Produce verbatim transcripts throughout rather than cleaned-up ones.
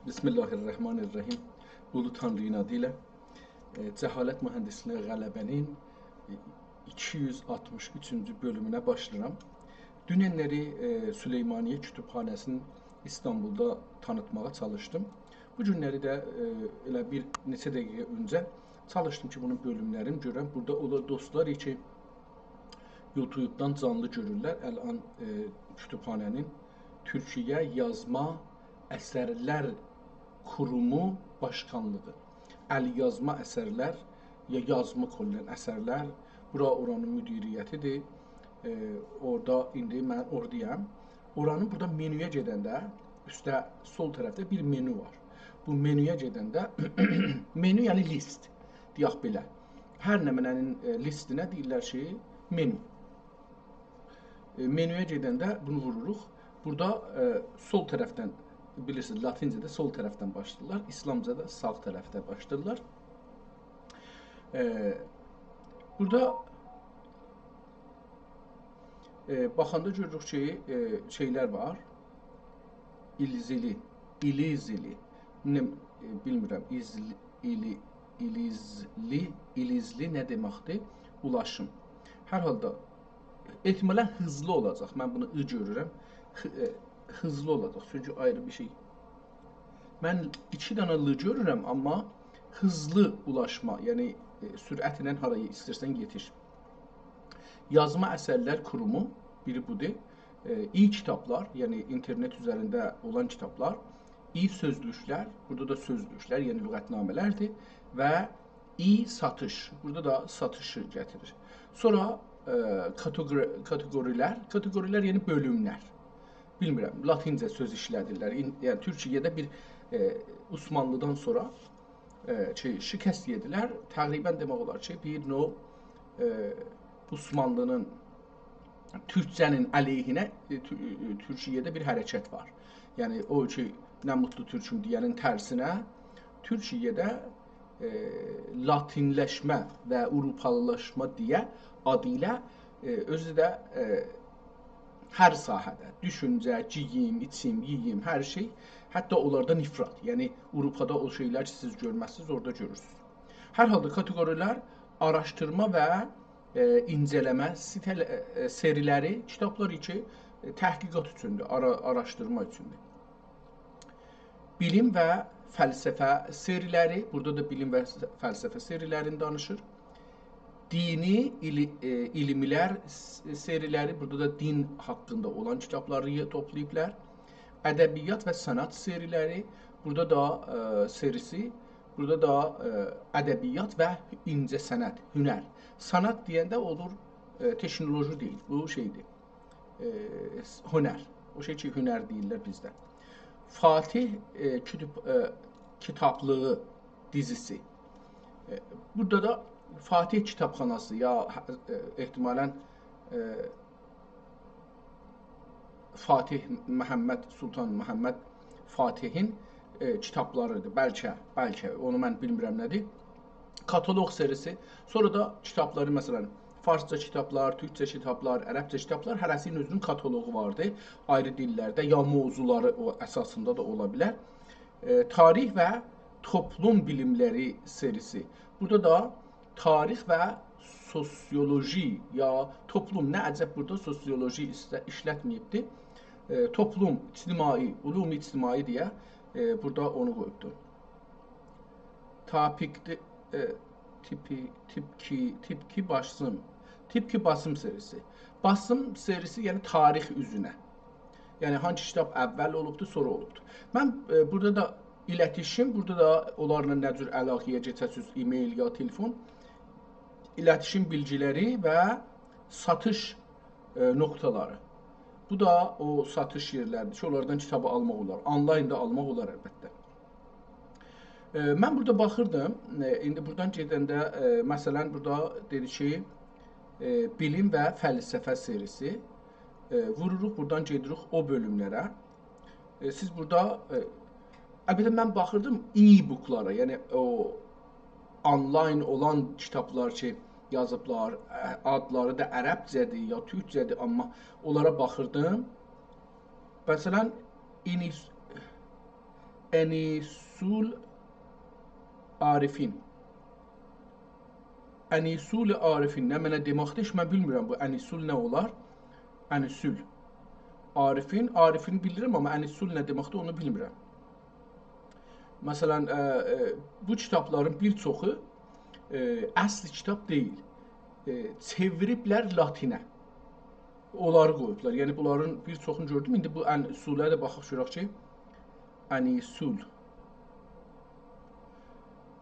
بسم الله الرحمن الرحیم. اولو تانری‌نین آدی ایله، ائ، جهالت مهندسلیگینه غلبه‌نین، ائ، ایکی یوز آلتمیش اوچونجو بؤلومونه باشلاییرام. دوننلری، ائ، سلیمانیه کتابخانه‌سینین ایستانبولدا تانیتماغا چالیشدیم. بو گونلری ده، ائ، ائله بیر نئچه دقیقه اؤنجه چالیشدیم کی، بونون بؤلوملرینی گؤرم. بورادا اولار دوستلار کی، یوتیوبدان جانلی گؤرورلر. الان، ائ، کتابخانه‌نین تورکیه یازما اثرلر کورومو باشکانلیغی. ال یازما اثرلر، یا یازما کلاً اثرلر، بورا اورانین مدیریتی‌دیر. ائ، اورادا ایندی من اورادایام. اورانین بورادا منیویا گئدنده، اوسته سول طرفده بیر منیو وار. بو منیویا گئدنده، منیو یعنی لیست، دئیک بئله. هر نمنه‌نین، ائ، لیستینه دئییرلر کی، منیو. ائ، منیویا گئدنده بونو ووروروق. بورادا، ائ، سول طرفدن، بیلیرسینیز، لاتینجه‌ده سول طرفدن باشلاییرلار، ایسلامجادا ساغ طرفده باشلاییرلار. ائ، بورادا، ائ، باخاندا گؤروروک کی، ائ، شئیلر وار. ایلیزلی، ایلیزلی. نه، ائ، بیلمیرم، ایزلی، ایلی-، ایلیزلی، ایلیزلی نه دئمکدیر؟ اولاشیم. هر حالدا، احتمالاً هیزلی اولاجاق. من بونو «ی» گؤرورم. هی-، ائ، هیزلی اولاجاق. چونکی آیری بیر شئی. من ایکی دنه «ل» گؤرورم، آمما هیزلی اولاشما، یعنی، ائ، سرعتله هارایا ایسته‌ییرسن یئتیش. یازما اثرلر کورومو، بیری بودور. ائ، ای کیتابلار، یعنی اینترنت اوزرینده اولان کیتابلار، ای سؤزلوکلر، بورادا دا سؤزلوکلر، یعنی لغت‌نامه‌لردیر و ای ساتیش، بورادا دا ساتیشی گتیریر. سونرا، ائ، کاتئقوری-، کاتئقوری‌لر، کاتئقوری‌لر یعنی بؤلوملر. بیلمیرم، لاتینجه سؤز ایشله‌دیرلر. این-، یعنی تورکیه‌ده بیر، ائ، عثمانلی‌دان سونرا، ائ، شئی، شکست یئدیلر. تقریباً دئمک اولار کی، بیر نوع، ائ، عثمانلی‌نین تورکجه‌نین علیهینه، ائ، تو-، ائ، تورکیه‌ده بیر حرکت وار. یعنی او کی، «نه موتلو تورکوم» دئینین ترسینه، تورکیه‌ده، ائ، لاتینلشمه و آوروپالیلاشما دئیه آدی ایله، ائ، اؤزو ده، ائ، هر ساحه‌ده، دوشونجه، گئییم، ایچیم، یئییم، هر شئی، حتی اونلاردا نفرت. یعنی آوروپادا او شئیلر کی، سیز گؤرمزسینیز، اورادا گؤرورسونوز. هر حالدا کاتئقوری‌لر، آراشدیرما و، ائ، اینجه‌له‌مه سیته‌ل-، ائ، سری‌لری، کیتابلار کی، ائ، تحقیقات اوچوندور، آرا-، آراشدیرما اوچوندور. بیلیم و فلسفه سری‌لری، بورادا دا بیلیم و فلسفه سری‌لرینی دانیشیر. دینی ایلی-، ائ، علملر س-، سری‌لری، بورادا دا دین حاقیندا اولان کیتابلاری توپلاییبلار. ادبیات و صنعت سری‌لری، بورادا دا، ائ، سری‌سی، بورادا دا، ائ، ادبیات و اینجه‌صنعت، هنر. صنعت دئینده اولور، ائ، تکنولوژی دئییل، بو شئیدیر. ائ، هنر. او شئی کی، هنر دئییرلر بیزده. فاتح، ائ، کتاب-، ائ، کیتابلیغی دیزیسی. ائ، بورادا دا فاتح کیتابخاناسی یا، ائ، احتمالاً، ائ، فاتح محمد، سلطان محمد فاتحین، ائ، کیتابلاریدیر. بلکه، بلکه، اونو من بیلمیرم نه‌دیر. کاتالوق سری‌سی. سونرا دا کیتابلاری، مثلاً، فارسجا کیتابلار، تورکجه کیتابلار، عربجه کیتابلار، هره‌سینین اؤزونون کاتالوغو واردی. آیری دیللرده یا موضوعلاری او اساسیندا دا اولا بیلر. ائ، تاریخ و توپلوم بیلیملری سری‌سی. بورادا دا تاریخ و سوسیولوژی یا توپلوم، نه عجب بورادا سوسیولوژی ایسته-، ایشلتمه‌ییبدی. ائ، توپلوم، اجتماعی، علوم اجتماعی دئیه، ائ، بورادا اونو قویوبدو. تاپیکدی، ائ، تیپی، تیپکی، تیپکی باسیم. تیپکی باسیم سری‌سی. باسیم سری‌سی، یعنی تاریخ اوزونه. یعنی هانسی کیتاب اول اولوبدو، سونرا اولوبدو. من، ائ، بورادا دا ایلتیشیم، بورادا دا اونلارلا نه جور علاقه‌یه کئچه‌سینیز، ایمیل یا تلفن. ایلتیشیم بیلگیلری و ساتیش، ائ، نقطه‌لری. بو دا او ساتیش یئرلریدیر کی، اونلاردان کیتابی آلماق اولار. آنلاین دا آلماق اولار البته. ائ، من بورادا باخیردیم، ائ، ایندی بورادان گئدنده، ائ، مثلاً، بورادا دئدی کی، ائ، بیلیم و فلسفه سری‌سی. ائ، ووروروق، بورادان گئدیریک او بؤلوملره. ائ، سیز بورادا، ائ، البته، من باخیردیم e-bookلارا، یعنی او آنلاین اولان کیتابلار کی، یازیبلار، ائ، آدلاری دا عربجه‌دیر یا تورکجه‌دیر، آمما اونلارا باخیردیم. مثلاً، اینیس-، انیس‌العارفین. انیس‌العارفین نمنه دئمکدیر؟ هئچ من بیلمیرم بو انیس‌ال نه اولار. انیس‌العارفین، عارفین بیلیرم، آمما انیس‌ال نه دئمکدیر، اونو بیلمیرم. مثلا، ائ، ائ، بو کیتابلارین بیر چوخو، ائ، اصلی کیتاب دئییل. ائ، چئویریبلر لاتینه. اونلاری قویوبلار. یعنی بونلارین بیر چوخونو گؤردوم. ایندی بو انیس‌اله ده باخاق گؤرک کی، انیس‌ال.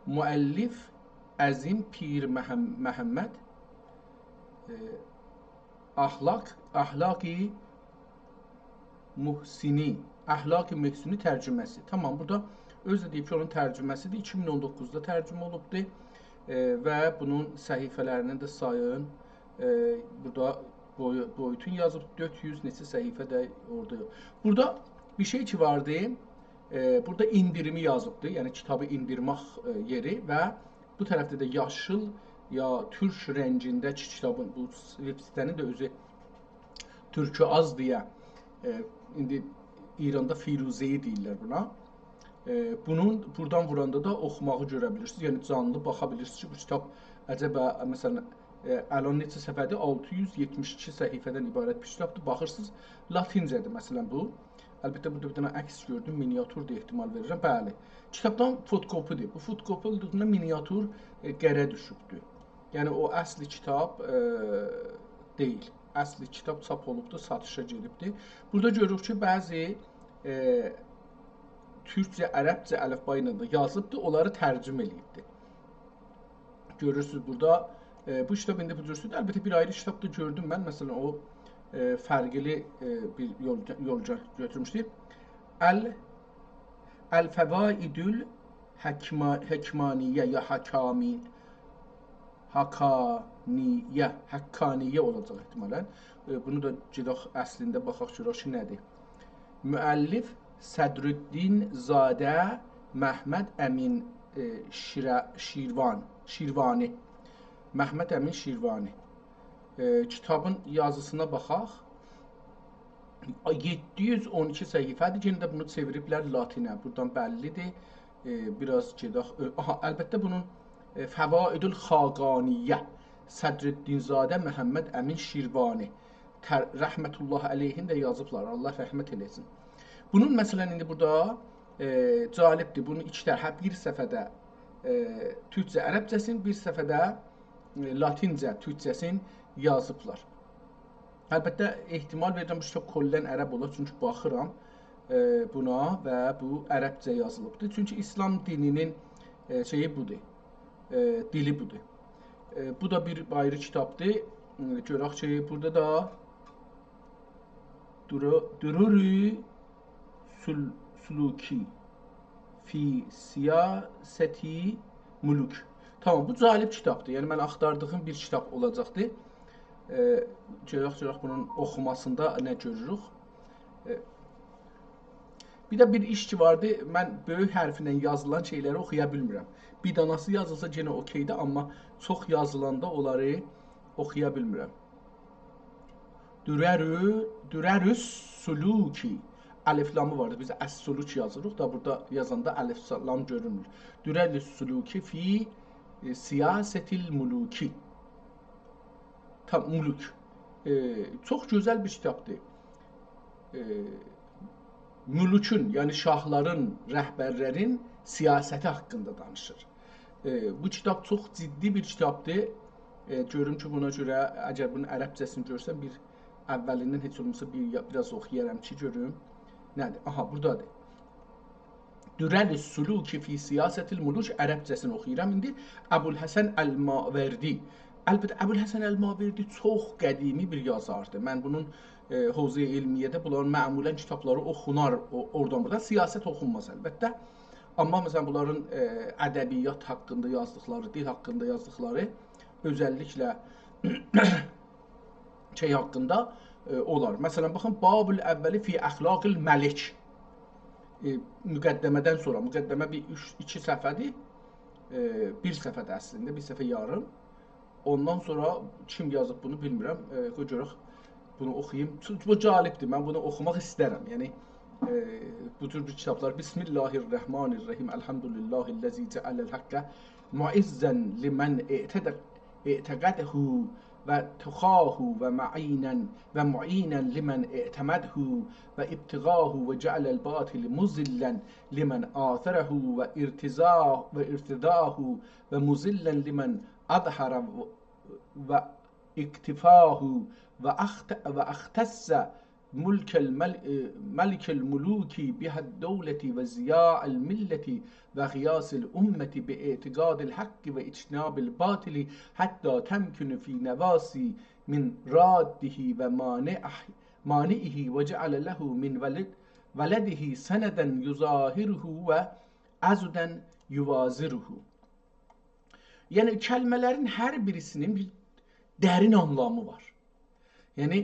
مؤلف عظیم پیر محم-، محمد، ائ، اخلاق، اخلاق محسنی، اخلاق محسنی ترجمه‌سی. تامام، بورادا اؤزو ده دئییب کی، اونون ترجمه‌سیدیر. ایکی مین اون دوققوزدا ترجمه اولوبدور. ائ، و بونون صفحه‌لرینین ده سایین، ائ، بورادا بویو-، بویوتون یازیب، دؤرد یوز نئچه صفحه ده اورادا. بورادا بیر شئی کی واردی، ائ، بورادا ایندیریمی یازیبدی، یعنی کیتابی ایندیرمک، ائ، یئری و بو طرفده ده یاشیل یا تورک رنگینده کی، کیتابین، بو وب‌سیته‌نین ده اؤزو تورکو آز دئیه، ائ، ایندی ایراندا فیروزه‌ای دئییرلر بونا. ائ، بونون بورادان ووراندا دا اوخوماغی گؤره بیلیرسینیز. یعنی جانلی باخا بیلیرسینیز کی، بو کیتاب عجبا، مثلا، ائ، الان نئچه صفحه‌دیر؟ آلتی یوز یئتمیش ایکی صفحه‌دن عبارت بیر کیتابدیر. باخیرسینیز، لاتینجه‌دیر، مثلا، بو. البته، بورادا بیر دنه عکس گؤردوم، مینیاتوردور، احتمال وئریرم. بلی، کیتابدان فوتوکوپی‌دیر. بو فوتوکوپی اولدوغوندا مینیاتور، ائ، قره دوشوبدور. یعنی، او اصلی کیتاب، ائ، دئییل. اصلی کیتاب چاپ اولوبدور، ساتیشا گئدیبدیر. بورادا گؤروروک کی، بعضی، ائ، تورکجه، عربجه الفبا ایله ده یازیبدیر، اونلاری ترجمه ائله‌ییبدیر. گؤرورسونوز بورادا، ائ، بو کیتاب ایندی بو جورسودور. البته، بیر آیری کیتاب دا گؤردوم من. مثلا، او، ائ، فرقلی، ائ، بیر یول، یول گؤ-، گؤتورموشدو. ال-، الفوائد الحکما-، حکمانیه یا حکامی-، حقانیه، حقانیه اولاجاق احتمالا. ائ، بونو دا گئدک اصلینده باخاق گؤرک کی، نه‌دیر. مؤلف صدرالدین‌زاده محمد امین، ائ، شیرا-، شیروان-، شیروانی. محمد امین شیروانی. ائ، کیتابین یازیسینا باخاق. یئددی یوز اون ایکی صفحه‌دیر. یئنه ده بونو چئویریبلر لاتینه. بورادان بللی‌دیر. ائ، بیر آز گئدک. اؤ-، آها، البته بونون، ائ، فوائد الخاقانیه، صدرالدین‌زاده محمد امین شیروانی، تر-، رحمت الله علیهین ده یازیبلار. الله رحمت ائله‌سین. بونون، مثلا، ایندی بورادا، ائ، جالبدیر. بونون ایکی طرح، بیر صفحه‌ده، ائ، تورکجه، عربجه‌سین، بیر صفحه‌ده، ائ، لاتینجه، تورکجه‌سین یازیبلار. البته، احتمال وئریرم، بو کیتاب کلاً عرب اولار، چونکی باخیرام، ائ، بونا و بو عربجه یازیلیبدیر. چونکی ایسلام دینی‌نین، ائ، شئیی بودور، ائ، دیلی بودور. ائ، بو دا بیر آیری کیتابدیر. ائ، گؤرک کی، بورادا دا درو-، درر سل-، سلوکی فی سیاسة الملوک. تامام، بو جالب کیتابدیر. یعنی، من آختاردیغیم بیر کیتاب اولاجاقدی. ائ، گؤرک، گؤرک بونون اوخوماسیندا نه گؤروروک. ائ، بیر ده بیر ایش کی واردی، من بؤیوک حرفله یازیلان شئیلری اوخویا بیلمیرم. بیر داناسی یازیلسا یئنه اوکئی‌دیر، آمما چوخ یازیلاندا اونلاری اوخویا بیلمیرم. درر، درر السلوکی. الف لامی واردی. بیز السلوک یازیریق دا، بورادا یازاندا الف لام گؤرونمور. درر السلوکی فی، ائ، سیاسة الملوکی. تام، ملوک. ائ، چوخ گؤزل بیر کیتابدیر. ائ، ملوکون، یعنی شاهلارین، رهبرلرین سیاستی حاقیندا دانیشیر. ائ، بو کیتاب چوخ جدی بیر کیتابدیر. ائ، گؤروم کی، بونا گؤره، اگر بونون عربجه‌سینی گؤرسم، بیر اوّلیندن هئچ اولماسا بیر، بیر آز اوخویارام کی، گؤروم نه‌دیر. آها، بورادادیر. درر السلوک فی سیاسة الملوک، عربجه‌سینی اوخویورام ایندی. ابوالحسن الماوردی. البته، ابوالحسن الماوردی چوخ قدیمی بیر یازاردیر. من بونون، ائ، حوزه‌ی علمیه‌ده بونلارین معمولاً کیتابلاری اوخونار، او، اورادان بورادان. سیاست اوخونماز البته. آمما، مثلاً، بونلارین، ائ، ادبیات حاقیندا یازدیقلاری، دیل حاقیندا یازدیقلاری، اؤزللیکله شئی حاقیندا، ائ، اولار. مثلاً، باخین، باب الاول فی اخلاق الملک. ائ، مقدمه‌دن سونرا، مقدمه بیر اوچ، ایکی صفحه‌دیر. ائ، بیر صفحه‌دیر اصلینده، بیر صفحه یاریم. اوندان سونرا کیم یازیب بونو بیلمیرم. ائ، قوی گؤرک، بونو اوخویوم. چونکی بو جالبدیر، من بونو اوخوماق ایسترم. یعنی، ائ، بو جور بیر کیتابلار. بسم الله الرحمن الرحیم. الحمد لله الذی جعل الحق معزا لمن اعتد-، اعتقده و تقاه و معینا، و معینا لمن اعتمده و ابتغاه و جعل الباطل مذلا لمن آثره و ارتضا-، و ارتضاه و مذلا لمن اظهره و، و اکتفاه و اخت-، و اختص ملک المل-، ملک الملوک بها الدولة و ضیاء الملة و غیاث الامة باعتقاد الحق و اجتناب الباطل حتی تمکن فی نواصی من راده و مانعه، مانعه و جعل له من ولد-، ولده سندا یظاهره و عضدا یوازره. یعنی کلمه‌لرین هر بیریسینین بیر درین آنلامی وار. یعنی،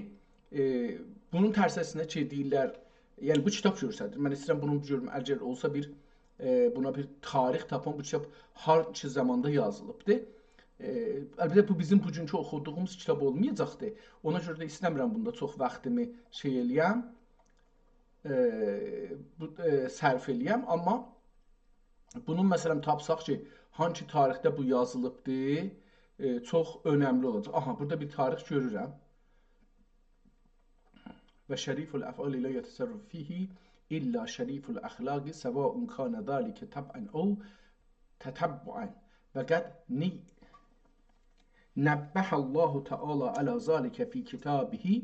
ائ، بونون ترسه‌سینه کی، دئییرلر، یعنی بو کیتاب گؤرسدیر. من ایسته‌ییرم بونو گؤروم، اگر اولسا بیر، ائ، بونا بیر تاریخ تاپام، بو کیتاب هانسی زاماندا یازیلیبدیر. ائ، البته، بو بیزیم بوگونکو اوخودوغوموز کیتاب اولمایاجاقدیر. اونا گؤره ده ایسته‌میرم بوندا چوخ واختیمی شئی ائله‌یم، ائ، بو، ائ، صرف ائله‌یم، آمما بونون، مثلا، تاپساق کی، هانسی تاریخده بو یازیلیبدی، ائ، چوخ اؤنملی اولاجاق. آها، بورادا بیر تاریخ گؤرورم. و شریف الافعال لا یتصرف فیه الا شریف الاخلاق سواء کان ذلک طبعا او تتبعا. و قد نی-، نبه الله تعالی علی ذلک فی کتابه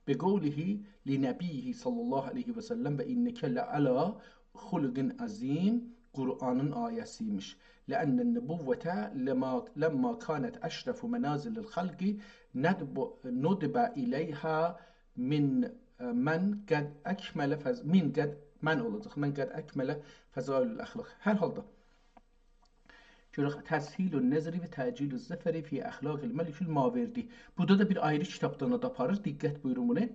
بقوله لنبیه صلی الله علیه و سلم: و انک لعلی خلق عظیم. قرآنین آیه‌سی‌یمیش. لأن النبوة لما، لما کانت اشرف منازل الخلق ندب-، ندب الیها من، من قد اکمل فض-، من قد، من اولاجاق، من قد اکمل فضائل الاخلاق. هر حالدا گؤرک، تسهیل النظر و تعجیل الظفر فی اخلاق الملک الماوردی. بورادا دا بیر آیری کیتابدان آد آپاریر، دقت بویورون بونو.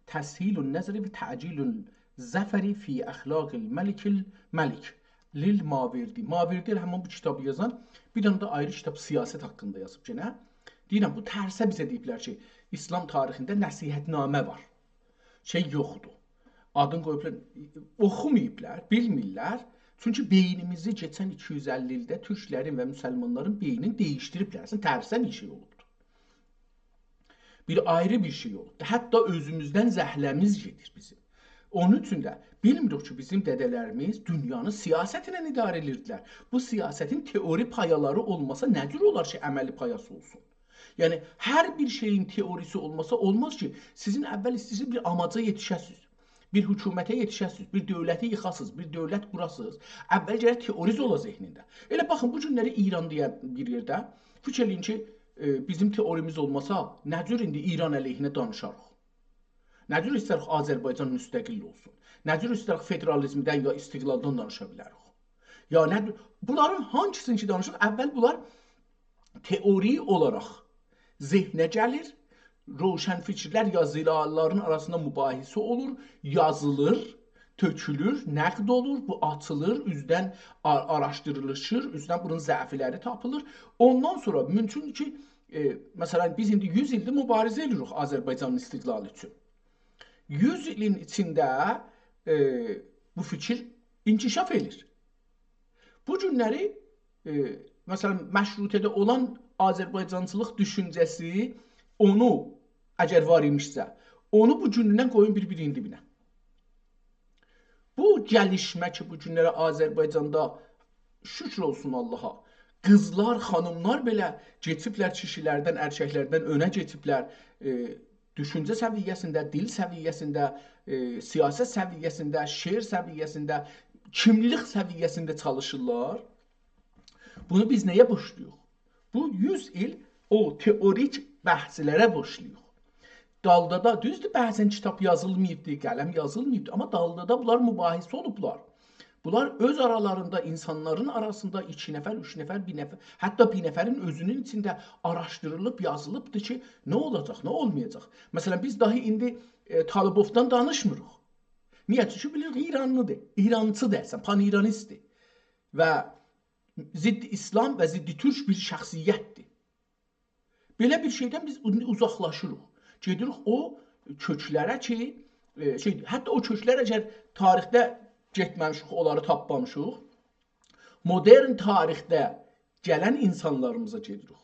تسهیل النظر و تعجیل الظفر فی اخلاق الملک الملک للماوردی. ماوردی ائله همین بو کیتابی یازان، بیر دنه ده آیری کیتاب سیاست حاقیندا یازیب گئنه. دئییرم، بو ترسه بیزه دئییبلر کی، ایسلام تاریخینده نصیحت‌نامه وار. شئی یوخدور. آدین قویوبلار، اوخوماییبلار، بیلمیرلر. چونکی بئینیمیزی کئچن ایکی یوز اللی ایلده تورکلرین و مسلمانلارین بئینینی دییشدیریبلر. اصلینده ترسه بیر شئی اولوبدور. بیر آیری بیر شئی اولوبدور. حتی اؤزوموزدن زهله‌میز گئدیر بیزیم. اونون اوچون ده بیلمیریک کی، بیزیم دده‌لریمیز دونیانی سیاستله اداره ائدیردیلر. بو سیاستین تئوری پایالاری اولماسا، نه جور اولار کی، عملی پایاسی اولسون؟ یعنی، هر بیر شئیین تئوریسی اولماسا، اولماز کی، سیزین اول ایسته‌ییرسینیز بیر آماجا یئتیشه‌سینیز، بیر حکومته یئتیشه‌سینیز، بیر دؤولتی ییخاسینیز، بیر دؤولت قوراسینیز. اول گرک تئوریز اولا ذهنینده. ائله باخین، بو گونلری ایران دئین بیر یئرده، فیکیر ائله‌یین کی، ائ، بیزیم تئوریمیز اولماسا، نه جور ایندی ایران علیهینه دانیشاریق؟ نه جور ایسته‌ریک آذربایجان مستقل اولسون؟ نه جور ایسته‌ریک فدرالیزمدن یا استقلالدان دانیشا بیلریک؟ یا نه جور، بونلارین هانسینی کی دانیشیریق، اول بونلار تئوری اولاراق ذهنه گلیر، روشنفکرلر یا زلال‌لارین آراسیندا مباحثه اولور، یازیلیر، تؤکولور، نقد اولور، بو آچیلیر، اوزدن آ-، آراشدیریلیشیر، اوزدن بونون ضعفلری تاپیلیر. اوندان سونرا مومکوندور کی، ائ، مثلا، بیز ایندی یوز ایلدیر مبارزه ائدیریک آذربایجانین استقلالی اوچون. یوز ایلین ایچینده، ائ، بو فیکیر انکشاف ائدیر. بو گونلری، ائ، مثلا، مشروطه‌ده اولان آذربایجانچیلیق دوشونجه‌سی، اونو، اگر وار ایمیشسه، اونو بو گونوندن قویون بیر-بیرینین دیبینه. بو گلیشمه کی، بو گونلری آذربایجاندا، شکر اولسون آللاها، قیزلار، خانیملار بئله کئچیبلر کیشیلردن، ارککلردن اؤنه کئچیبلر، ائ، دوشونجه سویه‌سینده، دیل سویه‌سینده، ائ، سیاست سویه‌سینده، شعر سویه‌سینده، کیملیک سویه‌سینده چالیشیرلار. بونو بیز نه‌یه بورجلویوق؟ بو یوز ایل او تئوریک بحثلره بورجلویوق. دالدادا، دوزدور، بعضا کیتاب یازیلماییبدی، قلم یازیلماییبدی، آمما دالدادا بونلار مباحثه اولوبلار. بونلار اؤز آرالاریندا، اینسانلارین آراسیندا ایکی نفر، اوچ نفر، بیر نفر، حتی بیر نفرین اؤزونون ایچینده آراشدیریلیب، یازیلیبدیر کی، نه اولاجاق، نه اولمایاجاق. مثلا، بیز داهی ایندی، ائ، طالبوفدان دانیشمیریق. نییه؟ چونکی بیلیریک، ایرانلیدیر، ایرانچیدیر، اصلا، پان‌ایرانیستدیر. و ضد اسلام و ضد تورک بیر شخصیتدیر. بئله بیر شئیدن بیز ایندی اوزاقلاشیریق. گئدیریک او کؤکلره کی، ائ، شئی، حتی او کؤکلر اگر تاریخده گئتمه‌میشیک، اونلاری تاپمامیشیق، مدرن تاریخده گلن اینسانلاریمیزا گئدیریک.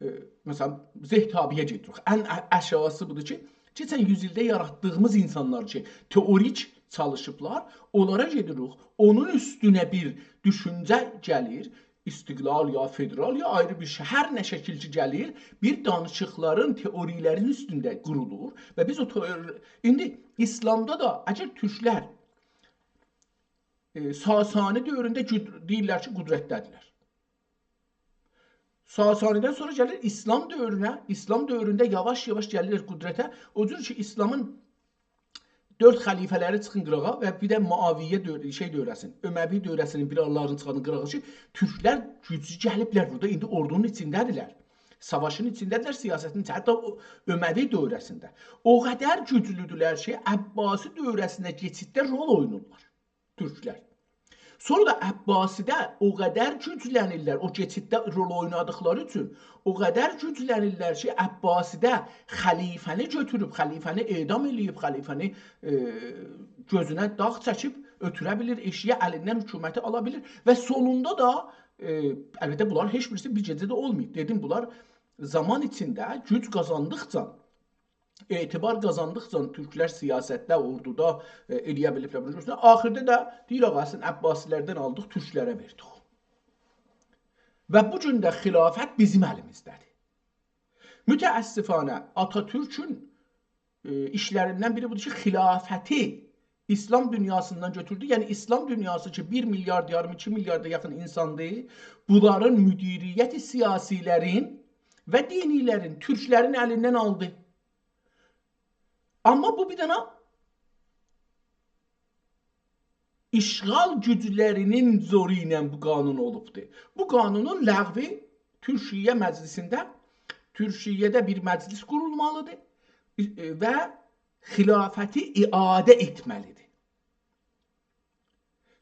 ائ، مثلا، زهتابی‌یه گئدیریک. ان آ-، آشاغیسی بودور کی، کئچن یوز ایلده یاراتدیغیمیز اینسانلار کی، تئوریک چالیشیبلار، اونلارا گئدیریک. اونون اوستونه بیر دوشونجه گلیر، استقلال یا فدرال یا آیری بیر شئی، هر نه شکیل کی گلیر، بیر دانیشیقلارین، تئوری‌لرین اوستونده قورولور و بیز او تئور-، ایندی ایسلامدا دا اگر تورکلر، ائ، ساسانی دؤورونده گود-، دئییرلر کی، قدرتده‌دیرلر. ساسانی‌دن سونرا گلیر ایسلام دؤورونه، ایسلام دؤورونده یاواش-یاواش گلیرلر قدرته. او جور کی، ایسلامین دؤرد خلیفه‌لری چیخین قیراغا و بیر ده معاویه دؤور-، شئی دؤوره‌سین، اموی دؤوره‌سینین بیر آللارینی چیخاردین قیراغا کی، تورکلر گوجلو گلیبلر بورادا، ایندی اوردونون ایچینده‌دیرلر. ساواشین ایچینده‌دیرلر، سیاستین ایچینده. حتی او اموی دؤوره‌سینده او قدر گوجلودولر کی، عباسی دؤوره‌سینده کئچیدده رول اوینایرلار تورکلر. سونرا دا عباسی‌ده او قدر گوجلنیرلر، او کئچیدده رول اوینادیقلاری اوچون او قدر گوجلنیرلر کی، عباسی‌ده خلیفه‌نی گؤتوروب، خلیفه‌نی اعدام ائله‌ییب، خلیفه‌نی، ائ، گؤزونه داغ چکیب، اؤتوره بیلیر ائشییه، الیندن حکومتی آلا بیلیر و سونوندا دا، ائ، البته، بونلار هئچ بیریسی بیر گئجه‌ده اولماییب. دئدیم، بونلار زامان ایچینده گوج قازاندیقجا، اعتبار قازاندیقجا تورکلر سیاستده، اوردودا، ائ، ائلیه بیلیبلر بونو گؤرسونلر. آخیردا دا دئییر، «آغا، سن عباسی‌لردن آلدیق، تورکلره وئردیک.» و بو گون ده خلافت بیزیم الیمیزده‌دیر. متأسفانه آتاتورکون، ائ، ایشلریندن بیری بودور کی، خلافتی ایسلام دونیاسیندان گؤتوردو. یعنی ایسلام دونیاسی کی، بیر میلیارد یاریم، ایکی میلیاردا یاخین اینساندیر، بونلارین مدیریت سیاسی‌لرین و دینی‌لرین، تورکلرین الیندن آلدی. آمما بو بیر دنه اشغال گوجلرینین زورو ایله بو قانون اولوبدور. بو قانونون لغوی تورکیه مجلسینده، تورکیه‌ده بیر مجلس قورولمالیدیر، ائ، و خلافتی اعاده ائتمه‌لیدیر.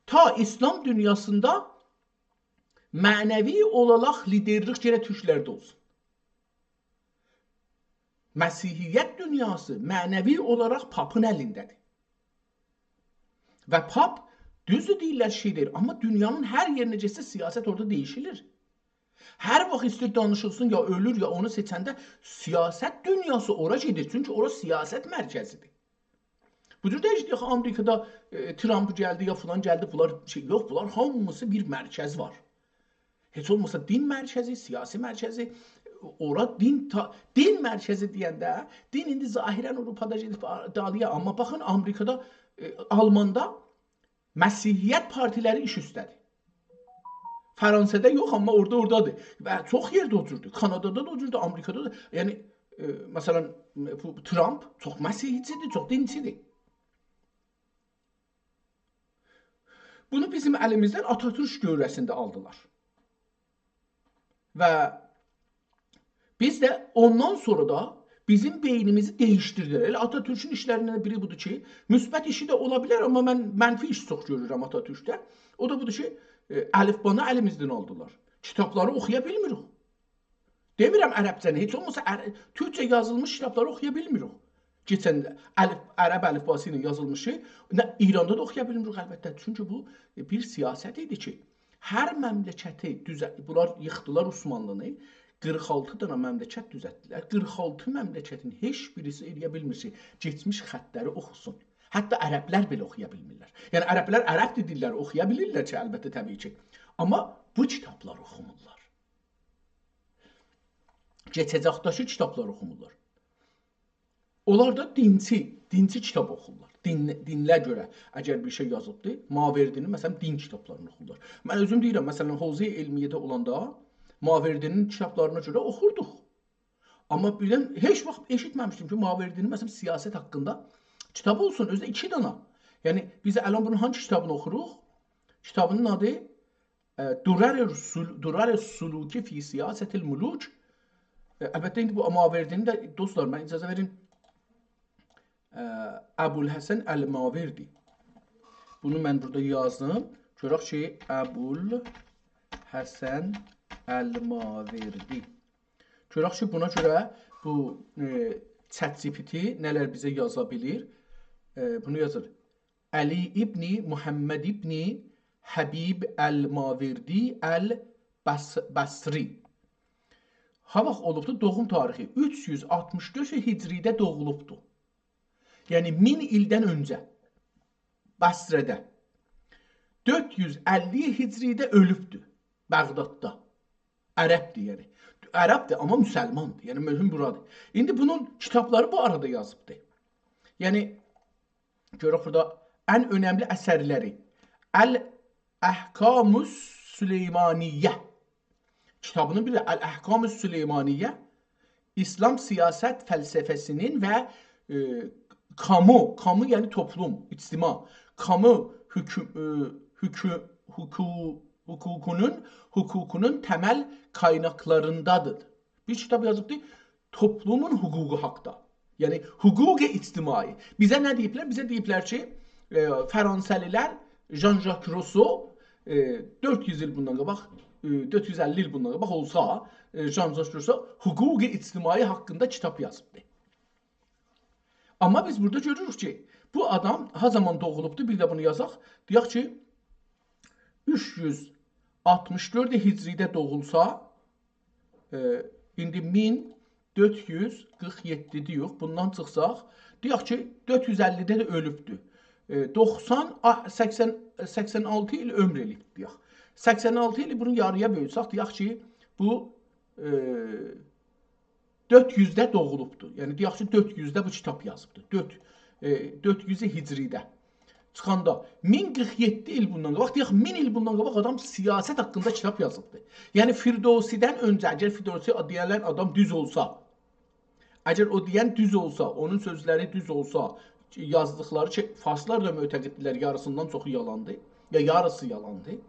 تا ایسلام دونیاسیندا معنوی اولاراق لیدرلیک گرک تورکلرده اولسون. مسیحیت دونیاسی معنوی اولاراق پاپین الینده دیر. و پاپ، دوزدور، دئییرلر شئی دئییل، آمما دونیانین هر یئرینه گئتسه سیاست اورادا دییشیلیر. هر واخت ایسته‌ییر دانیشیلسین، یا اؤلور، یا اونو سئچنده سیاست دونیاسی اورا گئدیر. چونکی اورا سیاست مرکزیدیر. بو جور دئییل کی، آمریکادا، ائ، ترامپ گلدی، یا فلان گلدی، بونلار شئی، یوخ، بونلار هامیسی بیر مرکز وار. هئچ اولماسا دین مرکزی، سیاسی مرکزی، اورا دین تا-، دین مرکزی دئینده، دین ایندی ظاهراً آوروپادا گئدیب آ-، دالییا، آمما باخین، آمریکادا، ائ، آلماندا مسیحیت پارتی‌لری ایش اوسته‌دیر. فرانسه‌ده یوخ، آمما اورادا، اورادادیر. و چوخ یئرده او جوردور. کانادادا دا او جوردور، آمریکادا دا. یعنی، ائ، مثلا، بو ترامپ چوخ مسیحی‌چیدیر، چوخ دینچیدیر. بونو بیزیم الیمیزدن آتاتورک دؤوره‌سینده آلدیلار. و بیز ده اوندان سونرا دا بیزیم بئینیمیزی دییشدیردیلر. ائله آتاتورکون ایشلریندن بیری بودور کی، مثبت ایشی ده اولا بیلر، آمما من منفی ایش چوخ گؤرورم آتاتورکده. او دا بودور کی، ائ، الفبانی الیمیزدن آلدیلار. کیتابلاری اوخویا بیلمیریک. دئمیرم عربجه‌نی، هئچ اولماسا عر-، تورکجه یازیلمیش کیتابلاری اوخویا بیلمیریک. کئچن الف-، عرب الفباسی ایله یازیلمیشی، نه، ایراندا دا اوخویا بیلمیریک البته. چونکی بو، ائ، بیر سیاست ایدی کی، هر مملکتی دوزه-، بونلار ییخدیلار عثمانلینی، قیرخ آلتی دنه مملکت دوزلتدیلر. قیرخ آلتی مملکتین هئچ بیریسی ائلیه بیلمیر کی، کئچمیش خطلری اوخوسون. حتی عربلر بئله اوخویا بیلمیرلر. یعنی عربلر عربدیر، دیللری اوخویا بیلیرلر کی، البته، طبیعی کی. آمما بو کیتابلاری اوخومورلار. کئچه‌جکده‌کی کیتابلاری اوخومورلار. اونلار دا دینچی، دینچی کیتاب اوخورلار. دین، دینله گؤره اگر بیر شئی یازیبدیر، ماوردی‌نین، مثلا، دین کیتابلارینی اوخورلار. من اؤزوم دئییرم، مثلا، حوزه علمیه‌ده اولاندا ماوردی‌نین کیتابلارینا گؤره اوخوردوق. آمما بیردن هئچ واخت ائشیتمه‌میشدیم کی، ماوردی‌نین، مثلا، سیاست حاقیندا کیتاب اولسون، اؤزو ده ایکی دانا. یعنی، بیز الان بونون هانسی کیتابینی اوخوروق؟ کیتابینین آدی، ائ، درر سل-، درر سلوکی فی سیاست الملوک. ائ، البته، ایندی بو ماوردی‌نی ده، دوستلار، من اجازه وئرین، ائ، ابوالحسن الماوردی. بونو من بورادا یازدیم. گؤرک کی، ابوالحسن الماوردی. گؤرک کی، بونا گؤره بو، ائ، ChatGPT نه‌لر بیزه یازا بیلیر. ائ، بونو یازیر. علی ابن محمد ابن حبیب الماوردی البص-، بصری. ها واخت اولوبدو؟ دوغوم تاریخی اوچ یوز آلتمیش دؤرد هجریده دوغولوبدو. یعنی مین ایلدن اؤنجه بصره‌ده. دؤرد یوز اللی هجریده اؤلوبدو بغداددا. عربدیر یعنی. عربدیر، آمما مسلماندیر. یعنی مهم بورادیر. ایندی بونون کیتابلاری بو آرادا یازیبدی. یعنی گؤرک بورادا ان اؤنملی اثرلری. الاحکام السلیمانیه کیتابینین بیری ده، الاحکام السلیمانیه، ایسلام سیاست فلسفه‌سینین و، ائ، کامو، کامو یعنی توپلوم، اجتماع، کامو حکو-، ائ، حکو-، حکو-، حقوقونون، حقوقونون تمل قایناقلاریندادیر. بیر کیتاب یازیبدی، توپلومون حقوقو حاقدا. یعنی حقوق اجتماعی. بیزه نه دئییبلر؟ بیزه دئییبلر کی، ائ، فرانسه‌لی‌لر ژان ژاک روسو، ائ، دؤرد یوز ایل بوندان قاباق، ائ، دؤرد یوز اللی ایل بوندان قاباق اولسا، ائ، ژان ژاک روسو حقوق اجتماعی حاقیندا کیتاب یازیبدی. آمما بیز بورادا گؤروروک کی، بو آدام ها زامان دوغولوبدو، بیر ده بونو یازاق. دئیک کی، اوچ یوز آلتمیش دؤرد هجریده دوغولسا، ائ، ایندی مین دؤرد یوز قیرخ یئددی دئیک، بوندان چیخساق، دئیک کی، دؤرد یوز اللیده ده اؤلوبدو. ائ، دوخسان، آ، سکسن، سکسن آلتی ایل عؤمور ائله‌ییب دئیک. سکسن آلتی ایلی بونو یارییا بؤلسک، دئیک کی، بو، ائ، دؤرد یوزده دوغولوبدو. یعنی، دئیک کی، دؤرد یوزده بو کیتاب یازیبدی. دؤرد، ائ، دؤرد یوز هجریده. چیخاندا مین قیرخ یئددی ایل بوندان قاباق، دئیک، مین ایل بوندان قاباق آدام سیاست حاقیندا کیتاب یازیبدی. یعنی، فردوسی‌دن اؤنجه، اگر فردوسی دئیه‌لر آدام دوز اولسا، اگر او دئین دوز اولسا، اونون سؤزلری دوز اولسا، یازدیقلاری کی، فارسلار دا معتقددیلر، یاریسیندان چوخو یالاندیر، یا یاریسی یالاندیر.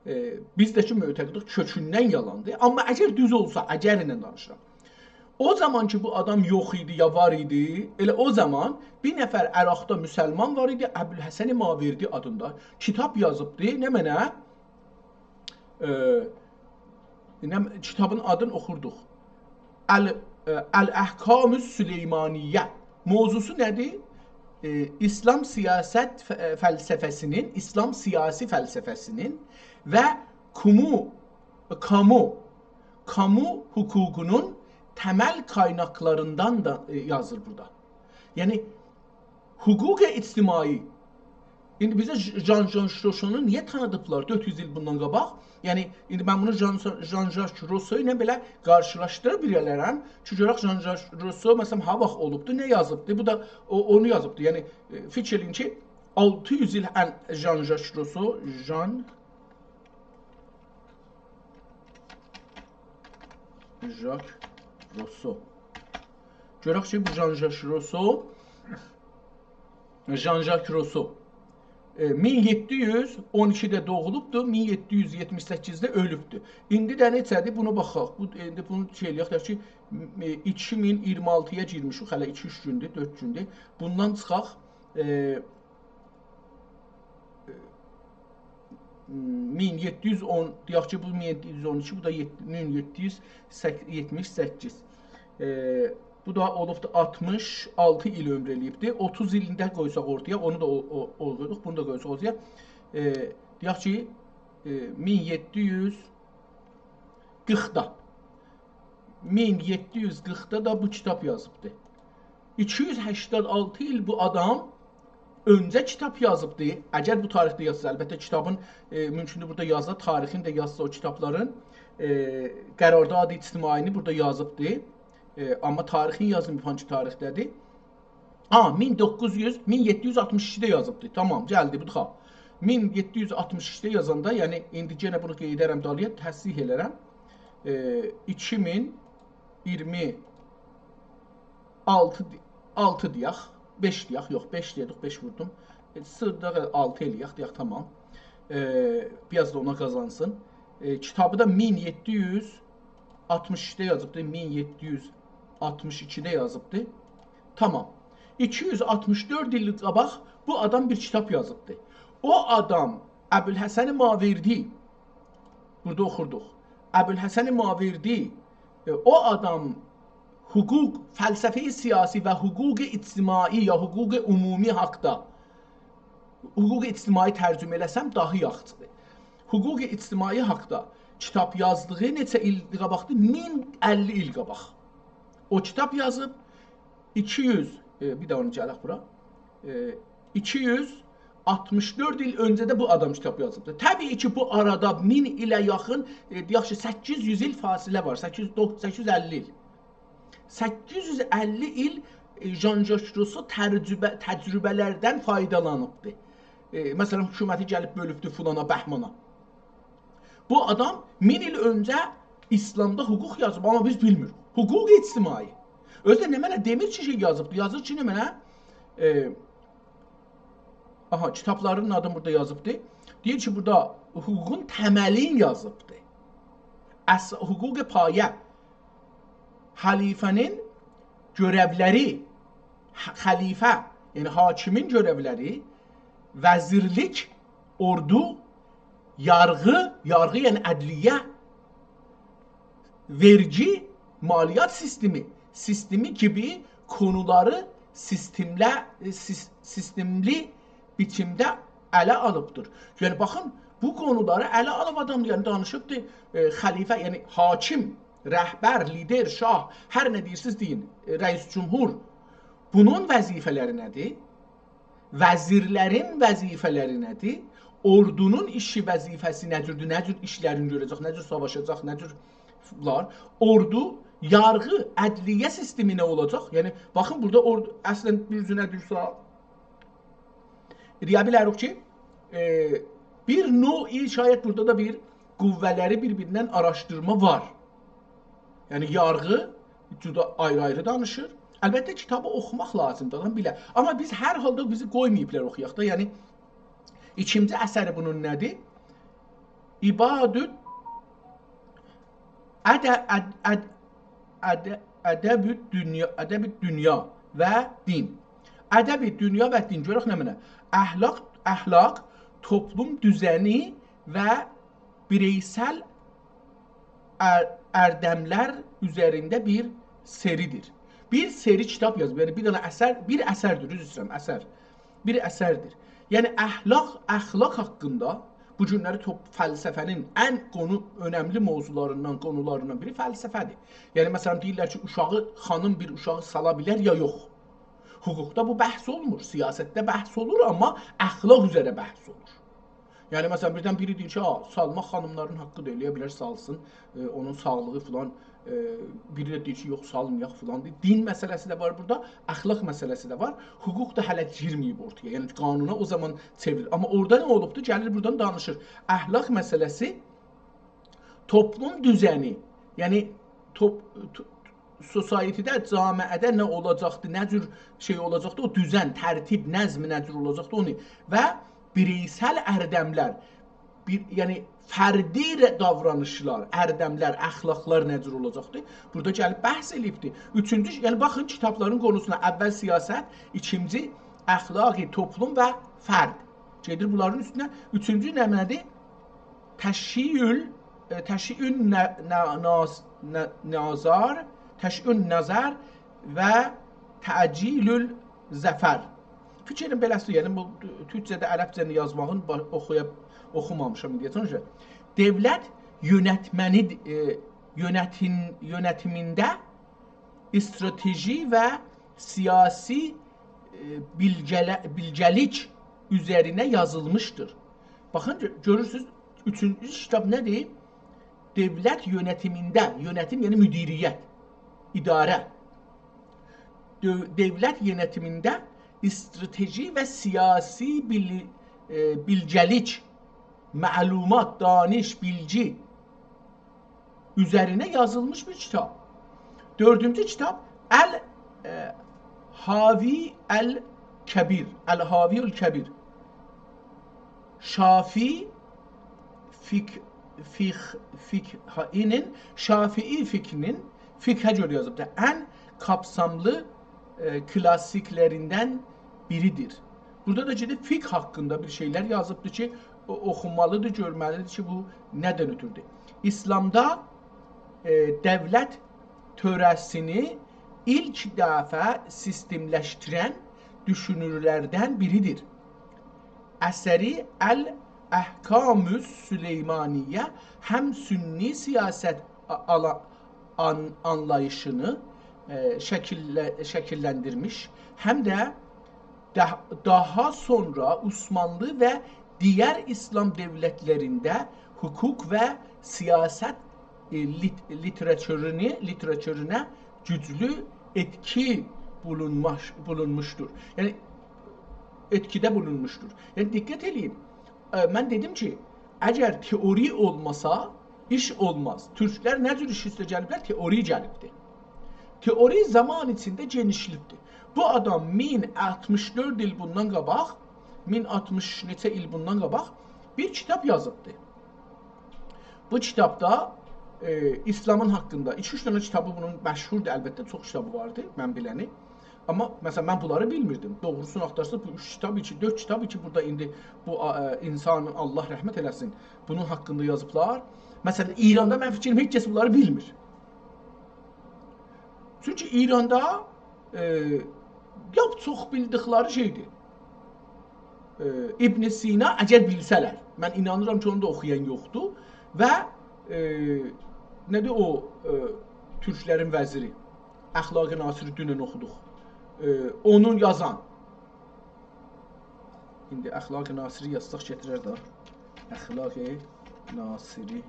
ائ، بیز ده کی، معتقدیک، کؤکوندن یالاندیر. آمما اگر دوز اولسا، اگر ایله دانیشیرام. او زامان کی، بو آدام یوخ ایدی، یا وار ایدی، ائله او زامان بیر نفر عراقدا مسلمان وار ایدی، ابوالحسن ماوردی آدیندا. کیتاب یازیبدی، نمنه؟ ائ، نم-، کیتابین آدینی اوخوردوق. ال-، ائ، الاحکام السلیمانیه. موضوعسو نه‌دیر؟ ائ، ایسلام سیاست ف-، فلسفه‌سینین، ایسلام سیاسی فلسفه‌سینین و کومو، کامو، کامو حقوقونون تمل قایناقلاریندان دا، ائ، یازیر بورادا. یعنی، حقوق اجتماعی. ایندی بیزه ژ-، ژان ژاک روسونو نییه تانیدیبلار دؤرد یوز ایل بوندان قاباق؟ یعنی، ایندی من بونو ژان، ژان ژاک روسو ایله بئله قارشیلاشدیرا بیلرم کی، گؤرک ژان ژاک روسو، مثلا، ها واخت اولوبدو، نه یازیبدی؟ بو دا او، اونو یازیبدی. یعنی، ائ، فیکیر ائله‌یین کی، آلتی یوز ایل ان-، ژان ژاک روسو، ژان ژاک روسو. گؤرک کی، بو ژان ژاک روسو، ژان ژاک روسو، ائ، مین یئددی یوز اون ایکیده دوغولوبدو، مین یئددی یوز یئتمیش سککیزده اؤلوبدو. ایندی ده نئچه‌دیر؟ بونو باخاق. بو، ایندی بونو شئی ائله‌یک، دئیک کی، م-، ائ، ایکی مین اییرمی آلتی‌یا گیرمیشیک، هله ایکی-اوچ گوندور، دؤرد گوندور. بوندان چیخاق، ائ، مین یئددی یوز اون، دئیک کی، بو مین یئددی یوز اون ایکی، بو دا یئددی، مین یئددی یوز یئتمیش سککیز. ائ، بو دا اولوبدو آلتمیش آلتی ایل عؤمور ائله‌ییبدی. اوتوز ایلینده قویساق اورتایا، اونو دا او، او، او قویدوق، بونو دا قویساق اورتایا. ائ، دئیک کی، ائ، مین یئددی یوز قیرخدا. مین یئددی یوز قیرخدا دا بو کیتاب یازیبدی. ایکی یوز هشتاد آلتی ایل بو آدام اؤنجه کیتاب یازیبدی. اگر بو تاریخده یازسا، البته کیتابین، ائ، مومکوندور بورادا یازسا، تاریخینی ده یازسا او کیتابلارین، ائ، قرارداد اجتماعی‌نی بورادا یازیبدی. ائ، آمما تاریخینی یازماییب، هانسی تاریخده‌دیر؟ آ، مین دوققوز یوز، مین یئددی یوز آلتمیش ایکیده یازیبدی. تامام، گلدی، بودور ها. مین یئددی یوز آلتمیش ایکیده یازاندا، یعنی ایندی یئنه بونو قئییدرم دالییا، تصحیح ائلرم. ائ، ایکی مین اییرمی آلتی، آلتی دئیک، بئش دئیک، یوخ، بئش دئدیک، بئش ووردوم. ائ، سیردا آلتی ائله‌یک، دئیک، تامام. ائ، بیر آز دا اونا قازانسین. ائ، کیتابی دا مین یئددی یوز آلتمیش ایکیده یازیبدی، مین یئددی یوز آلتمیش ایکیده یازیبدی. تامام. ایکی یوز آلتمیش دؤرد ایل قاباق بو آدام بیر کیتاب یازیبدی. او آدام ابوالحسن ماوردی، بورادا اوخوردوق. ابوالحسن ماوردی، ائ، او آدام حقوق، فلسفهٔ سیاسی و حقوق اجتماعی یا حقوق عمومی حاقدا، حقوق اجتماعی ترجمه ائله‌سم داها یاخشیدیر. حقوق اجتماعی حاقدا کیتاب یازدیغی نئچه ایل قاباقدیر؟ مین اللی ایل قاباق. او کیتاب یازیب، ایکی یوز، ائ، بیر ده اونو گلک بورا. ائ، ایکی یوز آلتمیش دؤرد ایل اؤنجه ده بو آدام کیتاب یازیبدیر. طبیعی کی، بو آرادا مین ایله یاخین، ائ، دئیک کی، سککیز یوز ایل فاصله وار، سککیز یوز، سککیز یوز اللی ایل. سککیز یوز اللی ایل، ائ، ژان ژاک روسو تجربه، تجربه‌لردن فایدالانیبدیر. ائ، مثلا، حکومتی گلیب بؤلوبدور فلانا، بهمانا. بو آدام مین ایل اؤنجه ایسلامدا حقوق یازیب، آمما بیز بیلمیریک. حقوق اجتماعی. اؤزو ده نمنه دئمیر کی، شئی یازیبدی. یازیر کی، نمنه، ائ، آها، کیتابلارینین آدینی بورادا یازیبدی. دئییر کی، بورادا حقوقون تملین یازیبدی. اس-، حقوق پایه. خلیفه‌نین گؤرئولری، خ-، خلیفه، یعنی حاکمین گؤرئولری، وزیرلیک، اوردو، یارغی، یارغی یعنی عدلیه، وئرگی، مالیات سیستمی، سیستمی کیمی قونولاری سیستمله، سیس-، سیستملی بیچیمده اله آلیبدیر. یعنی باخین، بو قونولاری اله آلیب آدام، یعنی دانیشیبدیر، ائ، خلیفه، یعنی حاکم، رهبر، لیدر، شاه، هر نه دئییرسینیز دئیین، ائ، رئیس جمهور. بونون وظیفه‌لری نه‌دیر؟ وزیرلرین وظیفه‌لری نه‌دیر؟ اوردونون ایشی، وظیفه‌سی نه جوردور؟ نه جور ایشلرینی گؤره‌جک؟ نه جور ساواشاجاق؟ نه جور فلان؟ اوردو، یارغی، عدلیه سیستمی نه اولاجاق؟ یعنی، باخین، بورادا اوردو، اصلا، دوزونه دورسا، دئیه بیلریک کی، ائ، بیر نوع، شاید بورادا دا بیر قوه‌لری بیر-بیریندن آراشدیرما وار. یعنی، یارغی جدا آیری-آیری دانیشیر. البته، کیتابی اوخوماق لازیمدیر، آدام بیله. آمما بیز هر حالدا بیزی قویماییبلار اوخویاق دا. یعنی، ایکینجی اثری بونون نه‌دیر؟ عباد اد-، اد-، اد-، اد-، ادب دنیا، ادب دنیا و دین. ادب دنیا و دین. گؤرک نمنه؟ اخلاق، اخلاق، توپلوم دوزنی و بیرئیسل ار-، اردملر اوزرینده بیر سری‌دیر. بیر سری کیتاب یازیب، یعنی بیر دنه اثر، بیر اثردیر، عذر ایسته‌ییرم، اثر. بیر اثردیر. یعنی اخلاق، اخلاق حاقیندا بو گونلری توپ-، فلسفه‌نین ان قونو، اؤنملی موضوعلاریندان، قونولاریندان بیری فلسفه‌دیر. یعنی، مثلا، دئییرلر کی، اوشاغی، خانیم بیر اوشاغی سالا بیلر یا یوخ. حقوقدا بو بحث اولمور، سیاستده بحث اولور، آمما اخلاق اوزره بحث اولور. یعنی، مثلا، بیردن بیری دئییر کی، «آ، سالماق خانیملارین حاققیدیر، ائلیه بیلر سالسین، ائ، اونون ساغلیغی فلان.» ائ، بیری ده دئییر کی، «یوخ، سالمایاق» فلان دئییر. دین مسئله‌سی ده وار بورادا، اخلاق مسئله‌سی ده وار. حقوق دا هله گیرمه‌ییب اورتایا. یعنی، قانونا او زامان چئوریلیر. آمما اورادا نه اولوبدو؟ گلیر بورادان دانیشیر. اخلاق مسئله‌سی، توپلوم دوزنی، یعنی توپ-، تو-، سوسایتی‌ده، جامعه‌ده نه اولاجاقدی، نه جور شئی اولاجاقدی، او دوزن، ترتیب، نظم نه جور اولاجاقدی، اونو و بیرئیسل اردملر، بیر، یعنی فردی ر-، داورانیشلار، اردملر، اخلاقلار نه جور اولاجاقدی؟ بورادا گلیب بحث ائله‌ییبدی. اوچونجو، یعنی باخین کیتابلارین قونوسونا، اول سیاست، ایکینجی اخلاقی، توپلوم و فرد. گئدیر بونلارین اوستونه. اوچونجو نمنه‌دیر؟ تشییع ال-، ائ، تشییع ن-، ن-، ناز-، ن-، نظر، تشییع نظر و تعجیل الظفر. فیکر ائدیرم بئله‌سی، یعنی بو تورکجه‌ده عربجه‌نی یازماغین با-، اوخویا-، اوخومامیشام ایندییه‌جن. دؤولت یؤنتمه‌نی، ائ، یؤنتیم-، یؤنتیمینده استراتژی و سیاسی، ائ، بیلگه‌له-، بیلگه‌لیک اوزرینه یازیلمیشدیر. باخین، گؤ-، گؤرورسونوز، اوچونجو کیتاب نه‌دیر؟ دؤولت یؤنتیمینده، یؤنتیم یعنی مدیریت، اداره. دؤو-، دؤولت یؤنتیمینده استراتژی و سیاسی بیل-، ائ، بیلگه‌لیک، معلومات، دانش، بیلگی اوزرینه یازیلمیش بیر کیتاب. دؤردونجو کیتاب ال، ائ، حاوی الکبیر، الحاوی الکبیر. شافعی فیک-، فیق-، فیقهینین، شافعی فیقهینین، فیقهه گؤره یازیبدیر، ان قاپساملی، ائ، کلاسیکلریندن بیریدیر. بورادا دا گئدیب فیقه حاقیندا بیر شئیلر یازیبدیر کی، او-، اوخونمالیدیر، گؤرمه‌لیدیر کی، بو نه‌دن اؤتوردور. ایسلامدا، ائ، دؤولت تؤره‌سینی ایلک دفعه سیستملشدیرن دوشونورلردن بیریدیر. اثری الاحکام السلیمانیه هم سنی سیاست آ-، آلا-، آن-، آنلاییشینی، ائ، شکیلله-، شکیللندیرمیش، هم ده ده-، داها سونرا عثمانلی و دیگر اسلام دؤولتلرینده حقوق و سیاست، ائ، لیت-، لیتراتورونو، لیتراتورونه گوجلو ائتکی بولونماش-، بولونموشدور. یعنی، ائتکیده بولونموشدور. یعنی، دقت ائله‌یین. ائ، من دئدیم کی، اگر تئوری اولماسا، ایش اولماز. تورکلر نه جور ایش اوسته گلیبلر؟ تئوری گلیبدیر. تئوری زامان ایچینده گئنیشلیبدیر. بو آدام مین آلتمیش دؤرد ایل بوندان قاباق، مین آلتمیش نئچه ایل بوندان قاباق بیر کیتاب یازیبدی. بو کیتابدا، ائ، اسلامین حاقیندا ایکی-اوچ دنه کیتابی بونون مشهوردور، البته، چوخ کیتابی واردی، من بیلنی. آمما، مثلا، من بونلاری بیلمیردیم. دوغروسونو آختارساز، بو اوچ کیتاب کی، دؤرد کیتاب کی، بورادا ایندی بو، آ، ائ، انسان، الله رحمت ائله‌سین، بونون حاقیندا یازیبلار. مثلا، ایراندا من فیکریم هئچ کس بونلاری بیلمیر. چونکی ایراندا، ائ، لاپ چوخ بیلدیکلری شئیدیر. ائ، ابن سینا، اگر بیلسه‌لر، من اینانیرام کی، اونو دا اوخویان یوخدور. و، ائ، نه‌دیر او، ائ، تورکلرین وزیری، اخلاق ناصری دونن اوخودوق. ائ، اونو یازان. ایندی اخلاق ناصری یازساق گتیرر ده. اخلاق ناصری.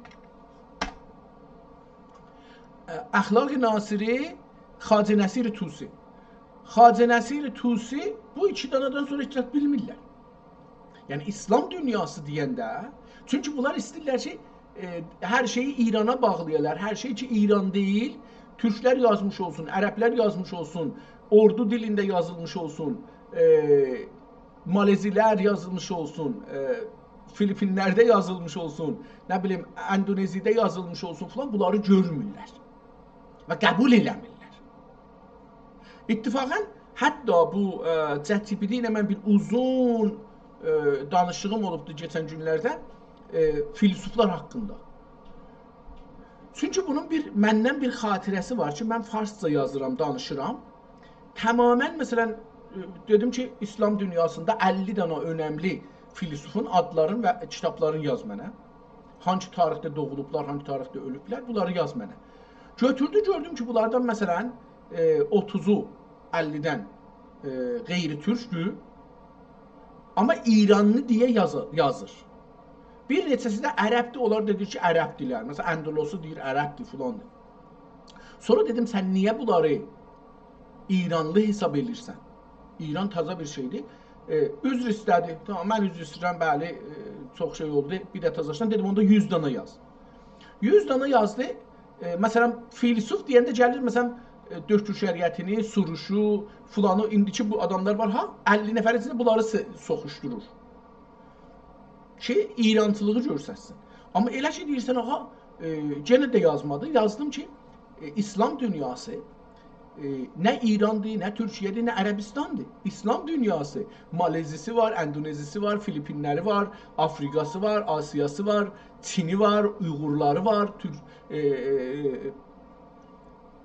ا، اخلاق ناصری، خواجه نصیر طوسی. خواجه نصیر طوسی، بو ایکی دانادان سونرا هئچ زاد بیلمیرلر. یعنی، اسلام دونیاسی دئینده، چونکی بونلار ایسته‌ییرلر کی، ائ، هر شئیی ایرانا باغلایالار، هر شئی کی، ایران دئییل، تورکلر یازمیش اولسون، عربلر یازمیش اولسون، اردو دیلینده یازیلمیش اولسون، ائ، مالزیلر یازیلمیش اولسون، ائ، فیلیپینلرده یازیلمیش اولسون، نه بیلیم، اندونزیده یازیلمیش اولسون فلان، بونلاری گؤرمورلر و قبول ائله‌میرلر. اتفاقا، حتی بو، ائ، ChatGPT ایله من بیر اوزون، ائ، دانیشیغیم اولوبدو کئچن گونلرده، ائ، فیلسوفلار حاقیندا. چونکی بونون بیر، مندن بیر خاطره‌سی وار کی، من فارسجا یازیرام، دانیشیرام. تماما، مثلا، ائ، دئدیم کی، اسلام دونیاسیندا اللی دنه اؤنملی فیلسوفون آدلارین و کیتابلارین یاز منه. هانسی تاریخده دوغولوبلار، هانسی تاریخده اؤلوبلر، بونلاری یاز منه. گؤتوردو، گؤردوم کی، بونلاردان، مثلا، ائ، اوتوزو اللی‌دن، ائ، غیر تورکدور. آمما ایرانلی دئیه یازیر، یازیر. بیر نئچه‌سی ده عربدیر، اونلار دا دئییر کی، عربدیرلر. مثلا، اندلسو دئییر، عربدیر، فلاندیر. سونرا دئدیم، سن نییه بونلاری ایرانلی حساب ائدیرسن؟ ایران تازا بیر شئیدیر. ائ، عذر ایسته‌دی. تامام، من عذر ایسته‌ییرم، بلی، ائ، چوخ شئی اولدو. بیر ده تازاشدان دئدیم، اوندا یوز دانا یاز. یوز دانا یازدی. ائ، مثلا، فیلسوف دئینده گلیر، مثلا، ائ، دکتر شریعتینی، سروشو، فلانی، ایندیکی بو آداملار وار ها، اللی نفرین ایچینده بونلاری س-، سوخوشدورور کی، ایرانچیلیغی گؤرستسین. آمما ائله کی، دئییرسن، آغا، ائ، یئنه ده یازمادی. یازدیم کی، ائ، اسلام دونیاسی، ائ، نه ایراندیر، نه تورکیه‌دیر، نه عربستاندیر. اسلام دونیاسی، مالزی‌سی وار، اندونزی‌سی وار، فیلیپینلری وار، آفریقاسی وار، آسیاسی وار، چینی وار، اویغورلاری وار، تور-، ائ، ائ،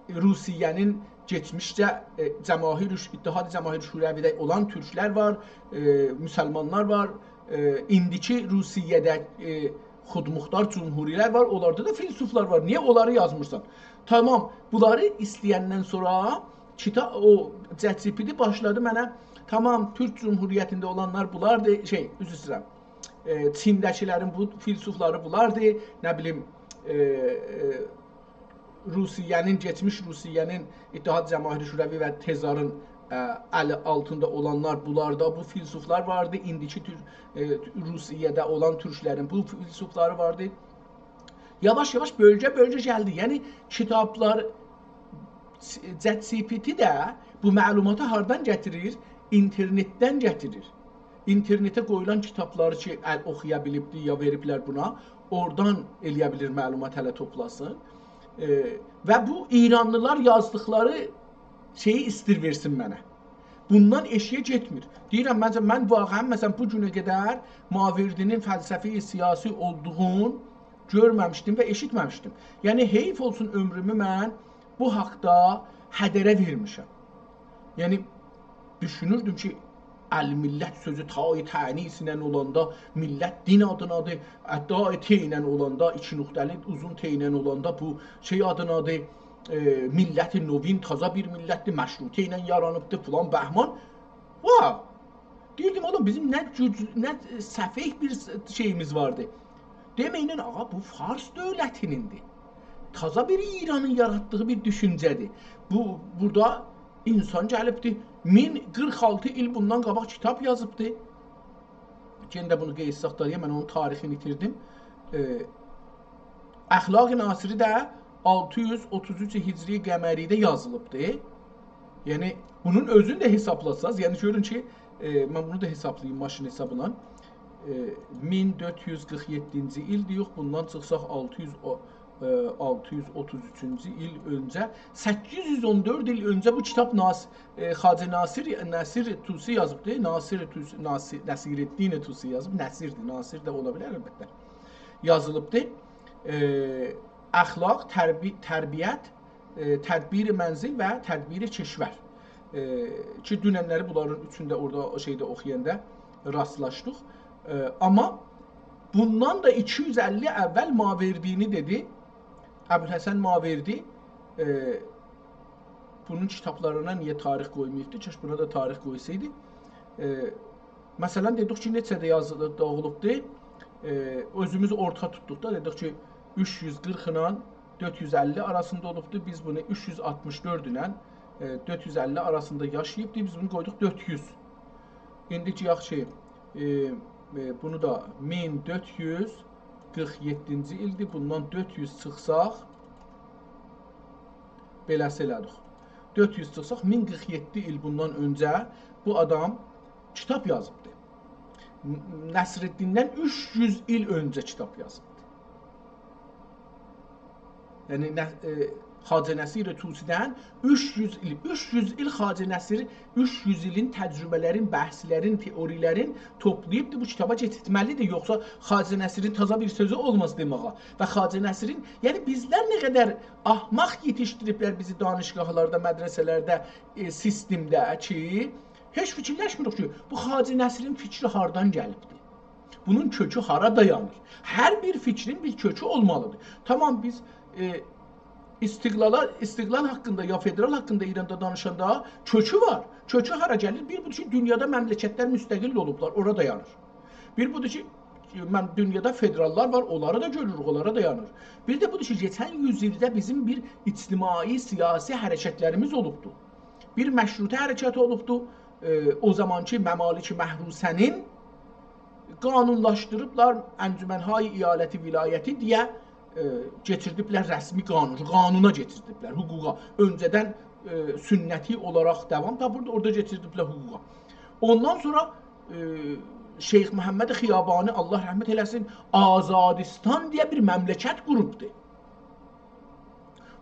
ائ، روسیه‌نین کئچمیشده، ائ، جماهیر، اتحاد جماهیر شوروی‌ده اولان تورکلر وار، ائ، مسلمانلار وار، ائ، ایندیکی روسیه‌ده، ائ، خودمختار جمهوری‌لر وار، اونلاردا دا فیلسوفلار وار. نییه اونلاری یازمیرسان؟ تامام، بونلاری ایسته‌یندن سونرا کیتا-، او ChatGPT باشلادی منه، تامام، تورک جمهوریتینده اولانلار بونلاردیر، شئی، عذر ایسته‌ییرم، ائ، چینده‌کیلرین بو فیلسوفلاری بونلاردیر، نه بیلیم، ائ، ائ، روسیه‌نین، کئچمیش روسیه‌نین اتحاد جماهیر شوروی و تزارین، ائ، الی آلتیندا اولانلار، بونلاردا بو فیلسوفلار واردی، ایندیکی تور-، ائ، روسیه‌ده اولان تورکلرین بو فیلسوفلاری واردی. یاواش-یاواش بؤلگه-بؤلگه گلدی. یعنی، کیتابلار، ChatGPT ده بو معلوماتی هاردان گتیریر؟ اینترنتدن گتیریر. اینترنته قویولان کیتابلاری کی، ال اوخویا بیلیبدی، یا وئریبلر بونا، اورادان ائلیه بیلیر معلومات اله توپلاسین. ائ، و بو ایرانلیلار یازدیقلاری شئیی ایستیر وئرسین منه. بوندان ائشیگه گئتمیر. دئییرم، منجه، من واقعا، مثلا، بو گونه قدر ماوردی‌نین فلسفی سیاسی اولدوغون گؤرمه‌میشدیم و ائشیتمه‌میشدیم. یعنی، حیف اولسون عؤمرومو من بو حاقدا هدره وئرمیشم. یعنی، دوشونوردوم کی، الملت سؤزو تای تأنیث ایله اولاندا، ملت دین آدینادیر، ادعای ته ایله اولاندا، ایکی نقطه‌لی اوزون ته ایله اولاندا بو شئی آدینادیر، ائ، ملت نوین تازا بیر ملتدیر، مشروطه ایله یارانیبدیر، فلان بهمان. واه! دئییردیم، اوغلوم، بیزیم نه گوج، نه سفئه بیر س، شئییمیز واردی. دئمه‌یین، آغا، بو فارس دؤولتینیندیر. تازا بیر ایرانین یاراتدیغی بیر دوشونجه‌دیر. بو، بورادا اینسان گلیبدی، مین قیرخ آلتی ایل بوندان قاباق کیتاب یازیبدی. یئنه ده بونو قیس ساختارییا، من اونون تاریخینی ایتیردیم. ائ، اخلاق ناصری ده آلتی یوز اوتوز اوچ هجری قمری‌ده یازیلیبدی. یعنی، بونون اؤزونو ده حسابلاساز، یعنی گؤرون کی، ائ، من بونو دا حسابلاییم ماشین حسابیندان. ائ، مین دؤرد یوز قیرخ یئددینجی ایلدیر، یوخ، بوندان چیخساق آلتی یوز او، ائ، آلتی یوز اوتوز اوچونجو ایل اؤنجه، سککیز یوز اون دؤرد ایل اؤنجه بو کیتاب ناص، ائ، خواجه ناصر، نصیر طوسی یازیبدی. ناصر طوسی، ناصر، نصیرالدین طوسی یازیب، نصیردیر، ناصر ده اولا بیلر البته. یازیلیبدی. ائ، اخلاق، تربی، تربیت، ائ، تدبیر منزل و تدبیر کشور. ائ، کی، دوننلری بونلارین اوچون ده اورادا او شئیده اوخویاندا راستلاشدیق. ائ، آمما بوندان دا ایکی یوز اللی اول ماوردینی دئدی. ابوالحسن ماوردی، ائ، بونون کیتابلارینا نییه تاریخ قویماییبدی؟ کاش بونا دا تاریخ قویسایدی. ائ، مثلا، دئدیک کی، نئچه‌ده یازیلیب، دوغولوبدو. ائ، اؤزوموز اورتا توتدوق دا، دئدیک کی، اوچ یوز قیرخ ایله دؤرد یوز اللی آراسیندا اولوبدو. بیز بونو اوچ یوز آلتمیش دؤرد ایله، ائ، دؤرد یوز اللی آراسیندا یاشاییبدی. بیز بونو قویدوق دؤرد یوز. ایندی کی، یاخشی، ائ، ائ، بونو دا مین دؤرد یوز قیرخ یئددینجی ایلدیر. بوندان دؤرد یوز چیخساق، بئله‌سی ائله‌دیک. دؤرد یوز چیخساق، مین قیرخ یئددی ایل بوندان اؤنجه بو آدام کیتاب یازیبدی. ن، نصیرالدیندن اوچ یوز ایل اؤنجه کیتاب یازیبدی. یعنی، نه، ائ، خواجه نصیر طوسی‌دن اوچ یوز ایل، اوچ یوز ایل خواجه نصیر، اوچ یوز ایلین تجربه‌لرین، بحثلرین، تئوری‌لرین توپلاییبدی، بو کیتابا کئچیرتمه‌لیدیر. یوخسا خواجه نصیرین تازا بیر سؤزو اولماز دئمه‌یه. و خواجه نصیرین، یعنی بیزلر نه قدر احمق یئتیشدیریبلر بیزی دانشگاهلاردا، مدرسه‌لرده، ائ، سیستمده کی، هئچ فیکیرلشمیریک کی، بو خواجه نصیرین فیکری هاردان گلیبدی؟ بونون کؤکو هارا دایانیر؟ هر بیر فیکرین بیر کؤکو اولمالیدیر. تامام، بیز، ائ، استقلالا، استقلال حاقیندا یا فدرال حاقیندا ایراندا دانیشاندا کؤکو وار. کؤکو هارا گلیر؟ بیر بودور کی، دونیادا مملکتلر مستقل اولوبلار، اورا دایانیر. بیر بودور کی، من، دونیادا فدراللار وار، اونلاری دا گؤروروک، اونلارا دایانیر. بیر ده بودور کی، کئچن یوز ایلده بیزیم بیر اجتماعی، سیاسی حرکتلریمیز اولوبدو. بیر مشروطه حرکتی اولوبدو. ائ، او زامانکی ممالک محروسه‌نین قانونلاشدیریبلار، انجمن‌های ایالتی ولایتی دئیه، ائ، کئچیردیبلر رسمی قانون، قانونا کئچیردیبلر، حقوقا. اؤنجه‌دن، ائ، سنتی اولاراق داوام تاپیردی، اورادا کئچیردیبلر حقوقا. اوندان سونرا، ائ، شیخ محمد خیابانی، الله رحمت ائله‌سین، آزادیستان دئیه بیر مملکت قوروبدو.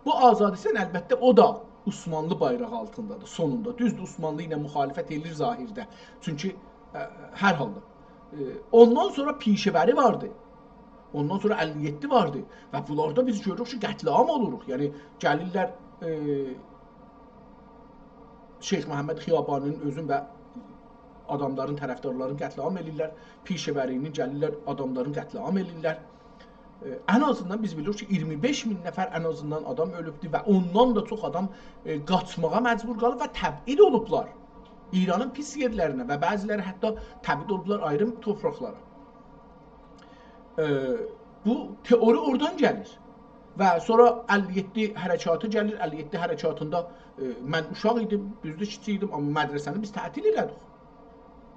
بو آزادیستان، البته، او دا عثمانلی بایراغی آلتیندادیر سونوندا. دوزدور، عثمانلی ایله مخالفت ائله‌ییر ظاهرده. چونکی، ائ، هر حالدا. ائ، اوندان سونرا پیشه‌وری واردی. اوندان سونرا اللی یئددی واردی. و بونلاردا بیز گؤروروک کی، قتل‌عام اولوروق. یعنی، گلیرلر، ائ، شیخ محمد خیابانی‌نین اؤزون و آداملارین، طرفدارلارین قتل‌عام ائله‌ییرلر، پیشه‌وری‌نین گلیرلر، آداملارین قتل‌عام ائله‌ییرلر. ائ، ان آزیندان بیز بیلیریک کی، اییرمی بئش مین نفر ان آزیندان آدام اؤلوبدو و اوندان دا چوخ آدام، ائ، قاچماغا مجبور قالیب و تبعید اولوبلار ایرانین پیس یئرلرینه و بعضی‌لری حتی تبعید اولوبلار آیری تورپاقلارا. ائ، بو تئوری اورادان گلیر. و سونرا اللی یئددی حرکاتی گلیر. اللی یئددی حرکاتیندا، ائ، من اوشاق ایدیم، دوزدور، کیچیک ایدیم، آمما مدرسه‌نی بیز تعطیل ائله‌دیک.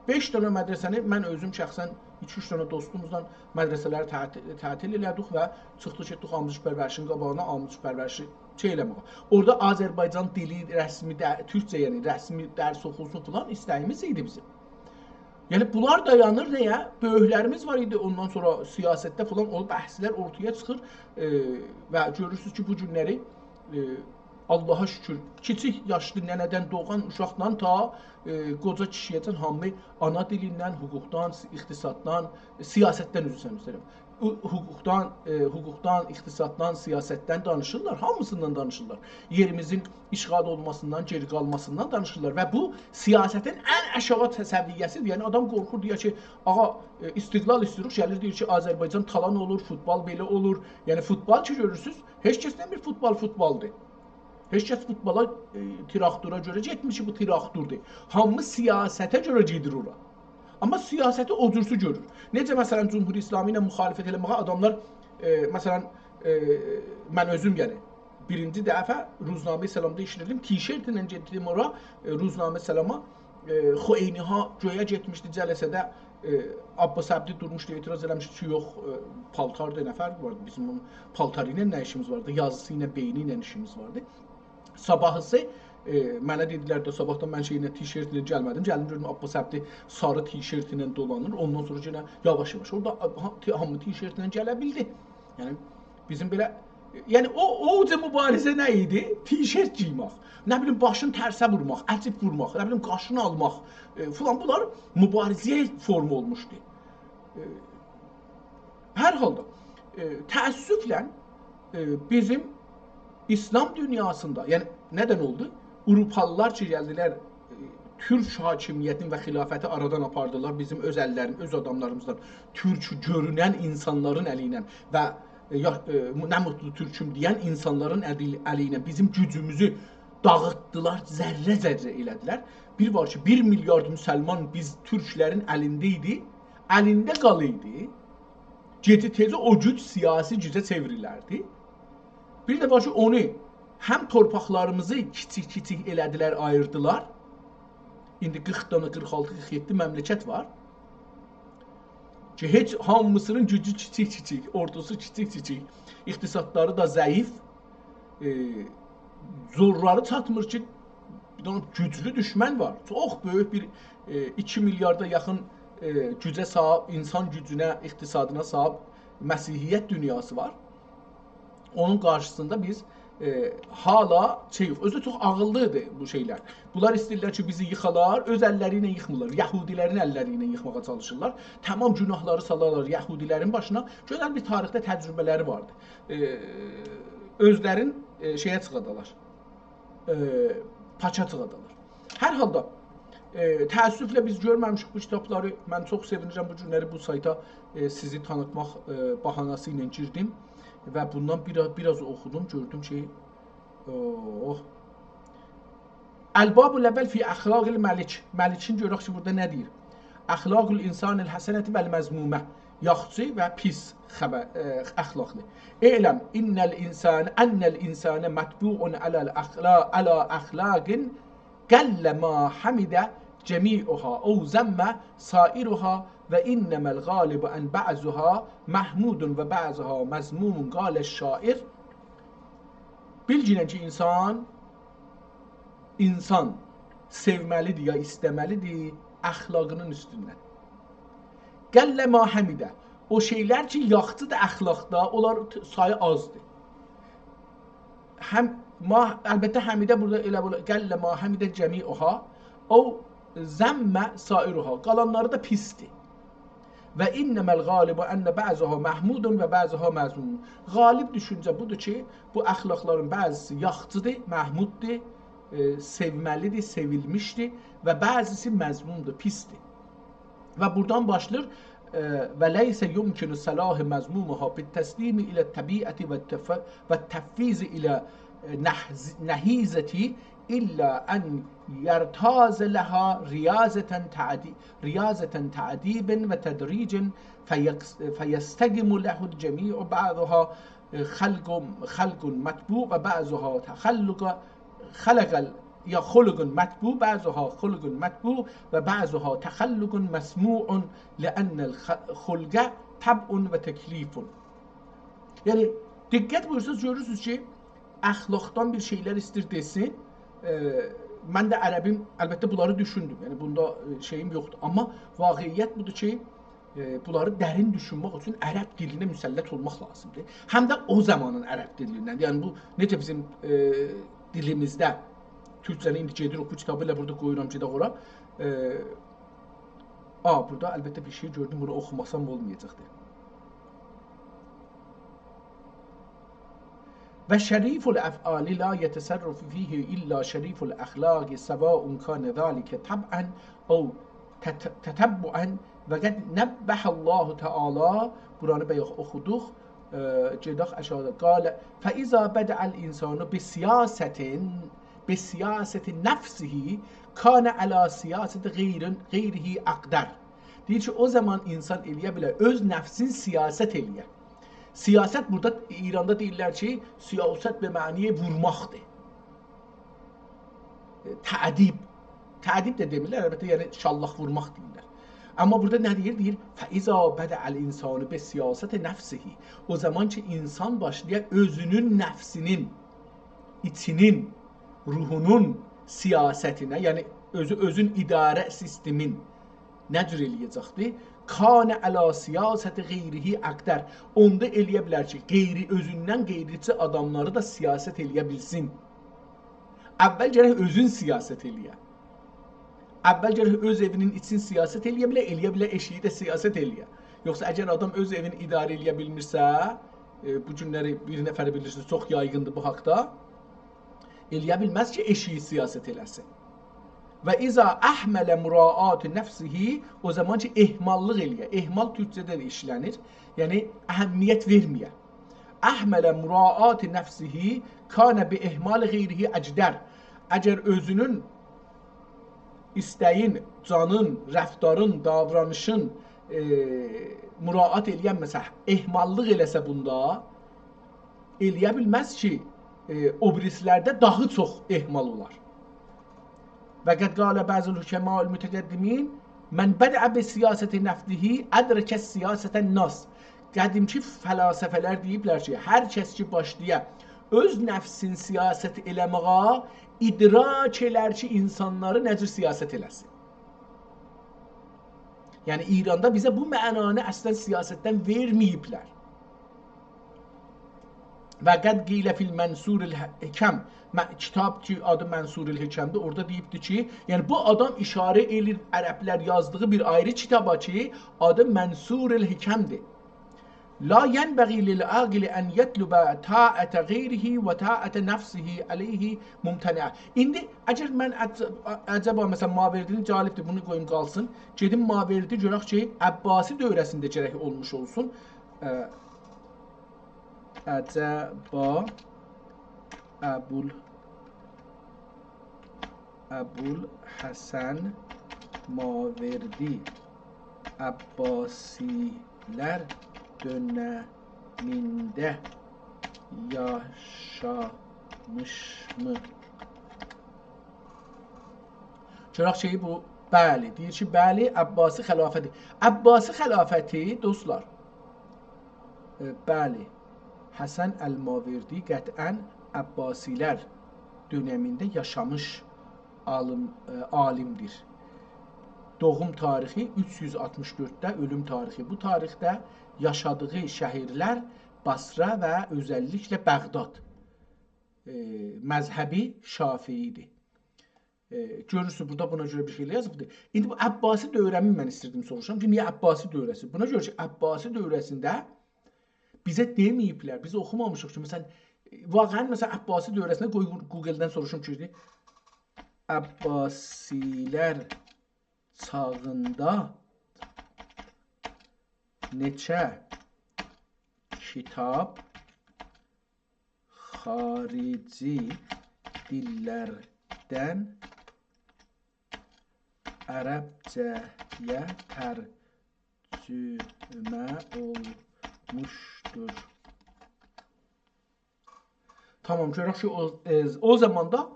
بئش دنه مدرسه‌نی من اؤزوم شخصا ایکی-اوچ دنه دوستوموزلا مدرسه‌لری تعطیل، تعطیل ائله‌دیک و چیخدیق گئتدیک آموزش پرورشین قاباغینا، آموزش پرورشی شئی ائله‌مه‌یه. اورادا آذربایجان دیلی رسمی ده، تورکجه، یعنی رسمی درس اوخولسون فلان ایسته‌ییمیز ایدی بیزیم. یعنی، بونلار دایانیر نه‌یه؟ بؤیوکلریمیز وار ایدی، اوندان سونرا سیاستده فلان او بحثلر اورتایا چیخیر، ائ، و گؤرورسونوز کی، بو گونلری، ائ، آللاها شوکور، کیچیک یاشلی ننه‌دن دوغان اوشاقدان تا، ائ، قوجا کیشی‌یه‌جن هامی آنا دیلیندن، حقوقدان، اقتصاددان، سیاستدن، عذر ایسته‌ییرم، او-، حقوقدان، ائ، حقوقدان، اقتصاددان، سیاستدن دانیشیرلار، هامیسیندان دانیشیرلار. یئریمیزین اشغال اولماسیندان، گئری قالماسیندان دانیشیرلار و بو سیاستین ان آشاغی سویه‌سی‌دیر. یعنی آدام قورخور، دئیر کی، «آغا، ائ، استقلال ایسته‌ییریک»، گلیر دئییر کی، آذربایجان تالان اولور، فوتبال بئله اولور. یعنی فوتبال کی گؤرورسونوز، هئچ کس دئمیر فوتبال فوتبالدیر. هئچ کس فوتبالا، ائ، تراکتورا گؤره گئتمیر کی، بو تراکتوردور. هامی سیاسته گؤره گئدیر اورا. آمما سیاستی او جورسو گؤرور. نئجه، مثلا، جمهوری اسلامی ایله مخالفت ائله‌مه‌یه آداملار، ائ، مثلا، ائ، من اؤزوم، یعنی، بیرینجی دفعه روزنامه سلامدا ایشله‌دیم، تیشرتله گئتدیم اورا، ائ، روزنامه سلاما، ائ، خمینی‌ها گؤیه گئتمیشدی جلسه‌ده، ائ، عباس عبدی دورموشدو، اعتراض ائله‌میشدی کی، یوخ، ائ، پالتاردی، نه فرقی واردی؟ بیزیم اونون پالتاری ایله نه ایشیمیز واردی؟ یازیسی ایله، بئینی ایله ایشیمیز واردی. صاباحیسی، ائ، منه دئدیلر ده، صاباحدان من شئیینن، تیشرتینن گلمه‌دیم. گلدیم گؤردوم عباس عبدی ساری تیشرتینن دولانیر. اوندان سونرا یئنه یاواش-یاواش اورادا ها-، تی-، هامی تیشرتینن گله بیلدی. یعنی بیزیم بئله، یعنی او، او اوج مبارزه نه ایدی؟ تیشرت گئیمک. نه بیلیم، باشینی ترسه وورماق، عجیب وورماق، نه بیلیم، قاشینی آلماق، ائ، فلان، بونلار مبارزه‌یه فورم اولموشدو. ائ، هر حالدا، ائ، تأسفله، ائ، بیزیم اسلام دونیاسیندا، یعنی نه‌دن اولدو؟ آوروپالیلار کی گلدیلر، ائ، تورک حاکمیتینی و خلافتی آرادان آپاردیلار، بیزیم اؤز اللریم-، اؤز آداملاریمیزدان تورک گؤرونن اینسانلارین الی ایله و، ائ، یا، ائ، «نه موتلو تورکوم» دئین اینسانلارین الی، الی ایله بیزیم گوجوموزو داغیتدیلار، ذره-ذره ائله‌دیلر. بیر وار کی، بیر میلیارد مسلمان بیز تورکلرین الینده ایدی، الینده قالیدی، گئجه-تئزه او گوج سیاسی گوجه چئوریلردی. بیر ده وار کی، اونو هم تورپاقلاریمیزی کیچیک-کیچیک ائله‌دیلر، آییردیلار. ایندی قیرخ دانا، قیرخ آلتی، قیرخ یئددی مملکت وار کی، هئچ، هامیسینین گوجو کیچیک-کیچیک، اوردوسو کیچیک-کیچیک، اقتصادلاری دا ضعیف، ائ، زورلاری چاتمیر کی، بیر دنه گوجلو دوشمن وار. چوخ بؤیوک بیر، ائ، ایکی میلیاردا یاخین، ائ، گوجه صاحیب، اینسان گوجونه، اقتصادینا صاحیب مسیحیت دونیاسی وار. اونون قارشیسیندا بیز، ائ، هالا شئی یوخ. اؤزو ده چوخ عاغیللیدیر بو شئیلر. بونلار ایسته‌ییرلر کی، بیزی ییخالار، اؤز اللری ایله ییخمیرلار. یهودیلرین اللری ایله ییخماغا چالیشیرلار. تمام گوناهلاری سالارلار یهودیلرین باشینا. گؤزل بیر تاریخده تجربه‌لری واردی. ائ، اؤزلرین، ائ، شئیه چیخادالار. ائ، پاچا چیخادالار. هر حالدا، ائ، تأسفله بیز گؤرمه‌میشیک بو کیتابلاری. من چوخ سئوینیرم بو گونلری بو سایتا، ائ، سیزی تانیتماق، ائ، باهاناسی ایله گیردیم و بوندان بیر آز، بیر آز اوخودوم، گؤردوم کی، اوه. الباب الاول فی اخلاق الملک. ملکین گؤرک کی، بورادا نه دئییر؟ اخلاق الانسان الحسنة والمذمومة. یاخشی و پیس خبر، ائ، اخلاقلی. اعلم ان الانسان، ان الانسان مطبوع علی الاخلاق، علی اخلاق قل ما حمد جمیعها او ذم سائرها و انما الغالب ان بعضها محمود و بعضها مذموم. قال الشاعر. بیلگینن کی، اینسان، اینسان سئومه‌لیدیر یا ایسته‌مه‌لیدیر اخلاقینین اوستوندن. قل ما حمد. او شئیلر کی، یاخشیدیر اخلاقدا، اونلار ت-، سایی آزدیر. هم، ما، البته، حمد بورادا ائله بولا، قل ما حمد جمیعها، او ذم سائرها، قالانلاری دا پیسدیر. و انما الغالب ان بعضها محمود و بعضها مذموم. غالب دوشونجه بودور کی، بو اخلاقلارین بعضیسی یاخشیدیر، محموددور، ائ، سئومه‌لیدیر، سئویلمیشدیر و بعضیسی مذمومدور، پیسدیر. و بورادان باشلاییر، ائ، «و لیس یمکن صلاح مذمومها بالتسلیم الی الطبیعة و التف-، و التفویض الی نحز-، نحیضة الا ان یرتاض لها ریاضة تعدی-، ریاضة تعدیب و تدریج فیکس-، فیستقیم له الجمیع بعضها خلق، خلق مطبوع و بعضها تخلق، خلق ال-، یا خلق مطبوع، بعضها خلق مطبوع و بعضها تخلق مسموع، لأن الخ-، خلق طبع و تکلیف. یعنی، دقت بویورسانیز، گؤرورسونوز کی، اخلاقدان بیر شئیلر ایسته‌ییر دئسین. ائ، من ده عربیم، البته، بونلاری دوشوندوم. یعنی، بوندا، ائ، شئییم یوخدور. آمما واقعیت بودور کی، ائ، بونلاری درین دوشونمک اوچون عرب دیلینه مسلط اولماق لازیمدیر. هم ده او زامانین عرب دیلیندن. یعنی بو نئجه بیزیم، ائ، دیلیمیزده. تورکجه‌نی ایندی گئدیریک، بو کیتابی ائله بورادا قویورام، گئدک اورا. ائ، آ، بورادا البته بیر شئی گؤردوم، بونو اوخوماسام اولمایاجاقدی. «و شریف الافعال لا یتصرف فیه الا شریف الاخلاق، سواء کان ذلک طبعا او تت-، تتبعا، و قد نبه الله تعالی»، بورانی بایاق اوخودوق، ائ، گئدک آشاغیدا. «قال: فاذا بدأ الانسان بسیاسة، بسیاسة نفسه، کان علی سیاسة غیر، غیره اقدر.» دئییر کی، او زامان انسان ائلیه بیلر اؤز نفسین سیاست ائلیه. سیاست بورادا ایراندا دئییرلر کی، سیاست به معنی وورماقدیر. ائ، تأدیب. تأدیب ده دئمیرلر، البته، یعنی شاللاق وورماق دئییرلر. آمما بورادا نه دئییر؟ دئییر: «فاذا بدأ الانسان بسیاسة نفسه.» او زامان کی، انسان باشلاییر اؤزونون نفسینین، ایچینین، روحونون سیاستینه، یعنی اؤزو، اؤزون اداره سیستمین نه جور ائلیه‌جکدی؟ «کان علی سیاسة غیره اقدر.» اوندا ائلیه بیلر کی، غیری، اؤزوندن غیریچی آداملاری دا سیاست ائلیه بیلسین. اول گرک اؤزون سیاست ائلیه. اول گرک اؤز ائوینین ایچین سیاست ائلیه بیله، ائلیه بیله ائشیگی ده سیاست ائلیه. یوخسا اگر آدام اؤز ائوینی اداره ائلیه بیلمیرسه، ائ، بو گونلری بیر نفری بیلیرسینیز، چوخ یایغیندیر بو حاقدا. ائلیه بیلمز کی، ائشیگی سیاست ائله‌سین. «و اذا اهمل مراعاة نفسه»، او زامان کی، اهماللیق ائلیه. اهمال تورکجه‌ده ده ایشله‌نیر. یعنی، اهمیت وئرمه‌یه. «اهمل مراعاة نفسه، کان باهمال غیره اجدر.» اگر اؤزونون ایسته‌یین، جانین، رفتارین، داورانیشین، ائ، مراعات ائلیه‌نمه‌سه، اهماللیق ائله‌سه بوندا، ائلیه بیلمز کی، ائ، او بیریسی‌لرده داها چوخ اهمال اولار. «و قد قال بعض الحکماء المتقدمین: من بدأ بسیاسة نفسه ادرک سیاسة الناس.» قدیمکی فلاسفه‌لر دئییبلر کی، هر کس کی باشلایا اؤز نفسین سیاست ائله‌مه‌یه، ادراک ائلر کی، انسانلاری نه جور سیاست ائله‌سین. یعنی، ایراندا بیزه بو معنانی اصلا سیاستدن وئرمه‌ییبلر. «و قد قیل فی المنثور الحکم»، م-، کیتاب کی، آدی منثور الحکم‌دیر، اورادا دئییبدی کی، یعنی بو آدام اشاره ائله‌ییر عربلر یازدیغی بیر آیری کیتابا کی، آدی منثور الحکم‌دیر. «لا ینبغی للعاقل ان یطلب طاعة غیره و طاعة نفسه علیه ممتنعة.» ایندی اگر من عج-، عجبا، مثلا، ماوردی‌نی، جالبدیر، بونو قویوم قالسین. گئدیم ماوردی گؤرک کی، عباسی دوره‌سینده گرک اولموش اولسون. اه، عجبا ابول-، ابوالحسن ماوردی عباسی‌لر دؤنمینده یاشامیشمی؟ گؤرک کی، بو، بلی، دئییر کی، بلی، عباسی خلافتی. عباسی خلافتی، دوستلار، ائ، بلی، حسن الماوردی قطعا عباسی‌لر دؤنمینده یاشامیش عالیم، ائ، عالیم‌دیر. دوغوم تاریخی اوچ یوز آلتمیش دؤردده، اؤلوم تاریخی بو تاریخده، یاشادیغی شهرلر بصره و اؤزللیکله بغداد. ائ، مذهبی شافعی‌دیر. ائ، گؤرورسونوز، بورادا بونا گؤره بیر شئیلر یازیبدیر. ایندی بو عباسی دؤوره‌نی من ایستیردیم سوروشام کی، نییه عباسی دؤوره‌سی؟ بونا گؤره کی، عباسی دؤوره‌سینده بیزه دئمه‌ییبلر، بیز اوخومامیشیق کی، مثلا، واقعا، مثلا، عباسی دؤوره‌سینده، قوی گوگلدن سوروشوم کی، عباسی‌لر چاغیندا نئچه کیتاب خاریجی دیللردن عربجه‌یه ترجمه اولموشدور. تامام، گؤرک کی، او، ائ، او زاماندا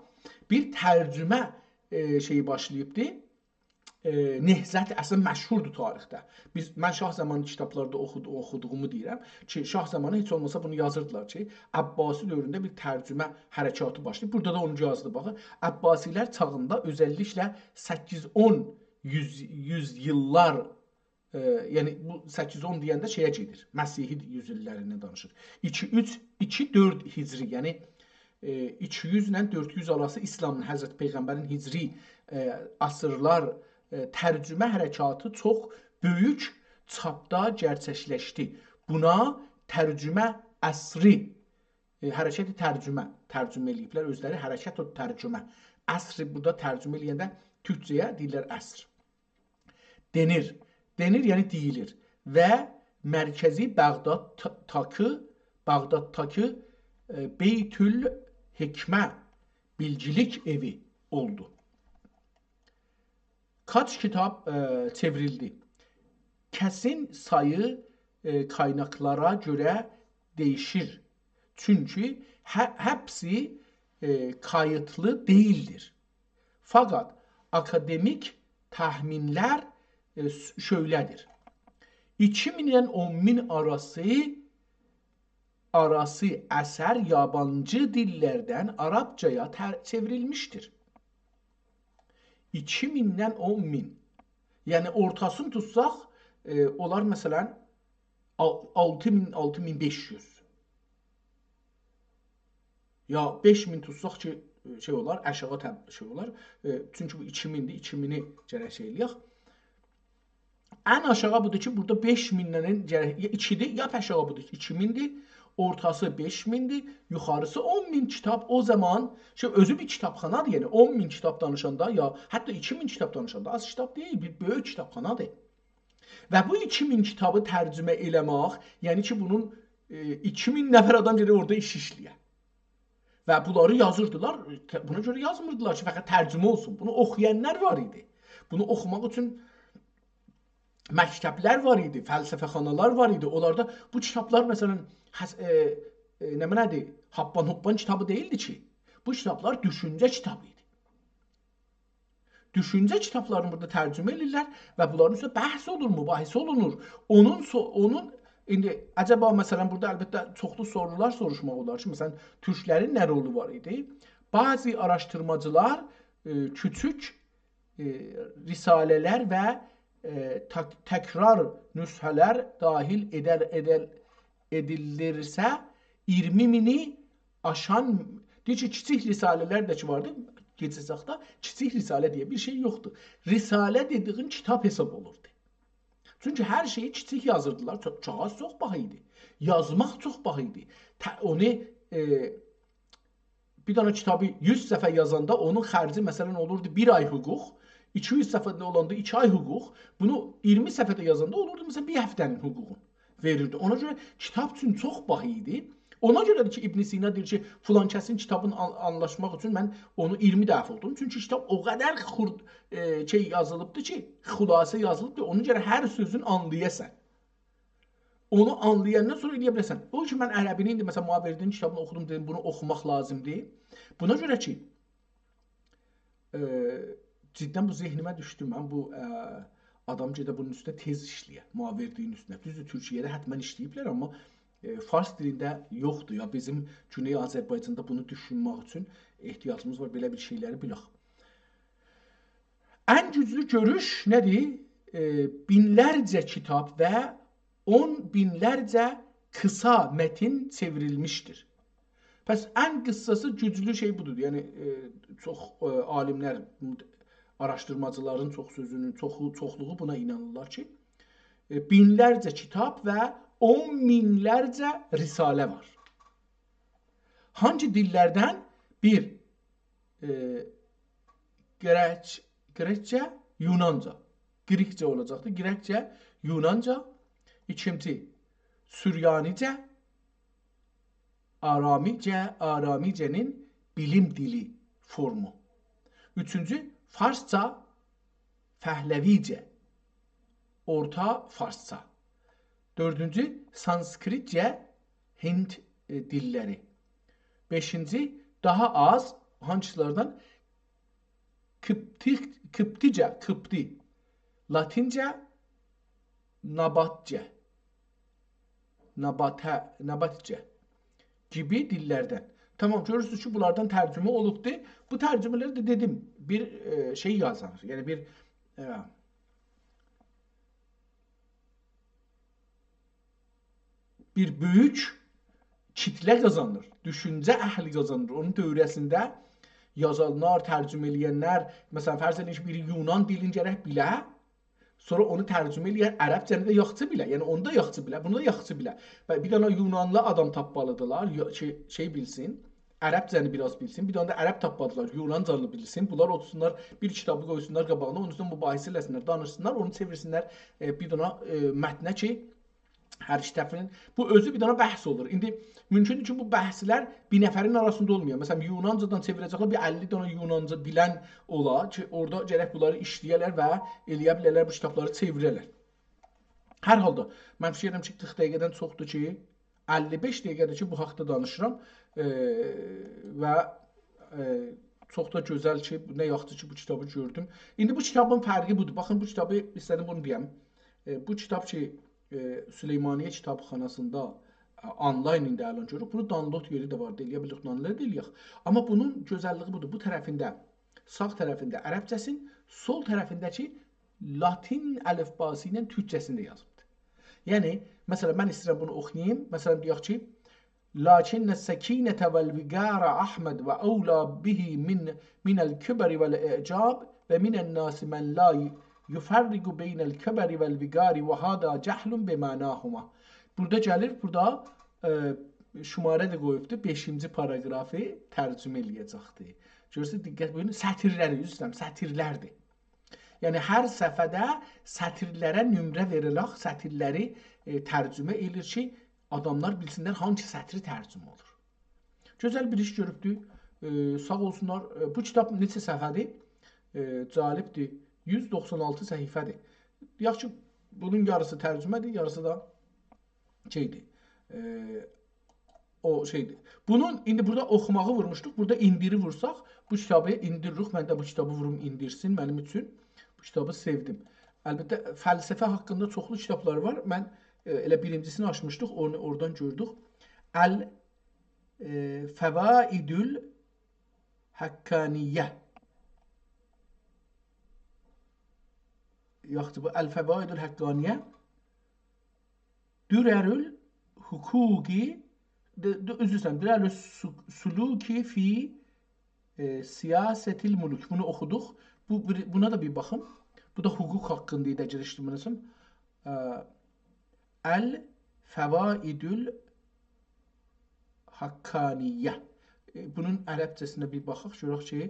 بیر ترجمه، ائ، شئیی باشلاییبدی. ائ، نهضت اصلا مشهوردور تاریخده. بیز، من شاه زامانی کیتابلاردا اوخود-، اوخودوغومو دئییرم کی، شاه زامانی هئچ اولماسا بونو یازیردیلار کی، عباسی دؤورونده بیر ترجمه حرکاتی باشلاییب. بورادا دا اونو یازدی، باخین. عباسی‌لر چاغیندا اؤزللیکله سککیز اون یوز، یوز ایللر، ائ، یعنی بو سککیز اون دئینده شئیه گئدیر، مسیحی یوز ایللریندن دانیشیر. ایکی اوچ، ایکی دؤرد هجری، یعنی ائ، ایکی یوز ایله دؤرد یوز آراسی ایسلامین، حضرت پیغمبرین هجری، ائ، عصرلر، ائ، ترجمه حرکاتی چوخ بؤیوک چاپدا گئرچکلشدی. بونا ترجمه عصری، ائ، حرکت ترجمه، ترجمه ائله‌ییبلر اؤزلری، حرکت و ترجمه. عصری بورادا ترجمه ائله‌ینده تورکجه‌یه دئییرلر عصر. دئنیر. دئنیر، یعنی دئییلیر. و مرکزی بغداد تا-، تاکی، بغدادداکی، ائ، بیت‌الحکمه بیلگیلیک ائوی اولدو. کاچ کیتاب، ائ، چئوریلدی؟ کسین سایی، ائ، قایناقلارا گؤره دییشیر. چونکی هه-، هپسی، ائ، قاییتلی دئییلدیر. فقط آکادمیک تخمینلر، ائ، س-، شؤیله‌دیر. ایکی مین ایله اون مین آراسی، آراسی اثر یابانجی دیللردن عربجه‌یه تر-، چئوریلمیشدیر. ایکی میندن اون مین. یعنی اورتاسینی توتساق، ائ، اولار مثلا آل-، آلتی مین، آلتی مین بئش یوز. یا بئش مین توتساق کی، شئی اولار، آشاغی تب-، شئی اولار. ائ، چونکی بو ایکی میندیر، ایکی مینی گرک شئی ائله‌یک. ان آشاغی بودور کی، بورادا بئش میندن گرک، یا ایکیدیر، یا آشاغی بودور کی، ایکی میندیر، اورتاسی بئش میندیر، یوخاریسی اون مین کیتاب. او زامان کی، اؤزو بیر کیتابخانادیر، یعنی اون مین کیتاب دانیشاندا، یا حتی ایکی مین کیتاب دانیشاندا، آز کیتاب دئییل، بیر بؤیوک کیتابخانادیر. و بو ایکی مین کیتابی ترجمه ائله‌مک، یعنی کی، بونون، ائ، ایکی مین نفر آدام گرک اورادا ایش ایشله‌یه. و بونلاری یازیردیلار، ته-، بونا گؤره یازمیردیلار کی، فقط ترجمه اولسون. بونو اوخویانلار وار ایدی. بونو اوخوماق اوچون مکتبلر وار ایدی، فلسفه‌خانالار وار ایدی. اونلاردا بو کیتابلار، مثلا، حس-، ائ، ائ، نمنه‌دیر، هاپپان هوپپان کیتابی دئییلدی کی. بو کیتابلار دوشونجه کیتابی ایدی. دوشونجه کیتابلارینی بورادا ترجمه ائدیرلر و بونلارین اوستونده بحث اولور، مباحثه اولونور. اونون سو-، اونون، ایندی عجبا، مثلا، بورادا البته چوخلو سورولار سوروشماق اولار کی، مثلا، تورکلرین نه رولو وار ایدی؟ بعضی آراشدیرماجیلار، ائ، کوچوک، ائ، رساله‌لر و، ائ، تک-، تکرار نسخه‌لر داخیل ائدر، ائدر، ائدیلیرسه، اییرمی مینی آشان، دئییر کی، کیچیک رساله‌لر ده کی واردی، گئده‌جک ده، کیچیک رساله دئیه بیر شئی یوخدور. رساله دئدیگین کیتاب حساب اولوردو. چونکی هر شئیی کیچیک یازیردیلار، چو-، کاغیذ چوخ باها ایدی. یازماق چوخ باها ایدی. ته-، اونو، ائ، بیر دنه کیتابی یوز صفحه یازاندا اونون خرجی، مثلا، اولوردو بیر آی حقوق، ایکی یوز صفحه‌ده اولاندا ایکی آی حقوق، بونو اییرمی صفحه‌ده یازاندا اولوردو، مثلا، بیر هفته‌نین حقوقون وئریردی. اونا گؤره کیتاب اوچون چوخ باها ایدی. اونا گؤره‌دیر کی، ابن سینا دئییر کی، فلان کسین کیتابین آن-، آنلاشماق اوچون من اونو اییرمی دفعه اوخودوم. چونکی کیتاب او قدر خورد، ائ، شئی یازیلیبدیر کی، خلاصه یازیلیبدیر، اونون گرک هر سؤزون آنلایاسان. اونو آنلایاندان سونرا ائله‌یه بیلرسن. او کی، من عربی‌نین ایندی، مثلا، ماوردی‌نین کیتابینی اوخودوم، دئدیم، بونو اوخوماق لازیمدیر. بونا گؤره کی، ائ، جداً بو ذهنیمه دوشدو. من بو، ائ، آدام گئده بونون اوستونده تئز ایشله‌یه، ماوردی‌نین اوستونده. دوزدور، تورکیه‌ده حتماً ایشله‌ییبلر، آمما، ائ، فارس دیلینده یوخدور. یا بیزیم گونئی آذربایجاندا بونو دوشونمک اوچون احتیاجیمیز وار، بئله بیر شئیلری بیلک. ان گوجلو گؤروش نه‌دیر؟ ائ، مینلرجه کیتاب و اون مینلرجه قیسا متن چئوریلمیشدیر. پس ان قیسساسی، گوجلو شئی بودور. یعنی، ائ، چوخ، ائ، عالیملر، آراشدیرماجیلارین چوخ سؤزونون چوخو، چوخلوغو بونا اینانیرلار کی، ائ، مینلرجه کیتاب و اون مینلرجه رساله وار. هانگی دیللردن؟ بیر، ائ، گرک-، گرکجه، یونانجا. گریکجه اولاجاقدیر. گرکجه، یونانجا. ایکینجی، سوریانیجه، آرامیجه، آرامیجه‌نین بیلیم دیلی فورمو. اوچونجو، فارسجا، پهلویجه، اورتا فارسجا. دؤردونجو، سانسکریتجه، هند، ائ، دیللری. بئشینجی، داها آز، هانگیلاردان؟ قیپتیک-، قیپتیجه، قیپتی، لاتینجه، ناباتجه، ناباته-، ناباتجه کیمی دیللردن. تامام، گؤرورسونوز کی، بونلاردان ترجمه اولوبدور. بو ترجمه‌لری ده دئدیم، بیر، ائ، شئی یازار، یعنی بیر، ائ، بیر بؤیوک کیتله قازانیر، دوشونجه اهلی قازانیر. اونون دؤوره‌سینده یازانلار، ترجمه ائله‌ینلر، مثلا، فرض ائدین کی، بیری یونان دیلینی گرک بیله، سونرا اونو ترجمه ائله‌یر، عربجه‌نی ده یاخشی بیله، یعنی اونو دا یاخشی بیله، بونو دا یاخشی بیله. و بیر دنه یونانلی آدام تاپمالیدیرلار، یا-، شئی، شئی بیلسین، عربجه‌نی بیر آز بیلسین، بیر دنه ده عرب تاپمالیدیرلار، یونانجانی بیلسین. بونلار اوتورسونلار، بیر کیتابی قویسونلار قاباغینا، اونون اوستونده مباحثه ائله‌سینلر، دانیشسینلار، اونو چئویرسینلر، ائ، بیر دنه، ائ، متنه کی، هر ایکی طرفین، بو اؤزو بیر دنه بحث اولور. ایندی مومکوندور کی، بو بحثلر بیر نفرین آراسیندا اولمایا. مثلا، یونانجادان چئویره‌جکلر، بیر اللی دنه یونانجا بیلن اولا کی، اورادا گرک بونلاری ایشله‌یه‌لر و ائله‌یه بیلرلر بو کیتابلاری چئویره‌لر. هر حالدا، من فیکیر ائدیرم کی، قیرخ دقیقه‌دن چوخدور کی، اللی بئش دقیقه‌دیر کی، بو حاقدا دانیشیرام. ائ، و، ائ، چوخ دا گؤزل کی، نه یاخشی کی، بو کیتابی گؤردوم. ایندی بو کیتابین فرقی بودور. باخین، بو کیتابی ایسته‌دیم بونو دئیم. ائ، بو کیتاب کی، ائ، سلیمانیه کیتابخاناسیندا، ائ، آنلاین ایندی الان گؤروروک. بونو دانلود یئری ده وار، ائله‌یه بیلیریک دانلود ائله‌یک. آمما بونون گؤزللیگی بودور. بو طرفینده، ساغ طرفینده عربجه‌سین، سول طرفینده کی، لاتین الفباسی ایله تورکجه‌سینی ده یازیبدیر. یعنی، مثلا، من ایسته‌ییرم بونو اوخویوم. مثلا، دئیک کی، «لكن السكينة والوقار أحمد وأولى به من، من الكبر والإعجاب ومن الناس من لا يفرق بين الكبر والوقار وهذا جهل بمعناهما.» بورادا گلیر، بورادا، ائ، شماره ده قویوبدور، بئشینجی پاراگرافی ترجمه ائله‌یه‌جکدیر. گؤرورسونوز، دقت بویورون، سطیرلری، عذر ایسته‌ییرم، سطیرلردیر. یعنی، هر صفحه‌ده سطیرلره نمره وئریلک، سطیرلری، ائ، ترجمه ائله‌ییر کی، آداملار بیلسینلر هانسی سطری ترجمه اولور. گؤزل بیر ایش گؤروبدو. ائ، ساغ اولسونلار. ائ، بو کیتاب نئچه صفحه‌دیر؟ ائ، جالبدیر. یوز دوخسان آلتی صفحه‌دیر. یاخشی، بونون یاریسی ترجمه‌دیر، یاریسی دا شئیدیر. ائ، او شئیدیر. بونون ایندی بورادا اوخوماغی وورموشدوق. بورادا ایندیری وورساق، بو کیتابی ایندیریریک. من ده بو کیتابی ووروم ایندیرسین منیم اوچون. بو کیتابی سئودیم. البته، فلسفه حاقیندا چوخلو کیتابلار وار. من، ائ، ائله بیرینجیسینی آچمیشدیق، اونو اورادان گؤردوک. ال، ائ، فوائد الحقانیه. یاخشی، بو الفوائد الحقانیه. درر الحقوق، د-، د-، عذر ایسته‌ییرم، درر السلوک فی، ائ، سیاسة الملوک. بونو اوخودوق. بو، بیر، بونا دا بیر باخین. بو دا حقوق حاقیندا ایدی، اگر اشتباه ائله‌میرم. ائ، الفوائد الحقانیه. ائ، بونون عربجه‌سینه بیر باخاق، گؤرک کی،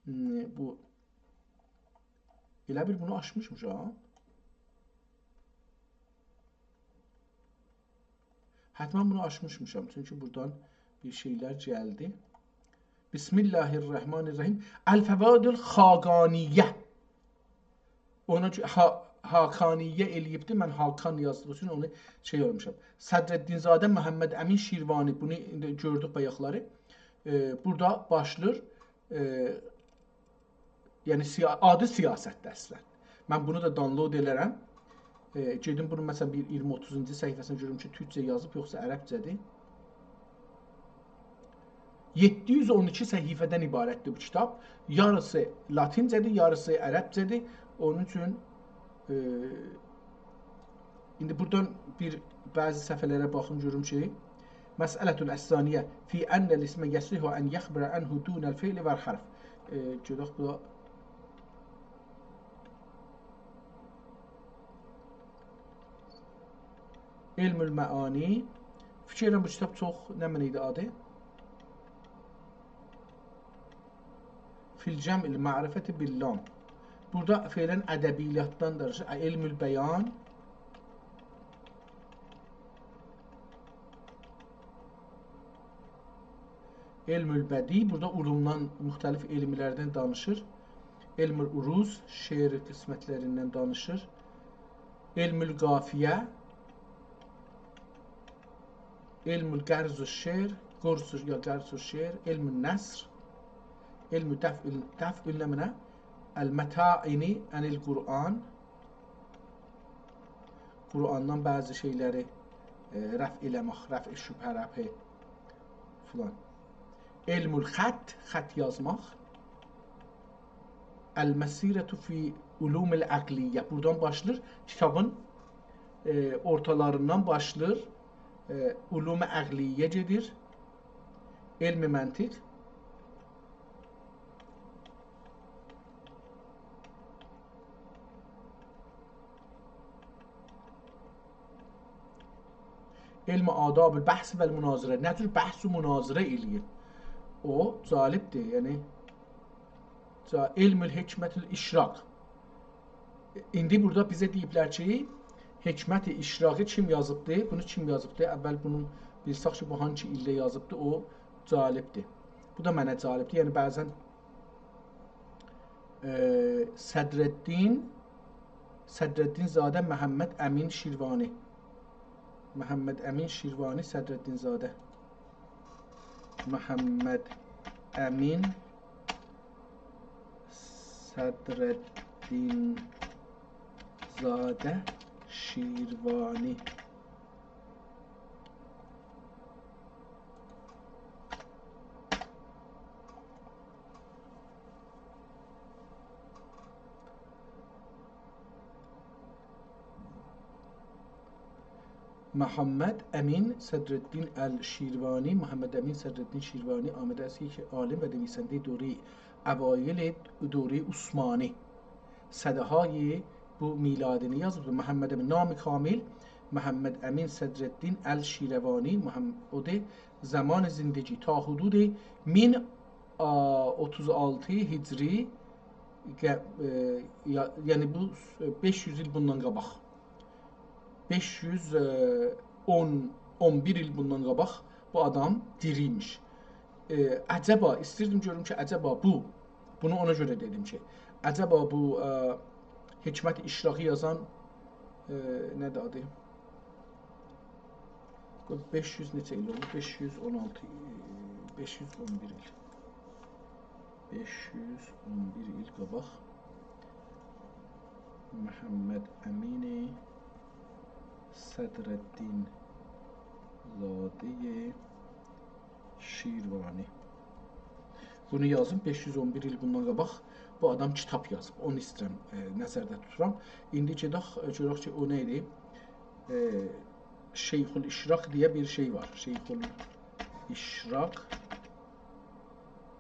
م، بو، ائله بیل بونو آچمیشمیشام. حتما بونو آچمیشمیشام، چونکی بورادان بیر شئیلر گلدی. بسم الله الرحمن الرحیم. الفوائد الخاقانیه. اونا کی، حا-، حاقانیه ائله‌ییبدی، من حاقان یازدیغی اوچون اونو شئی اولموشام. صدرالدین‌زاده محمدامین شیروانی، بونو ایندی گؤردوک بایاقلاری. ائ، بورادا باشلاییر. ائ، یعنی، سیا-، آدی سیاستدیر اصلا. من بونو دا دانلود ائلرم. ائ، گئدیم بونون، مثلا، بیر اییرمی، اوتوزونجو صفحه‌سینی گؤروم کی، تورکجه یازیب، یوخسا عربجه‌دیر. یئددی یوز اون ایکی صفحه‌دن عبارتدیر بو کیتاب. یاریسی لاتینجه‌دیر، یاریسی عربجه‌دیر. اونون اوچون، ائ، ایندی بورادان بیر بعضی صفحه‌لره باخیم، گؤروم کی، مسألة الثانیة فی أن الاسم یصح أن یخبر عنه دون الفعل والحرف. ائ، گؤرک بو دا علم المعانی. فیکیر ائدیرم بو کیتاب چوخ، نمنه ایدی آدی؟ فی الجمع المعرفة باللام. بورادا فعلا ادبیاتدان دانیشیر. علم البیان. علم البدیع، بورادا علومدان، مختلف علملردن دانیشیر. علم العروض، شعر قسمتلریندن دانیشیر. علم القافیه، علم الغرض الشعر، قرص یا غرض الشعر، علم النثر، علم دفع، دفع نمنه؟ المطاعن عن القرآن. قرآندان بعضی شئیلری، ائ، رفع ائله‌مک، رفع شبهه، رفع فلان. علم الخط، خط یازماق. المسیرة فی علوم العقلیة. بورادان باشلاییر، کیتابین، ائ، اورتالاریندان باشلاییر. ائ، علوم عقلیه گئدیر. علم منطق. علم آداب البحث و المناظره. نه جور بحث و مناظره ائله‌ییر؟ او جالبدیر، یعنی. جا-، علم الحکمت الاشراق. ایندی بورادا بیزه دئییبلر کی، حکمت اشراقی کیم یازیبدی؟ بونو کیم یازیبدی؟ اول بونو بیلسک کی، بو هانسی ایلده یازیبدی، او جالبدیر. بو دا منه جالبدیر. یعنی، بعضا، ائ، صدرالدین، صدرالدین‌زاده محمد امین شیروانی. محمد امین شیروانی، صدرالدین‌زاده. محمد امین صدرالدین‌زاده شیروانی. محمد امین صدرالدین الشیروانی، محمد امین صدرالدین شیروانی آمده است که عالم و نویسندهٔ دورهٔ اوایل دورهٔ عثمانی. سده‌های بو میلادینی یازیبدیر. محمد امین، نام کامل: محمد امین صدرالدین الشیروانی، محم-، او دا زمان زندگی تا حدود مین، آ، اوتوز آلتی هجری، ق-، ائ، یا-، یعنی بو بئش یوز ایل بوندان قاباق. بئش یوز اون، اون بیر ایل بوندان قاباق بو آدام دیری ایمیش. ائ، عجبا، ایستیردیم گؤروم کی، عجبا بو، بونو اونا گؤره دئدیم کی، عجبا بو، ائ، حکمت اشراقی یازان، ائ، نه‌دیر آدی؟ بئش یوز نئچه ایل اولدو؟ بئش یوز اون آلتی، بئش یوز اون بیر ایل. بئش یوز اون بیر ایل قاباق محمد امین صدرالدین‌زاده شیروانی. بونو یازیم، بئش یوز اون بیر ایل بوندان قاباق بو آدام کیتاب یازیب. اونو ایسته‌ییرم، ائ، نظرده توتورام. ایندی گئدک، ائ، گؤرک کی، او نه ایدی؟ ائ، شیخ الاشراق دئیه بیر شئی وار. شیخ الاشراق.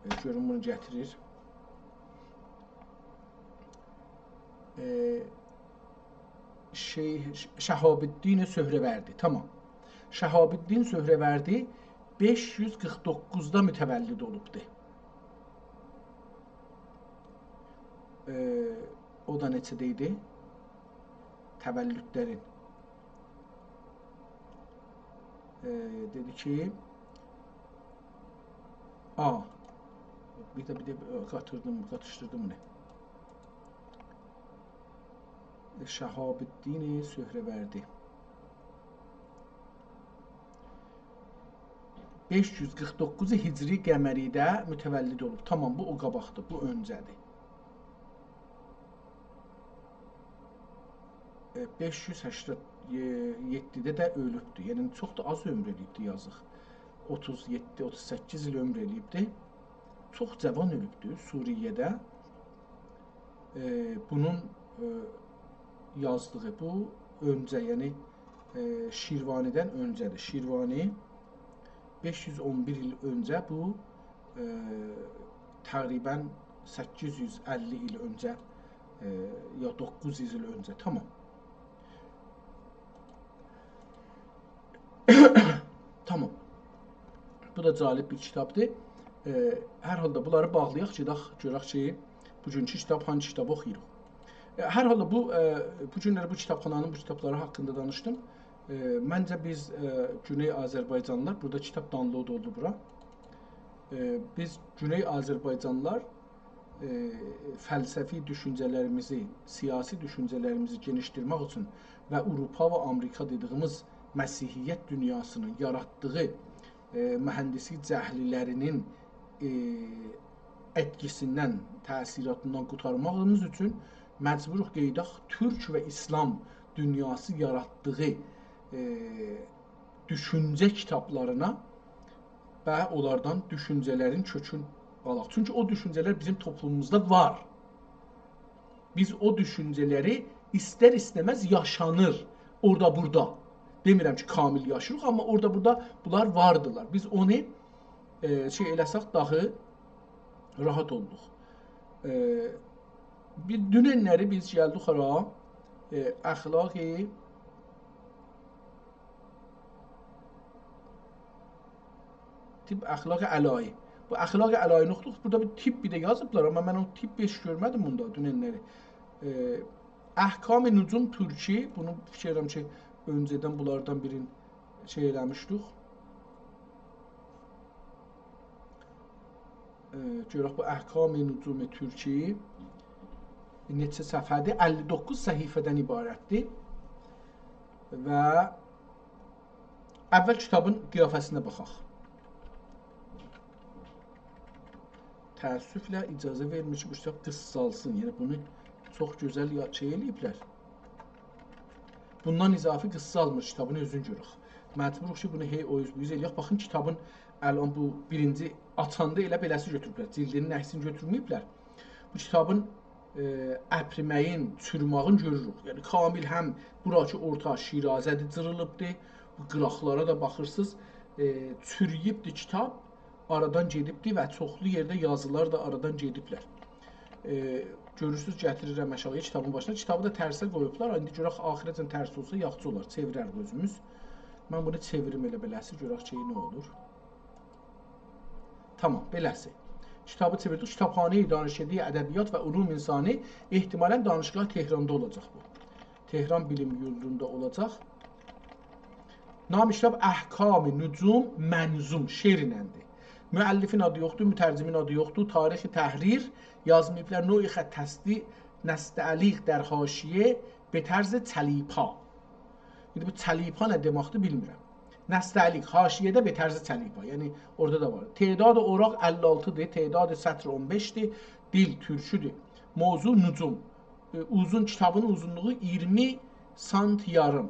ائ، گؤروم بونو گتیریر. ائ، شئی، ش-، شهاب‌الدین سهروردی. تامام. شهاب‌الدین سهروردی بئش یوز قیرخ دوققوزدا متولد اولوبدو. ائ، او دا نئچه‌ده ایدی؟ تولدلرین. ائ، دئدی کی، آ، بیر ده، بیر ده، ائ، قاتیردیم، قاتیشدیردیم بونو. ائ، شهاب‌الدین سهروردی. بئش یوز قیرخ دوققوز هجری قمری‌ده متولد اولوب. تامام، بو او قاباقدیر، بو اؤنجه‌دیر. ائ، بئش یوز هشتاد یئددیده ده اؤلوبدور. یعنی، چوخ دا آز عؤمور ائله‌ییبدی، یازیق. اوتوز یئددی، اوتوز سککیز ایل عؤمور ائله‌ییبدی. چوخ جاوان اؤلوبدور سوریه‌ده. ائ، بونون، ائ، یازدیغی بو اؤنجه، یعنی، ائ، شیروانی‌دن اؤنجه‌دیر. شیروانی بئش یوز اون بیر ایل اؤنجه بو، ائ، تقریباً سککیز یوز اللی ایل اؤنجه، ائ، یا دوققوز یوز ایل اؤنجه. تامام. تامام. بو دا جالب بیر کیتابدیر. ائ، هر حالدا بونلاری باغلایاق، گئدک، گؤرک کی، بوگونکو کیتاب هانسی کیتابی اوخویوروق. ائ، هر حالدا بو، ائ، بو گونلری بو کیتابخانانین بو کیتابلاری حاقیندا دانیشدیم. ائ، منجه بیز، ائ، گونئی آذربایجانلیلار، بورادا کیتاب download اولدو بورا. ائ، بیز گونئی آذربایجانلیلار، ائ، فلسفی دوشونجه‌لریمیزی، سیاسی دوشونجه‌لریمیزی گئنیشدیرمک اوچون و آوروپا و آمریکا دئدیگیمیز مسیحیت دونیاسینین یاراتدیغی، ائ، مهندسلیک جهلیلری‌نین، ائ، ائتکی‌سیندن، تأثیراتیندان قورتارماغیمیز اوچون مجبوروق قئییداق تورک و ایسلام دونیاسی یاراتدیغی، ائ، دوشونجه کیتابلارینا و اونلاردان دوشونجه‌لرین کؤکون آلاق. چونکی او دوشونجه‌لر بیزیم توپلوموموزدا وار. بیز او دوشونجه‌لری ایستر-ایسته‌مز یاشانیر اورادا بورادا. دئمیرم کی، کامل یاشیریق، آمما اورادا بورادا بونلار واردیلار. بیز اونو، ائ، شئی ائله‌سک داها راحت اولدوق. ائ، بیر دونن‌لری بیز گلدیک هارا؟ ائ، اخلاق طب اخلاق علایی. بو اخلاق علایی نقطه، بورادا بیر طب بیر ده یازیبلار، آمما من او طبی هئچ گؤرمه‌دیم بوندا دونن‌لری. ائ، احکام نجوم ترکی، بونو فیکیر ائدیرم کی، اؤنجه‌دن بونلاردان بیرین شئی ائله‌میشدیک. ائ، گؤرک بو احکام نجوم ترکی نئچه صفحه‌دیر؟ اللی دوققوز صفحه‌دن عبارتدیر. و اول کیتابین قیافه‌سینه باخاق. تأسفله اجازه وئرمیر کی، بو کیتاب قیسالسین. یعنی بونو چوخ گؤزل یا-، شئی ائله‌ییبلر. بوندان اضافی قیسالمیر، کیتابین اؤزونو گؤرک. مجبوروق کی، بونو هی او اوز بو اوز ائله‌یک. باخین، کیتابین الان بو بیرینجی آچاندا ائله بئله‌سی گؤتوروبلر. جلدینین عکسینی گؤتورمه‌ییبلر. بو کیتابین، ائ، اپریمه‌یین، چوروماغین گؤروروک. یعنی کامل هم بورا کی اورتا شیرازه‌دیر، جیریلیبدیر. بو قیراقلارا دا باخیرسینیز، ائ، چورویوبدور کیتاب، آرادان گئدیبدیر و چوخلو یئرده یازیلار دا آرادان گئدیبلر. ائ، گؤرورسونوز، گتیریرم آشاغییا کیتابین باشینا. کیتابی دا ترسه قویوبلار. ایندی گؤرک آخیره‌جن ترس اولسا یاخشی اولار. چئویرریک اؤزوموز. من بونو چئویریم ائله بئله‌سی، گؤرک کی، نه اولور. تامام، بئله‌سی. کیتابی چئویردیک. کتابخانهٔ دانشکدهٔ ادبیات و علوم انسانی، احتمالاً دانشگاه تهراندا اولاجاق بو. تهران بیلیم یوردوندا اولاجاق. نام کیتاب احکام نجوم منظوم، شعر ایلندیر. مؤلفین آدی یوخدور، مترجمین آدی یوخدور. تاریخ تحریر یازماییبلار. نوع خط تصدیق، نستعلیق در حاشیه به طرز چلیپا. ایندی بو چلیپا نه دئمکدیر، بیلمیرم. نستعلیق، حاشیه‌ده به طرز چلیپا. یعنی اورادا دا وار. تعداد اوراق اللی آلتی‌دیر، تعداد سطر اون بئش‌دیر، دیل تورکودور. موضوع نجوم. ائ، اوزون، کیتابین اوزونلوغو اییرمی سانت یاریم.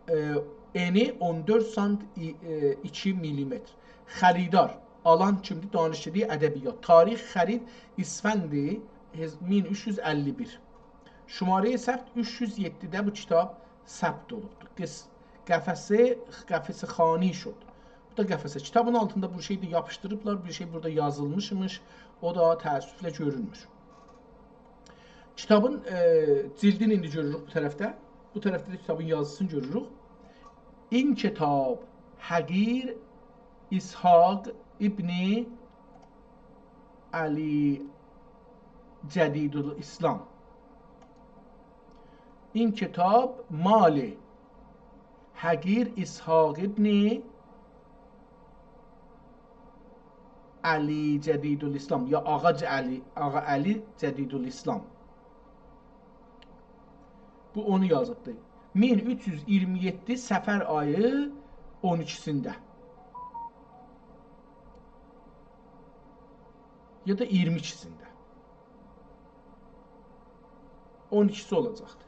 ائ، انی اون دؤرد سانت ای-، ائ، ایکی میلیمتر. خریدار، آلان کیمدیر؟ دانشکدهٔ ادبیات. تاریخ خرید اسفند هز-، مین اوچ یوز اللی بیر. شمارهٔ ثبت اوچ یوز یئددی‌ده بو کیتاب ثبت اولوبدور. قیس-، قفسه، قفسه‌خوانی شد. بو دا قفسه. کیتابین آلتیندا بیر شئی ده یاپیشدیریبلار، بیر شئی بورادا یازیلمیشمیش. او دا تأسفله گؤرونمور. کیتابین، ائ، جلدینی ایندی گؤروروک بو طرفده. بو طرفده ده کیتابین یازیسینی گؤروروک. این کتاب هگیر اسحاق ابن علی جدیدالاسلام. این کتاب مال هگیر اسحاق ابن علی جدیدالاسلام، یا آقا ج-، علی، آقا علی جدیدالاسلام. بو اونو یازیبدی. مین اوچ یوز اییرمی یئددی صفر آیی اون ایکیسینده. یا دا اییرمی ایکیسینده. اون ایکیسی اولاجاقدی.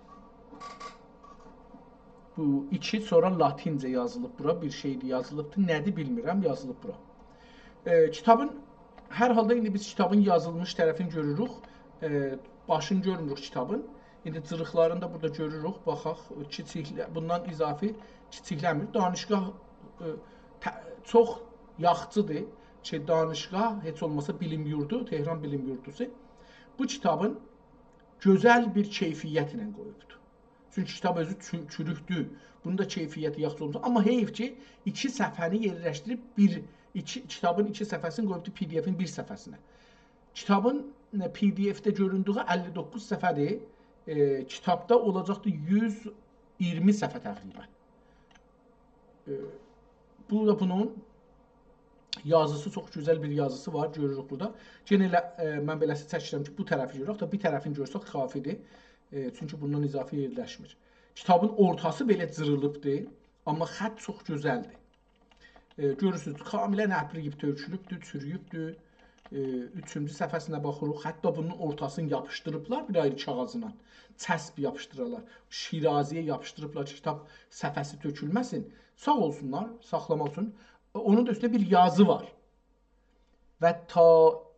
بو ایکی سونرا لاتینجه یازیلیب بورا، بیر شئیدیر یازیلیبدی. نه‌دیر بیلمیرم، یازیلیب بورا. ائ، کیتابین، هر حالدا ایندی بیز کیتابین یازیلمیش طرفینی گؤروروک. ائ، باشینی گؤرموروک کیتابین. ایندی جیریقلارینی دا بورادا گؤروروک. باخاق، کیچیکله-، بوندان اضافی کیچیکله‌میر. دانشگاه، ائ، ته-، چوخ یاخچیدیر کی، دانشگاه، هئچ اولماسا بیلیم یوردو، تهران بیلیم یوردوسو بو کیتابین گؤزل بیر کیفیت ایله قویوبدور. چونکی کیتاب اؤزو چو-، چوروکدور. بونون دا کیفیتی یاخشی اولموش. آمما حیف کی، ایکی صفحه‌نی یئرلشدیریب بیر، ایکی، کیتابین ایکی صفحه‌سینی قویوبدور پی دی افین بیر صفحه‌سینه. کیتابین، ائ، پی دی افده گؤروندویو اللی دوققوز صفحه‌دیر. ائ، کیتابدا اولاجاقدیر یوز اییرمی صفحه تقریباً. ائ، بو دا بونون یازیسی، چوخ گؤزل بیر یازیسی وار، گؤروروک بورادا. یئنه ائله، ائ، من بئله‌سی چکیرم کی، بو طرفی گؤرک، بیر طرفینی گؤرسک کافیدیر. ائ، چونکی بوندان اضافی یئرلشمیر. کیتابین اورتاسی بئله جیریلیبدیر، آمما خط چوخ گؤزلدیر. ائ، گؤرورسونوز، کاملاً اپریییب تؤکولوبدور، چورویوبدور. ائ، اوچونجو صفحه‌سینه باخیریق. حتی بونون اورتاسینی یاپیشدیریبلار بیر آیری کاغیذلا. چسب یاپیشدیرالار. شیرازه‌یه یاپیشدیریبلار کی، کیتاب صفحه‌سی تؤکولمه‌سین. ساغ اولسونلار، ساخلاماق اوچون. اونون دا اوستونده بیر یازی وار. و تا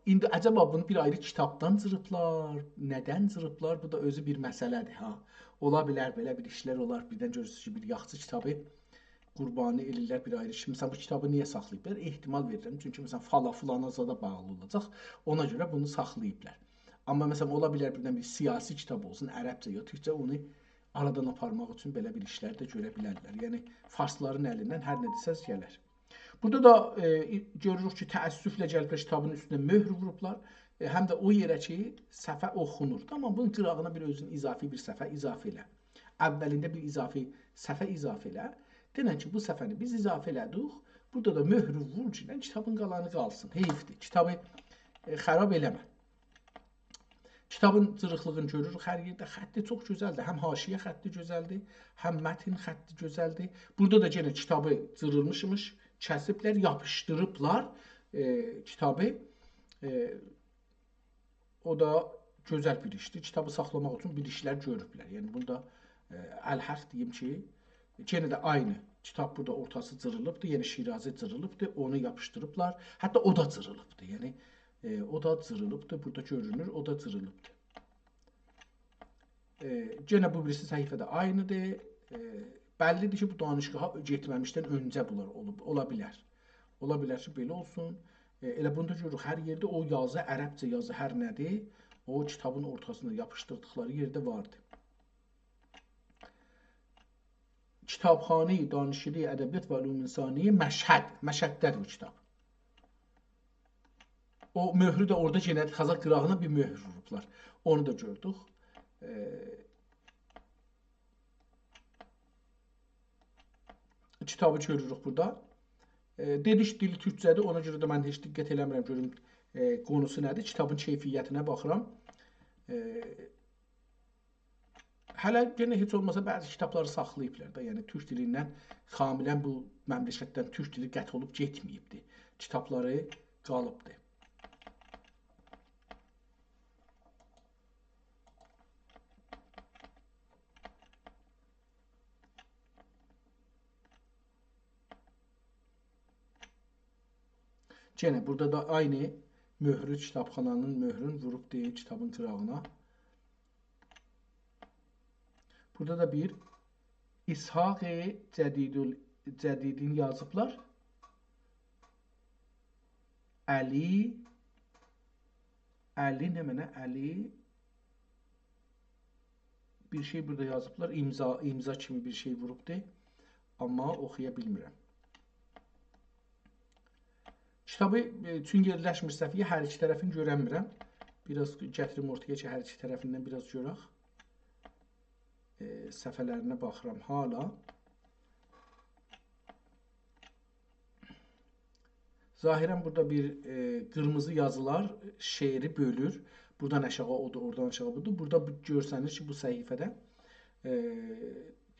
ایندی عجبا بونو بیر آیری کیتابدان جیریبلار، نه‌دن جیریبلار؟ بو دا اؤزو بیر مسئله‌دیر، ها. اولا بیلر، بئله بیر ایشلر اولار. بیردن گؤرورسونوز کی، بیر یاخشی کیتابی قوربانی ائله‌ییرلر بیر آیری شئی. مثلا، بو کیتابی نییه ساخلاییبلار؟ احتمال وئریرم، چونکی، مثلا، فالا فلانا زادا باغلی اولاجاق، اونا گؤره بونو ساخلاییبلار. آمما، مثلا، اولا بیلر بیردن بیر سیاسی کیتاب اولسون، عربجه یا تورکجه، اونو آرادان آپارماق اوچون بئله بیر ایشلر ده گؤره بیلرلر. یعنی، فارسلارین الیندن هر نه دئسز گلر. بورادا دا، ائ، گؤروروک کی، تأسفله گلیبلر کیتابین اوستونه مؤهور ووروبلار. ائ، هم ده او یئره کی، صفحه اوخونور. تامام، بونون قیراغینا بیر اؤزون اضافی بیر صفحه اضافه ائله. اولینده بیر اضافی صفحه اضافه ائله. دئنن کی، بو صفحه‌نی بیز اضافه ائله‌دیک. بورادا دا مؤهرو وور کی، کیتابین قالانی قالسین. حیفدیر. کیتابی، ائ، خراب ائله‌مه. کیتابین جیریقلیغینی گؤروروک هر یئرده. خطی چوخ گؤزلدیر. هم حاشیه خطی گؤزلدیر، هم متن خطی گؤزلدیر. بورادا دا یئنه کیتابی جیریلمیشمیش، کسیبلر، یاپیشدیریبلار، ائ، کیتابی. ائ، او دا گؤزل بیر ایشدیر. کیتابی ساخلاماق اوچون بیر ایشلر گؤروبلر. یعنی، بوندا، ائ، الحق دئییم کی، یئنه ده عینی. کیتاب بورادا اورتاسی جیریلیبدیر، یعنی شیرازی جیریلیبدیر، اونو یاپیشدیریبلار. حتی او دا جیریلیبدیر. یعنی، ائ، او دا جیریلیبدیر، بورادا گؤرونور، او دا جیریلیبدیر. ائ، یئنه بو بیریسی صفحه ده عینیدیر. ائ، بللیدیر کی، بو دانشگاها گئتمه‌میشدن اؤنجه بونلار اولوب، اولا بیلر. اولا بیلر کی، بئله اولسون. ائ، ائله بونو دا گؤروروک، هر یئرده او یازی، عربجه یازی هر نه‌دیر، او کیتابین اورتاسیندا یاپیشدیردیقلاری یئرده واردی. کتابخانهٔ دانشکدهٔ ادبیات و علوم انسانی مشهد. مشهدده‌دیر بو کیتاب. او مؤهرو ده اورادا یئنه تازا قیراغینا بیر مؤهور ووروبلار. اونو دا گؤردوک. ائ، کیتابی گؤروروک بورادا. ائ، دئدیک دیلی تورکجه‌دیر، اونا گؤره ده من هئچ دقت ائله‌میرم، گؤروم، ائ، قونوسو نه‌دیر. کیتابین کیفیتینه باخیرام. ائ، هله یئنه هئچ اولماسا بعضی کیتابلاری ساخلاییبلار دا، یعنی تورک دیلیندن کاملاً بو مملکتدن تورک دیلی قطع اولوب گئتمه‌ییبدی. کیتابلاری قالیبدی. یئنه بورادا دا عینی مؤهرو، کیتابخانانین مؤهرون ووروبدو کیتابین قیراغینا. بورادا دا بیر اسحاق جدیدال-، جدیدین یازیبلار. علی، علی نمنه؟ علی بیر شئی بورادا یازیبلار. امضا، امضا کیمی بیر شئی ووروبدو. آمما اوخویا بیلمیرم. کیتابی، ائ، چون یئرلشمیر صفحه‌یه، هر ایکی طرفین گؤرنمیرم. بیر آز گتیریم اورتایا کی، هر ایکی طرفیندن بیر آز گؤرک. ائ، صفحه‌لرینه باخیرام حالا. ظاهراً بورادا بیر، ائ، قیرمیزی یازیلار شعری بؤلور. بورادان آشاغی اودور، اورادان آشاغی بودور. بورادا بو گؤرسنیر کی، بو صفحه‌ده، ائ،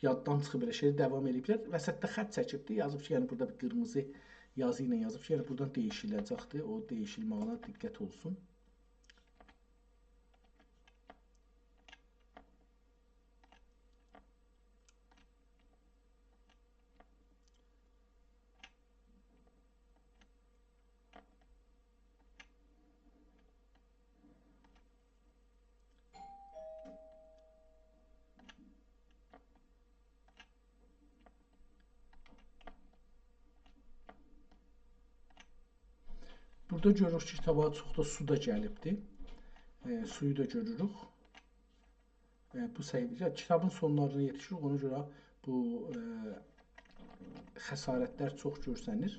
یاددان چیخیب، ائله شعری داوام ائله‌ییبلر. وسطده خط چکیبدیر، یازیب کی، یعنی بورادا بیر قیرمیزی یازی ایله یازیب کی، یعنی بورادان دییشیله‌جکدیر. او دییشیلمه‌یینه دقت اولسون. بورادا گؤروروک کی، کیتابا چوخ دا سو دا گلیبدیر. ائ، سویو دا گؤروروک. ائ، بو صفحه، یا، کیتابین سونلارینا یئتیشیریک، اونا گؤره بو، ائ، خسارتلر چوخ گؤرسنیر.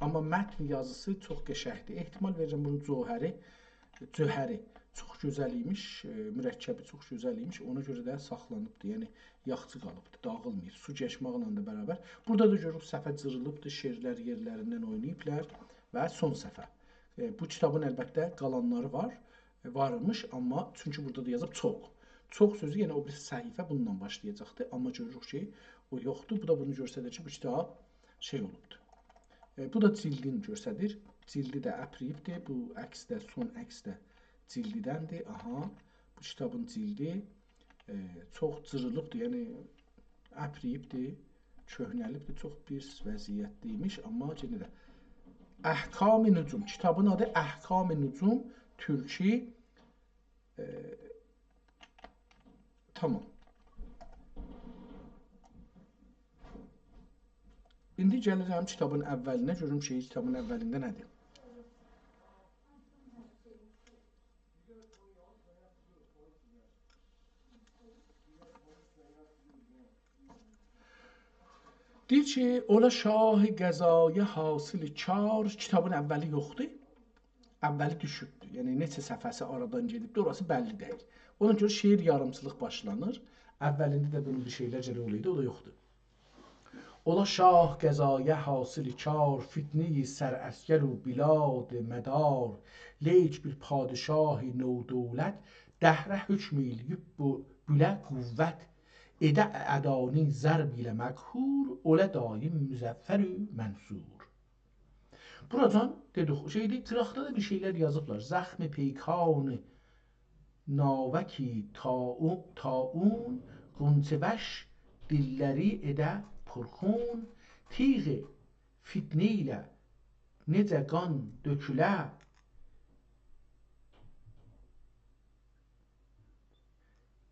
آمما متن یازیسی چوخ قشنگدیر. احتمال وئریرم، بونون جوهری، جوهری چوخ گؤزل ایمیش، ائ، مرکبی چوخ گؤزل ایمیش، اونا گؤره ده ساخلانیبدیر. یعنی، یاخشی قالیبدیر، داغیلماییب. سو کئچمکله ده برابر. بورادا دا گؤروروک، صفحه جیریلیبدیر، شعرلر یئرلریندن اویناییبلار و سون صفحه. ائ، بو کیتابین البته قالانلاری وار، ائ، وارمیش، آمما چونکی بورادا دا یازیب چوخ. چوخ سؤزو، یعنی او بیر صفحه بونونلا باشلایاجاقدی، آمما گؤروروک کی، او یوخدور. بو دا بونو گؤستریر کی، بو کیتاب شئی اولوبدور. ائ، بو دا جیلدین گؤستریر. جیلدی ده اپرییبدیر. بو عکس ده، سون عکس ده جیلدیدندیر. آها، بو کیتابین جیلدی، ائ، چوخ جیریلیبدیر. یعنی، اپرییبدیر، کؤهنه‌لیبدیر، چوخ پیس وضعیتده ایمیش، آمما یئنه ده احکام نجوم، کیتابین آدی احکام نجوم، تورکی، ائ، تامام. ایندی گلیرم کیتابین اوّلینه، گؤروم شعر کیتابین اوّلینده نه‌دیر. دئییر کی، «اولا شاه قضایه حاصل کار»، کیتابین اوّلی یوخدور. اوّلی دوشوبدور. یعنی نئچه صفحه‌سی آرادان گئدیبدیر، اوراسی بللی دئییل. اونا گؤره شعر یاریمچیلیق باشلانیر. اوّلینده ده بونون بیر شعرلر گرک اولایدی، او دا یوخدور. «اولا شاه قضایه حاصل کار، فتنهٔ سرعسگر و بلاد مدار. لیک بیر پادشاه نودولت، دهره حکم ائیله‌ییب بو بیله قوت. ائده اعدانی ضرب ایله مقهور، اولا دایم مظفر و منصور.» بوراجان دئدیک، شئیدی، قیراقدا دا بیر شئیلر یازیبلار. «زخم پیکان ناوک طاعو-، طاعون، غنچه‌وش دیللری ائده پرخون، تیغ فتنه ایله نئجه قان دؤکوله،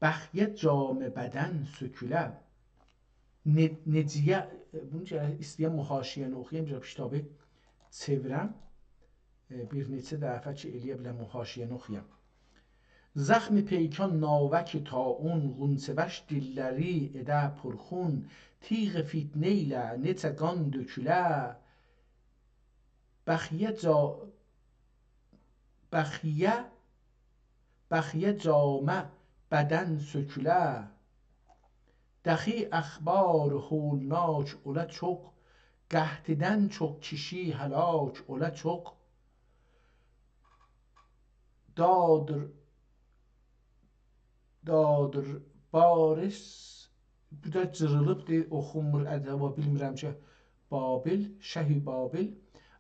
بخیه جامه بدن سؤکوله.» نئ-، نئجیه، بونو گرک ایسته‌یم او حاشیه‌نی اوخویام، بیر کیتابی چئویرم. ائ، بیر نئچه دفعه کی ائلیه بیلم او حاشیه‌نی اوخویام. «زخم پیکان ناوک طاعون، غنچه‌وش دیللری ائده پرخون، تیغ فتنه ایله نئچه قان دؤکوله، بخیه جا-، بخیه، بخیه جامه بدن سؤکوله، دخی اخبار هولناک اولا چوخ، قحطیدن چوخ کیشی هلاک اولا چوخ. دادر، دادر بارس»، بو دا جیریلیبدیر، اوخونمور، عجبا بیلمیرم کی، بابل، شه بابل،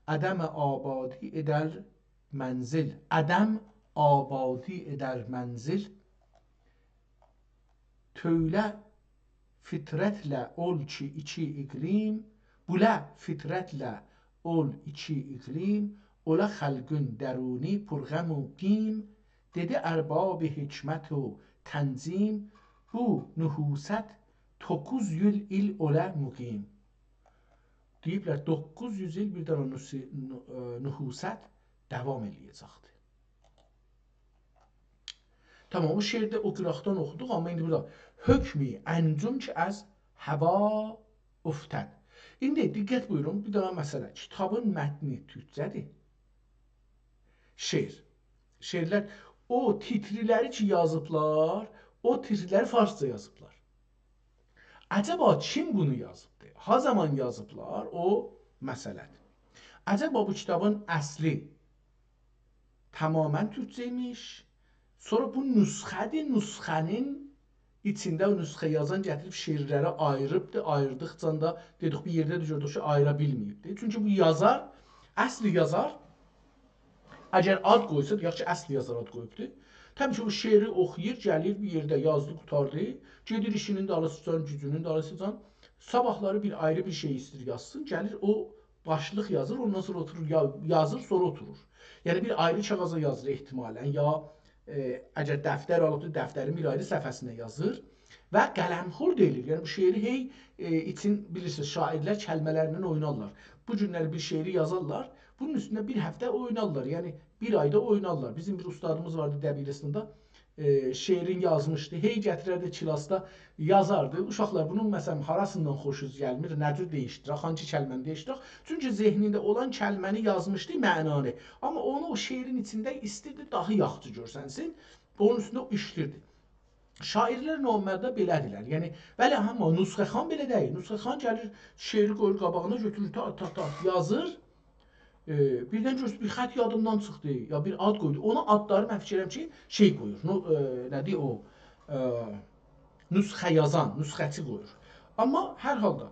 «عدم آبادی ائدر منزل، عدم آبادی ائدر منزل. تؤوله فطرتله اول کی ایکی اقلیم، بوله فطرتله اول ایکی اقلیم، اولا خلقین درونی پر غم و گیم. دئدی ارباب حکمت و تنظیم، بو نحوست دوققوز یوز ایل اولا مقیم.» دئییبلر، دوققوز یوز ایل بیر دنه نحوسی-، نو-، ائ، نحوست داوام ائله‌یه‌جکدیر. تامام، او شعرده او قیراقدان اوخودوق، آمما ایندی بورادا «حکمی انجم که از هوا افتد». ایندی دقت بویورون، بیر دانا مسئله. کیتابین متنی تورکجه‌دیر. شعر. شعرلر، او تیترلری کی یازیبلار، او تیترلری فارسجا یازیبلار. عجبا کیم بونو یازیبدی؟ ها زامان یازیبلار؟ او مسئله‌دیر. عجبا بو کیتابین اصلی تماما تورکجه ایمیش. سونرا بو نسخه‌دیر، نسخه‌نین ایچینده او نسخه یازان گتیریب شعرلری آییریبدی. آییردیقجا دا دئدیک، بیر یئرده ده گؤردوک کی، آییرا بیلمه‌ییبدی. چونکی بو یازار، اصلی یازار، اگر آد قویسا، دئیک کی، اصلی یازار آد قویوبدو. طبیعی کی، او شعری اوخویور، گلیر بیر یئرده یازدی، قوتاردی. گئدیر ایشینین دالیسیجان، گوجونون دالیسیجان. صاباحلاری بیر آیری بیر شئی ایسته‌ییر یازسین، گلیر او باشلیق یازیر، اوندان سونرا اوتورور، یا-، یازیر، سونرا اوتورور. یعنی بیر آیری کاغیذا یازیر احتمالا، یا، ائ، اگر دفتر آلیبدیر، دفترین بیر آیری صفحه‌سینه یازیر و قلم‌خورد ائله‌ییر. یعنی بو شعری هئی، ائ، ایچین، بیلیرسینیز، شاعرلر کلمه‌لرله اوینارلار. بو گونلری بیر شعری یازارلار، بونون اوستونده بیر هفته اوینارلار. یعنی بیر آیدا اوینارلار. بیزیم بیر اوستادیمیز واردی دبیرستاندا، ائ، شعرین یازمیشدی. هئی گتیرردی کلاسدا یازاردی. اوشاقلار بونون، مثلا، هاراسیندان خوشونوز گلمیر، نه جور دییشدیرک، هانسی کلمه‌نی دییشدیرک؟ چونکی ذهنینده اولان کلمه‌نی یازمیشدی، معنانی. آمما اونو او شعرین ایچینده ایستیردی داها یاخشی گؤرسنسین. اونون اوستونده او ایشله‌ییردی. شاعرلر نورمالدا بئله‌دیرلر. یعنی، بلی، آمما نسخه‌خوان بئله دئییل. نسخه‌خوان گلیر، شعری قویور قاباغینا، گؤتورور، تا، تا، تا، یازیر. ائ، بیردن گؤرورسن، بیر خط یادیندان چیخدی، یا بیر آد قویدو. اونا آدلاری من فیکیر ائلیرم کی، شئی قویور. نو-، ائ، نه‌دیر او؟ ائ، نسخه یازان، نسخه‌چی قویور. آمما هر حالدا،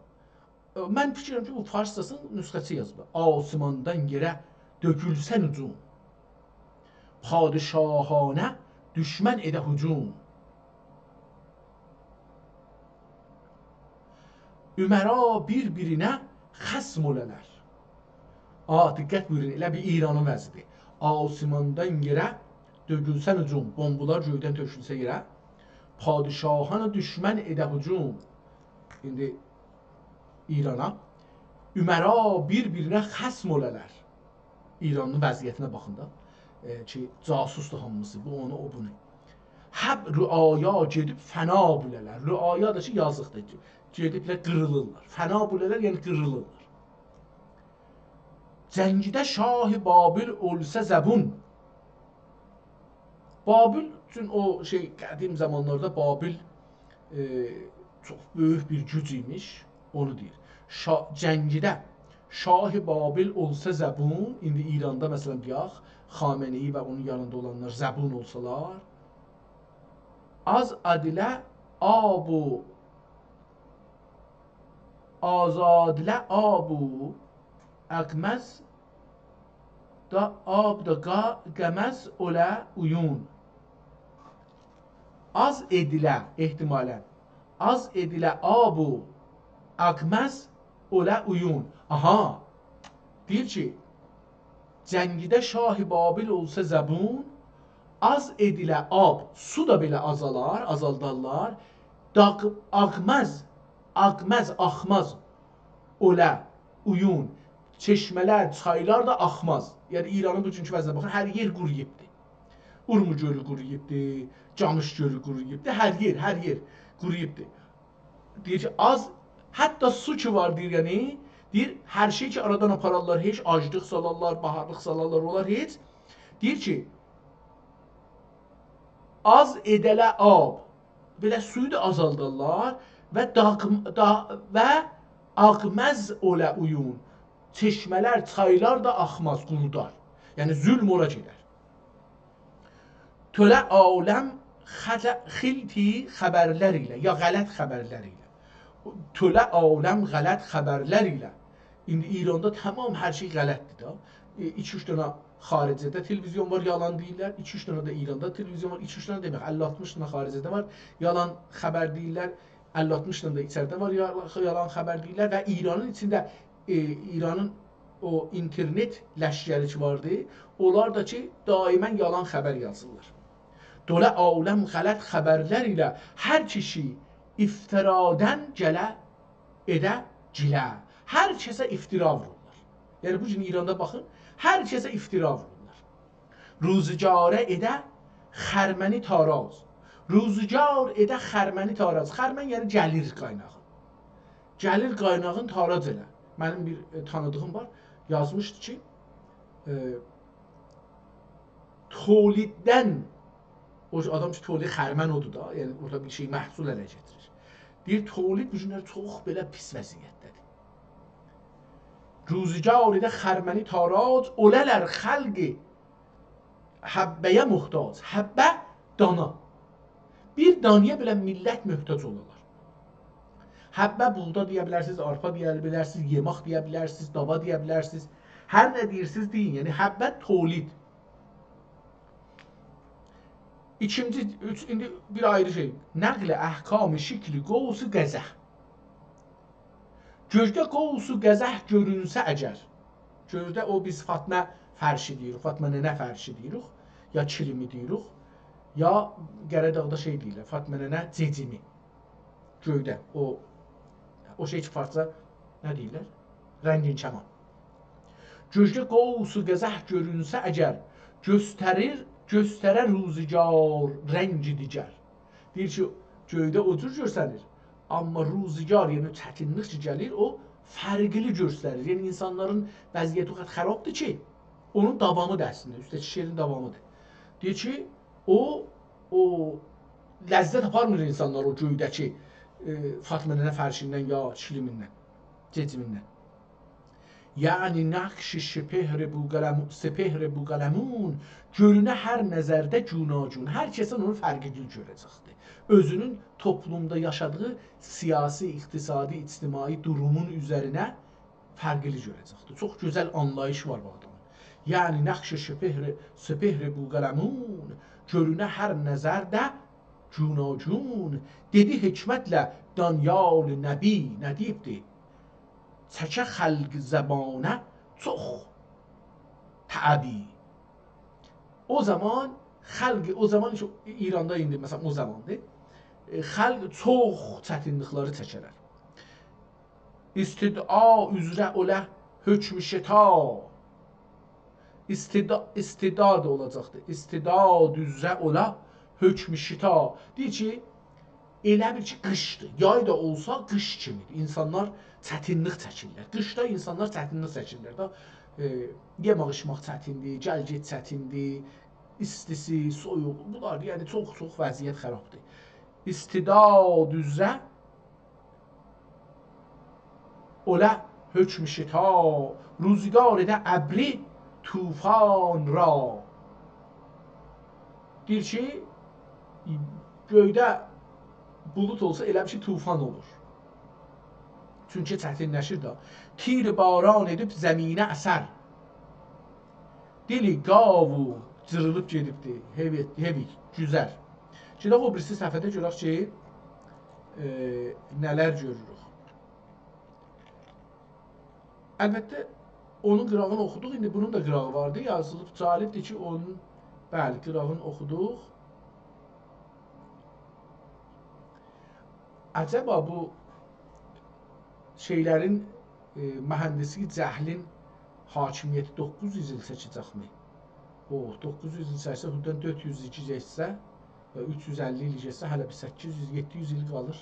ائ، من فیکیر ائلیرم کی، بو فارسجاسینی نسخه‌چی یازیب. «آسماندان یئره دؤگولسه نجوم، پادشاهانه دوشمن ائده هجوم. امرا بیر-بیرینه خصم اولالار.» آ، دقت بویورون، ائله بیر ایرانین وضعیدیر. «آسماندان یئره دؤگولسه نجوم»، بومبالار گؤیدن تؤکولسه یئره، «پادشاهانه دوشمن ائده هجوم». ایندی ایرانا. امرا بیر-بیرینه خصم اولالار. ایرانین وضعیتینه باخین دا. ائ، کی، جاسوسدور هامیسی، بو اونو، او بونو. هب رعایا گئدیب فنا بولالار. رعایا دا کی، یازیقدیر. گئدیبلر، قیریلیرلار. فنا بولالار، یعنی قیریلیرلار. جنگده شاه بابل اولسه زبون. بابل، چون او شئی، قدیم زامانلاردا بابل، ائ، چوخ بؤیوک بیر گوج ایمیش، اونو دئییر. شا-، جنگده شاه بابل اولسا زبون، ایندی ایراندا، مثلا، دئیک، خامنه‌ای و اونون یانیندا اولانلار زبون اولسالار، آز ادیله آب و آزادله آب و اقمز دا آب دا قا-، قمز اوله اویون. آز ادیله، احتمالا. آز ادیله آب و اقمز اوله اویون. آها. دئییر کی، جنگده شاه بابل اولسا زبون، آز ادیله آب، سو دا بئله آزالار، آزالدارلار. داق-، آقماز، آقماز، آخماز اوله اویون، چشمه‌لر، چایلار دا آخماز. یعنی، ایرانین بوگونکو وضعینه باخین، هر یئر قورویوبدور. اورمو گؤلو قورویوبدور، جامیش گؤلو قورویوبدور، هر یئر، هر یئر قورویوبدور. دئییر کی، آز، حتی سو کی وار، دئییر، یعنی، دئییر، هر شئی کی آرادان آپارارلار، هئچ آجلیق سالارلار، باهارلیق سالارلار، اولار هئچ. دئییر کی، آز ادیله آب، بئله سویو دا آزالدارلار و داغ-، دا-، و آقماز اوله اویون، چشمه‌لر، چایلار دا آخماز، قورودار. یعنی، ظلم اورا گئدر. تؤله عالم خج-، خیلتی خبرلر ایله، یا غلط خبرلر ایله. تؤله عالم غلط خبرلر ایله. ایندی ایراندا تمام هر شئی غلطدیر دا. ائ، ایکی-اوچ دنه خارجه‌ده تلویزیون وار، یالان دئییرلر. ایکی-اوچ دنه ده ایراندا تلویزیون وار. ایکی-اوچ دنه دئمک، اللی آلتمیش دنه خارجه‌ده وار، یالان خبر دئییرلر. اللی آلتمیش دنه ده ایچریده وار، یا-، یالان خبر دئییرلر و ایرانین ایچینده، ائ، ایرانین او اینترنت لشکری کی واردی، اونلار دا کی، دائما یالان خبر یازیرلار. تؤله عالم غلط خبرلر ایله، هر کیشی افترادن گله ائده گیله. هر کسه افترا وورورلار. یعنی، بو گون ایراندا باخین، هر کسه افترا وورورلار. روزگاره ائده خرمنی تاراج. روزگار ائده خرمنی تاراج. خرمن، یعنی گلیر قایناغی. گلیر قایناغین تاراج ائله. منیم بیر، ائ، تانیدیغیم وار، یازمیشدی کی، ائ، تولیددن، او آدام کی، تولید، خرمن اودور دا، یعنی اورادا بیر شئی، محصول اله گتیریر. دئییر، تولید بو گونلر چوخ بئله پیس وضعیتده‌دیر. روزگار ائده خرمنی تاراج، اوله‌لر خلقی حبه‌یه محتاج. حبه، دانا. بیر دانایا بئله میللت محتاج اولالار. حبه، بوغدا دئیه بیلرسینیز، آرپا دئیه بیلرسینیز، یئماق دئیه بیلرسینیز، داوا دئیه بیلرسینیز. هر نه دئییرسینیز، دئیین. یعنی، حبه تولید. ایکینجی، اوچ، ایندی بیر آیری شئی. نقل احکام شکل قوس قزح. گؤیده قوس قزح گؤرونسه اگر، گؤیده او بیز فاطمه فرشی دئییریک، فاطمه ننه فرشی دئییریک، یا کیلیمی دئییریک، یا قره‌داغدا شئی دئییرلر، فاطمه ننه جئجیمی. گؤیده او، او شئی کی، فارسجا نه دئییرلر؟ رنگین کمان. گؤیده قوس قزح گؤرونسه اگر، گؤستریر، گؤستره روزگار رنگی دیگر. دئییر کی، گؤیده او جور گؤرسنیر، آمما روزگار، یعنی چتینلیک کی گلیر، او فرقلی گؤستریر. یعنی اینسانلارین وضعیتی او قدر خرابدیر کی، اونون داوامیدیر اصلینده، اوسته‌کی شعرین داوامیدیر. دئییر کی، او، او لذت آپارمیر اینسانلار او گؤیده‌کی، ائ، فاطمه ننه فرشیندن یا کیلیمیندن، جئجیمیندن. یعنی نقش سپهر بوقلم-، سپهر بوقلمون، گؤرونه هر نظرده گوناگون. هر کسین اونو فرقلی گؤره‌جکدیر. اؤزونون توپلومدا یاشادیغی سیاسی، اقتصادی، اجتماعی دورومون اوزرینه فرقلی گؤره‌جکدیر. چوخ گؤزل آنلاییشی وار بو آدامین. یعنی نقش سپهر، سپهر بوقلمون، گؤرونه هر نظرده گوناگون. دئدی حکمتله دانیال نبی، نه دئییبدی؟ چکه خلق زبانه چوخ تعبی. او زامان خلق، او زامان کی، ایراندا ایندی، مثلا، او زاماندیر. ائ، خلق چوخ چتینلیکلری چکرلر. استدعا اوزره اولا حکم شتا. استدا-، استدعا اولاجاقدی. استدعا اوزره اولا حکم شتا. دئییر کی، ائله بیل کی، قیشدیر. یای دا اولسا، قیش کیمیدیر. اینسانلار چتینلیک چکیرلر. قیشدا اینسانلار چتینلیک چکیرلر ده. ائ، یئمک ایچمک چتیندیر، گل گئت چتیندیر، ایستیسی، سویوغو. بونلار، یعنی، چوخ-چوخ وضعیت خرابدیر. استدعا اوزره اولا حکم شتا، روزگار ائده ابری طوفان را. دئییر کی، گؤیده بولود اولسا، ائله بیل کی، طوفان اولور. چونکی چتینلشیر ده. تیر باران ائدیب زمینه اثر. دل گاوو جیریلیب گئدیبدی. هئوی، هئوی، گوزر. گئدک او بیریسی صفحه‌ده گؤرک کی، ائ، نه‌لر گؤروروک. البته، اونون قیراغینی اوخودوق. ایندی بونون دا قیراغی واردی. یازیلیب، جالبدیر کی، اونون، بلی، قیراغینی اوخودوق. عجبا بو شئیلرین، ائ، مهندسی جهلین حاکمیتی دوققوز یوز ایل چکه‌جکمی؟ او، دوققوز یوز ایل چکسه، بورادان دؤرد یوز ایل گئتسه و اوچ یوز اللی ایل گئتسه، هله بیر سککیز یوز، یئددی یوز ایل قالیر.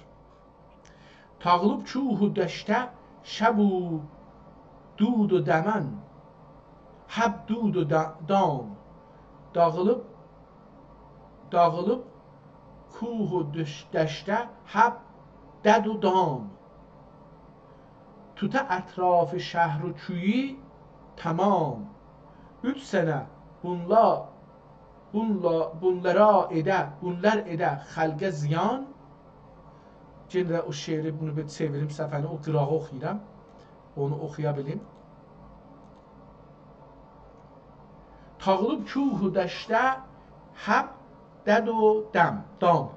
تاغلیب کوه و دشته شب و دود و دمن، حب دود و دا-، دام. داغیلیب، داغیلیب کوه و دش-، دشته حب دد و دام. توتا اطراف شهر و کویی تمام. اوچ سنه بونلا-، بونلا-، بونلارا ائده، بونلار ائده خلقه زیان. یئنه ده او شعری، بونو بیر چئویریم صفحه‌نی، او قیراغی اوخویورام. اونو اوخویا بیلیم. تاغلیب کوه و دشته حب دد و دم، دام.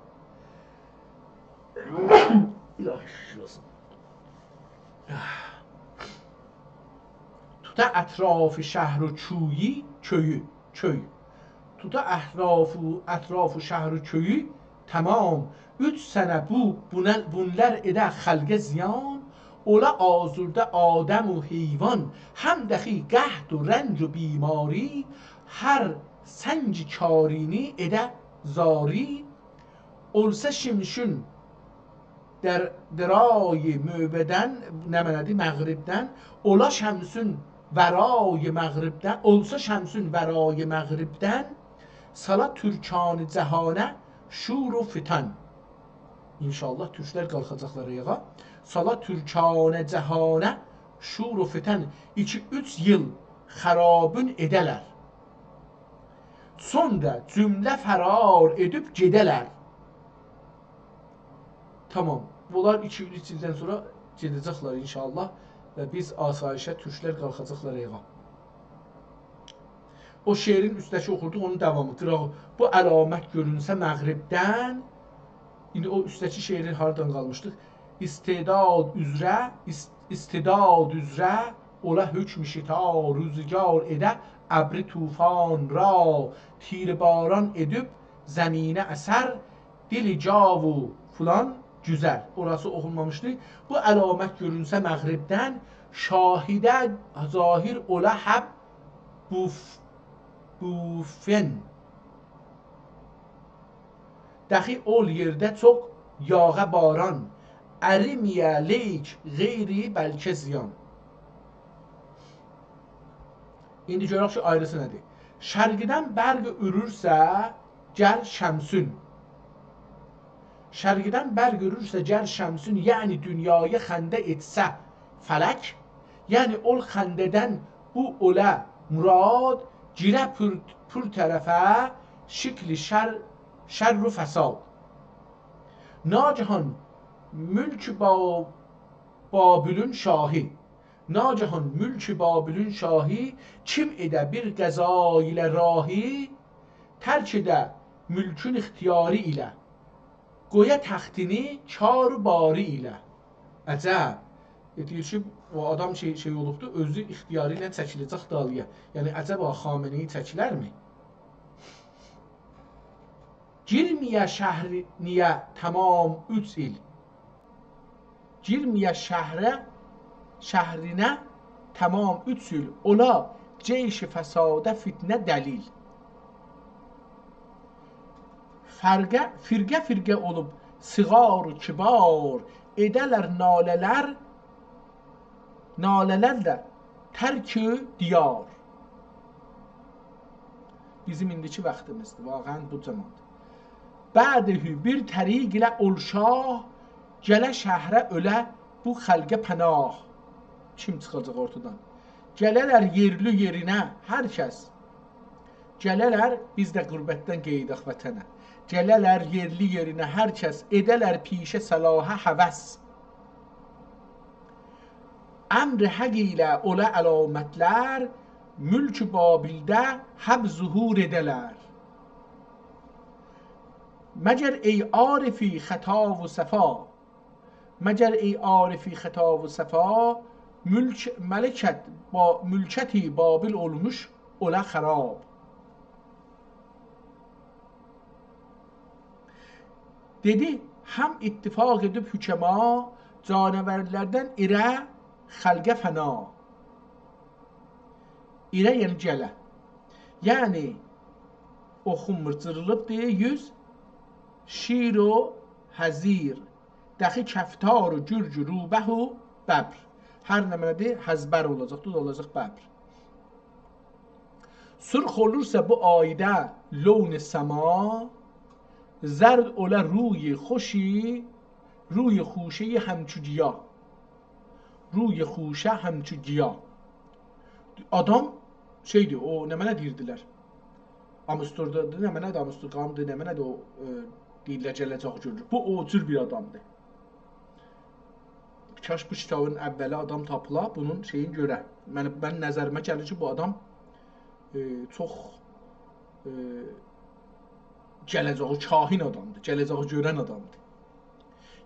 الهی شکر اولسون. توتا اطراف شهر و کویی، کؤیو، کؤی. توتا اطراف و، اطراف و شهر و کؤیو تمام. اوچ سنه بو، بونل-، بونلار ائده خلقه زیان، اولا آزرده آدم و حیوان، هم دخی قحط و رنج و بیماری، هر سنگ کارینی ائده زاری، اولسا شمسون در درای معبدن، نمنه‌دیر؟ مغربدن، اولا شمسون ورای مغربدن، اولسا شمسون ورای مغربدن، سالا ترکان جهانه شور و فتن. ان‌شاءالله تورکلر قالخاجاقلار آیاغا. سالا ترکان جهانه شور و فتن. ایکی اوچ ایل خرابین ائده‌لر. سونرا جمله فرار ائدیب گئده‌لر. تامام. بونلار ایکی ایل، اوچ ایلدن سونرا گئده‌جکلر ان‌شاءالله و بیز آسایشه، تورکلر قالخاجاقلار آیاغا. او شعرین اوسته‌کی اوخوردوق، اونون داوامی، قیراغی. بو علامت گؤرونسه مغربدن، ایندی او اوسته‌کی شعرین هاردان قالمیشدیق؟ استعداد اوزره، است-، استعداد اوزره اولا حکم شتا، روزگار ائده ابری طوفان را، تیر باران ائدیب زمینه اثر، دل گاوو فلان گوزر. اوراسی اوخونمامیشدی. بو علامت گؤرونسه مغربدن، شاهده ظاهر اولا حب بوف-، بوفن. دخی اول یئرده چوخ یاغه باران، اریمه‌یه لیک غیری بلکه زیان. ایندی گؤرک کی، آیریسی نه‌دیر؟ شرقدن برق اورورسه، گل شمسون. شرقدن برق اورورسه، گل شمسون، یعنی دونیایا خنده ائتسه فلک، یعنی اول خنده‌دن بو اولا مراد، گیره پر، پر طرفه شکل شر، شر و فساد. ناگهان ملک با، بابلون شاهی، ناگهان ملک بابلون شاهی، کیم ائده بیر قضا ایله راهی، ترک ائده ملکون اختیاری ایله، قویا تختینی کار و باری ایله. عجب. ائ، دئییر کی، او آدام شئی، شئی اولوبدو، اؤزو اختیاری ایله چکیله‌جک دالییا. یعنی، عجبا خامنه‌ای چکیلرمی؟ گیرمه‌یه شهرینه تمام اوچ ایل. گیرمه‌یه شهره شهرینه تمام اوچ ایل اولا جیش فساده فتنه دلیل. فرقه، فرقه فرقه اولوب صغار و کبار، ائده‌لر ناله‌لر، ناله‌لرله ترک دیار. بیزیم ایندیکی واختیمیزدیر، واقعاً بو جماعت. بعده بیر طریق ایله اول شاه، گله شهره اؤله بو خلقه پناه. کیم چیخاجاق اورتادان؟ گله‌لر یئرلی یئرینه هر کس. گله‌لر، بیز ده غربتدن قئییداق وطنه. گله‌لر یئرلی یئرینه هر کس، ائده‌لر پیشه صلاحه هوس. امر حق ایله اولا علامتلر، ملک بابلده حق ظهور ائده‌لر. مگر ای عارفی خطا و صفا، مگر ای عارفی خطا و صفا، ملک، ملکت، با، ملکت بابل اولموش اولا خراب. دئدی، هم اتفاق ائدیب حکما، جانورلردن ایره خلقه فنا. ایره یعنی گله. یعنی، اوخونمور، جیریلیبدیر، یوز، شیر و حضیر، دخی کفتار و گرگ و روبه و ببر. هر نمنه‌دیر، هزبر اولاجاق، دوز اولاجاق ببر. سرخ اولورسا بو آیدا لون سما، زرد اولا روی خوشی، روی خوشه همچو گیا. روی خوشه همچو گیا. آدام شئیدیر، او نمنه دئییردیلر؟ آمستوردادیر، نمنه‌دیر، آمستوردامدیر، نمنه‌دیر او، ائ، دئییرلر، گله‌جک گؤرونور. بو او جور بیر آدامدیر. کاش بو کیتابین اولی آدام تاپیلا، بونون شئیینی گؤره. من، من نظریمه گلیر کی، بو آدام، ائ، چوخ، ائ، گله‌جگی کاهن آدامدیر، گله‌جگی گؤرن آدامدیر.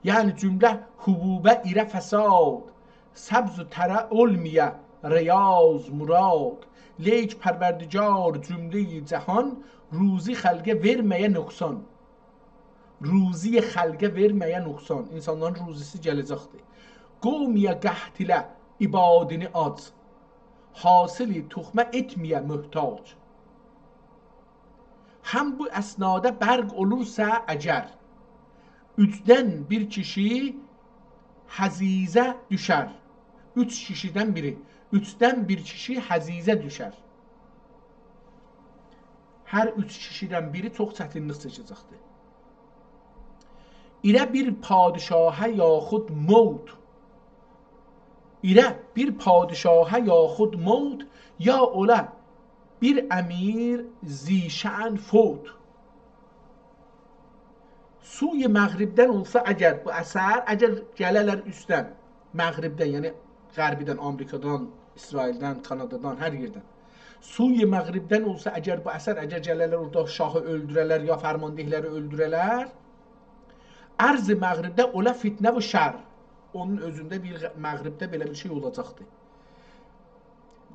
یعنی جمله حبوبه ایره فساد، سبز و تره اولمایا ریاض مراد. لیک پروردگار جمله‌ی جهان، روزی خلقه وئرمه‌یه نقصان. روزی خلقه وئرمه‌یه نقصان. اینسانلارین روزیسی گله‌جکدیر. قومایا قحط ایله عبادینی آج، حاصل تخمه ائتمه‌یه محتاج. هم بو اثنادا برق اولورسا اگر، اوچدن بیر کیشی حضیضه دوشر. اوچ کیشیدن بیری، اوچدن بیر کیشی حضیضه دوشر. هر اوچ کیشیدن بیری چوخ چتینلیک چکه‌جکدیر. ایره بیر پادشاهه یاخود موت. ایره بیر پادشاهه یاخود موت، یا اولا بیر امیر ذی‌شأن فوت. سوی مغربدن اولسا اگر بو اثر، اگر گله‌لر اوستدن، مغربدن، یعنی غربیدن، آمریکادان، اسرائیلدن، کانادادان، هر یئردن. سوی مغربدن اولسا اگر بو اثر، اگر گله‌لر اورادا شاهی اؤلدوره‌لر، یا فرمانده‌لری اؤلدوره‌لر، عرض مغربده اولا فتنه و شر. اونون اؤزونده بیر غ-، مغربده بئله بیر شئی اولاجاقدی.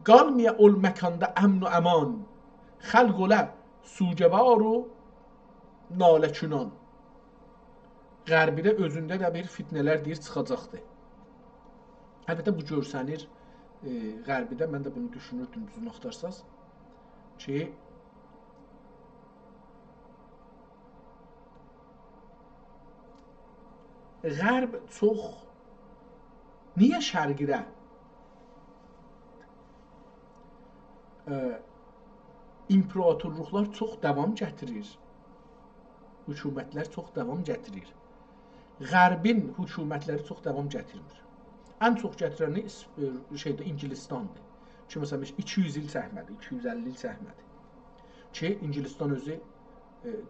قالمایا اول مکاندا امن و امان، خلق اولا سوگوار و ناله کنان. غربیده اؤزونده ده بیر فتنه‌لر دئییر چیخاجاقدی. البته، بو گؤرسنیر، ائ، غربیده، من ده بونو دوشونوردوم، دوزونو آختارساز، کی، غرب چوخ، نییه شرقیده، ائ، ایمپراتورلوقلار چوخ داوام گتیریر؟ حکومتلر چوخ داوام گتیریر. غربین حکومتلری چوخ داوام گتیرمیر. ان چوخ گتیرنی ایس-، ائ، شئیده، اینگیلیستاندیر. کی، مثلا، ایکی یوز ایل چکمه‌دی، ایکی یوز اللی ایل چکمه‌دی. کی، اینگیلیستان اؤزو، ائ،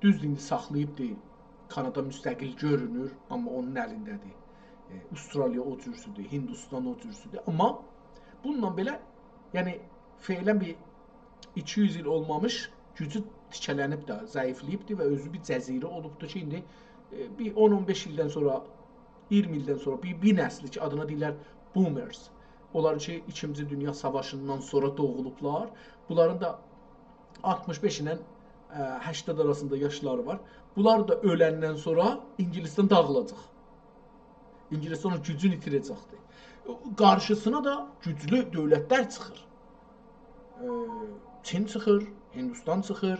دوزدور، ایندی ساخلاییبدی. کانادا مستقل گؤرونور، آمما اونون الینده‌دیر. ائ، استرالیا او جورسودور، هندوستان او جورسودور. آمما بونونلا بئله، یعنی، فعلا بیر ایکی یوز ایل اولمامیش گوجو تیکه‌لنیب ده، ضعیفله‌ییبدی و اؤزو بیر جزیره اولوبدو کی، ایندی، ائ، بیر اون اون بئش ایلدن سونرا، اییرمی ایلدن سونرا بیر، بیر نسلی کی، آدینا دئییرلر boomers. اونلار کی، ایکینجی دونیا ساواشیندان سونرا دوغولوبلار. بونلارین دا آلتمیش بئش ایله، ائ، هشتاد آراسیندا یاشلاری وار. بونلار دا اؤلندن سونرا اینگیلیستان داغیلاجاق. اینگیلیستان او گوجونو ایتیره‌جکدیر. قارشیسینا دا گوجلو دؤولتلر چیخیر. ائ، چین چیخیر، هندوستان چیخیر،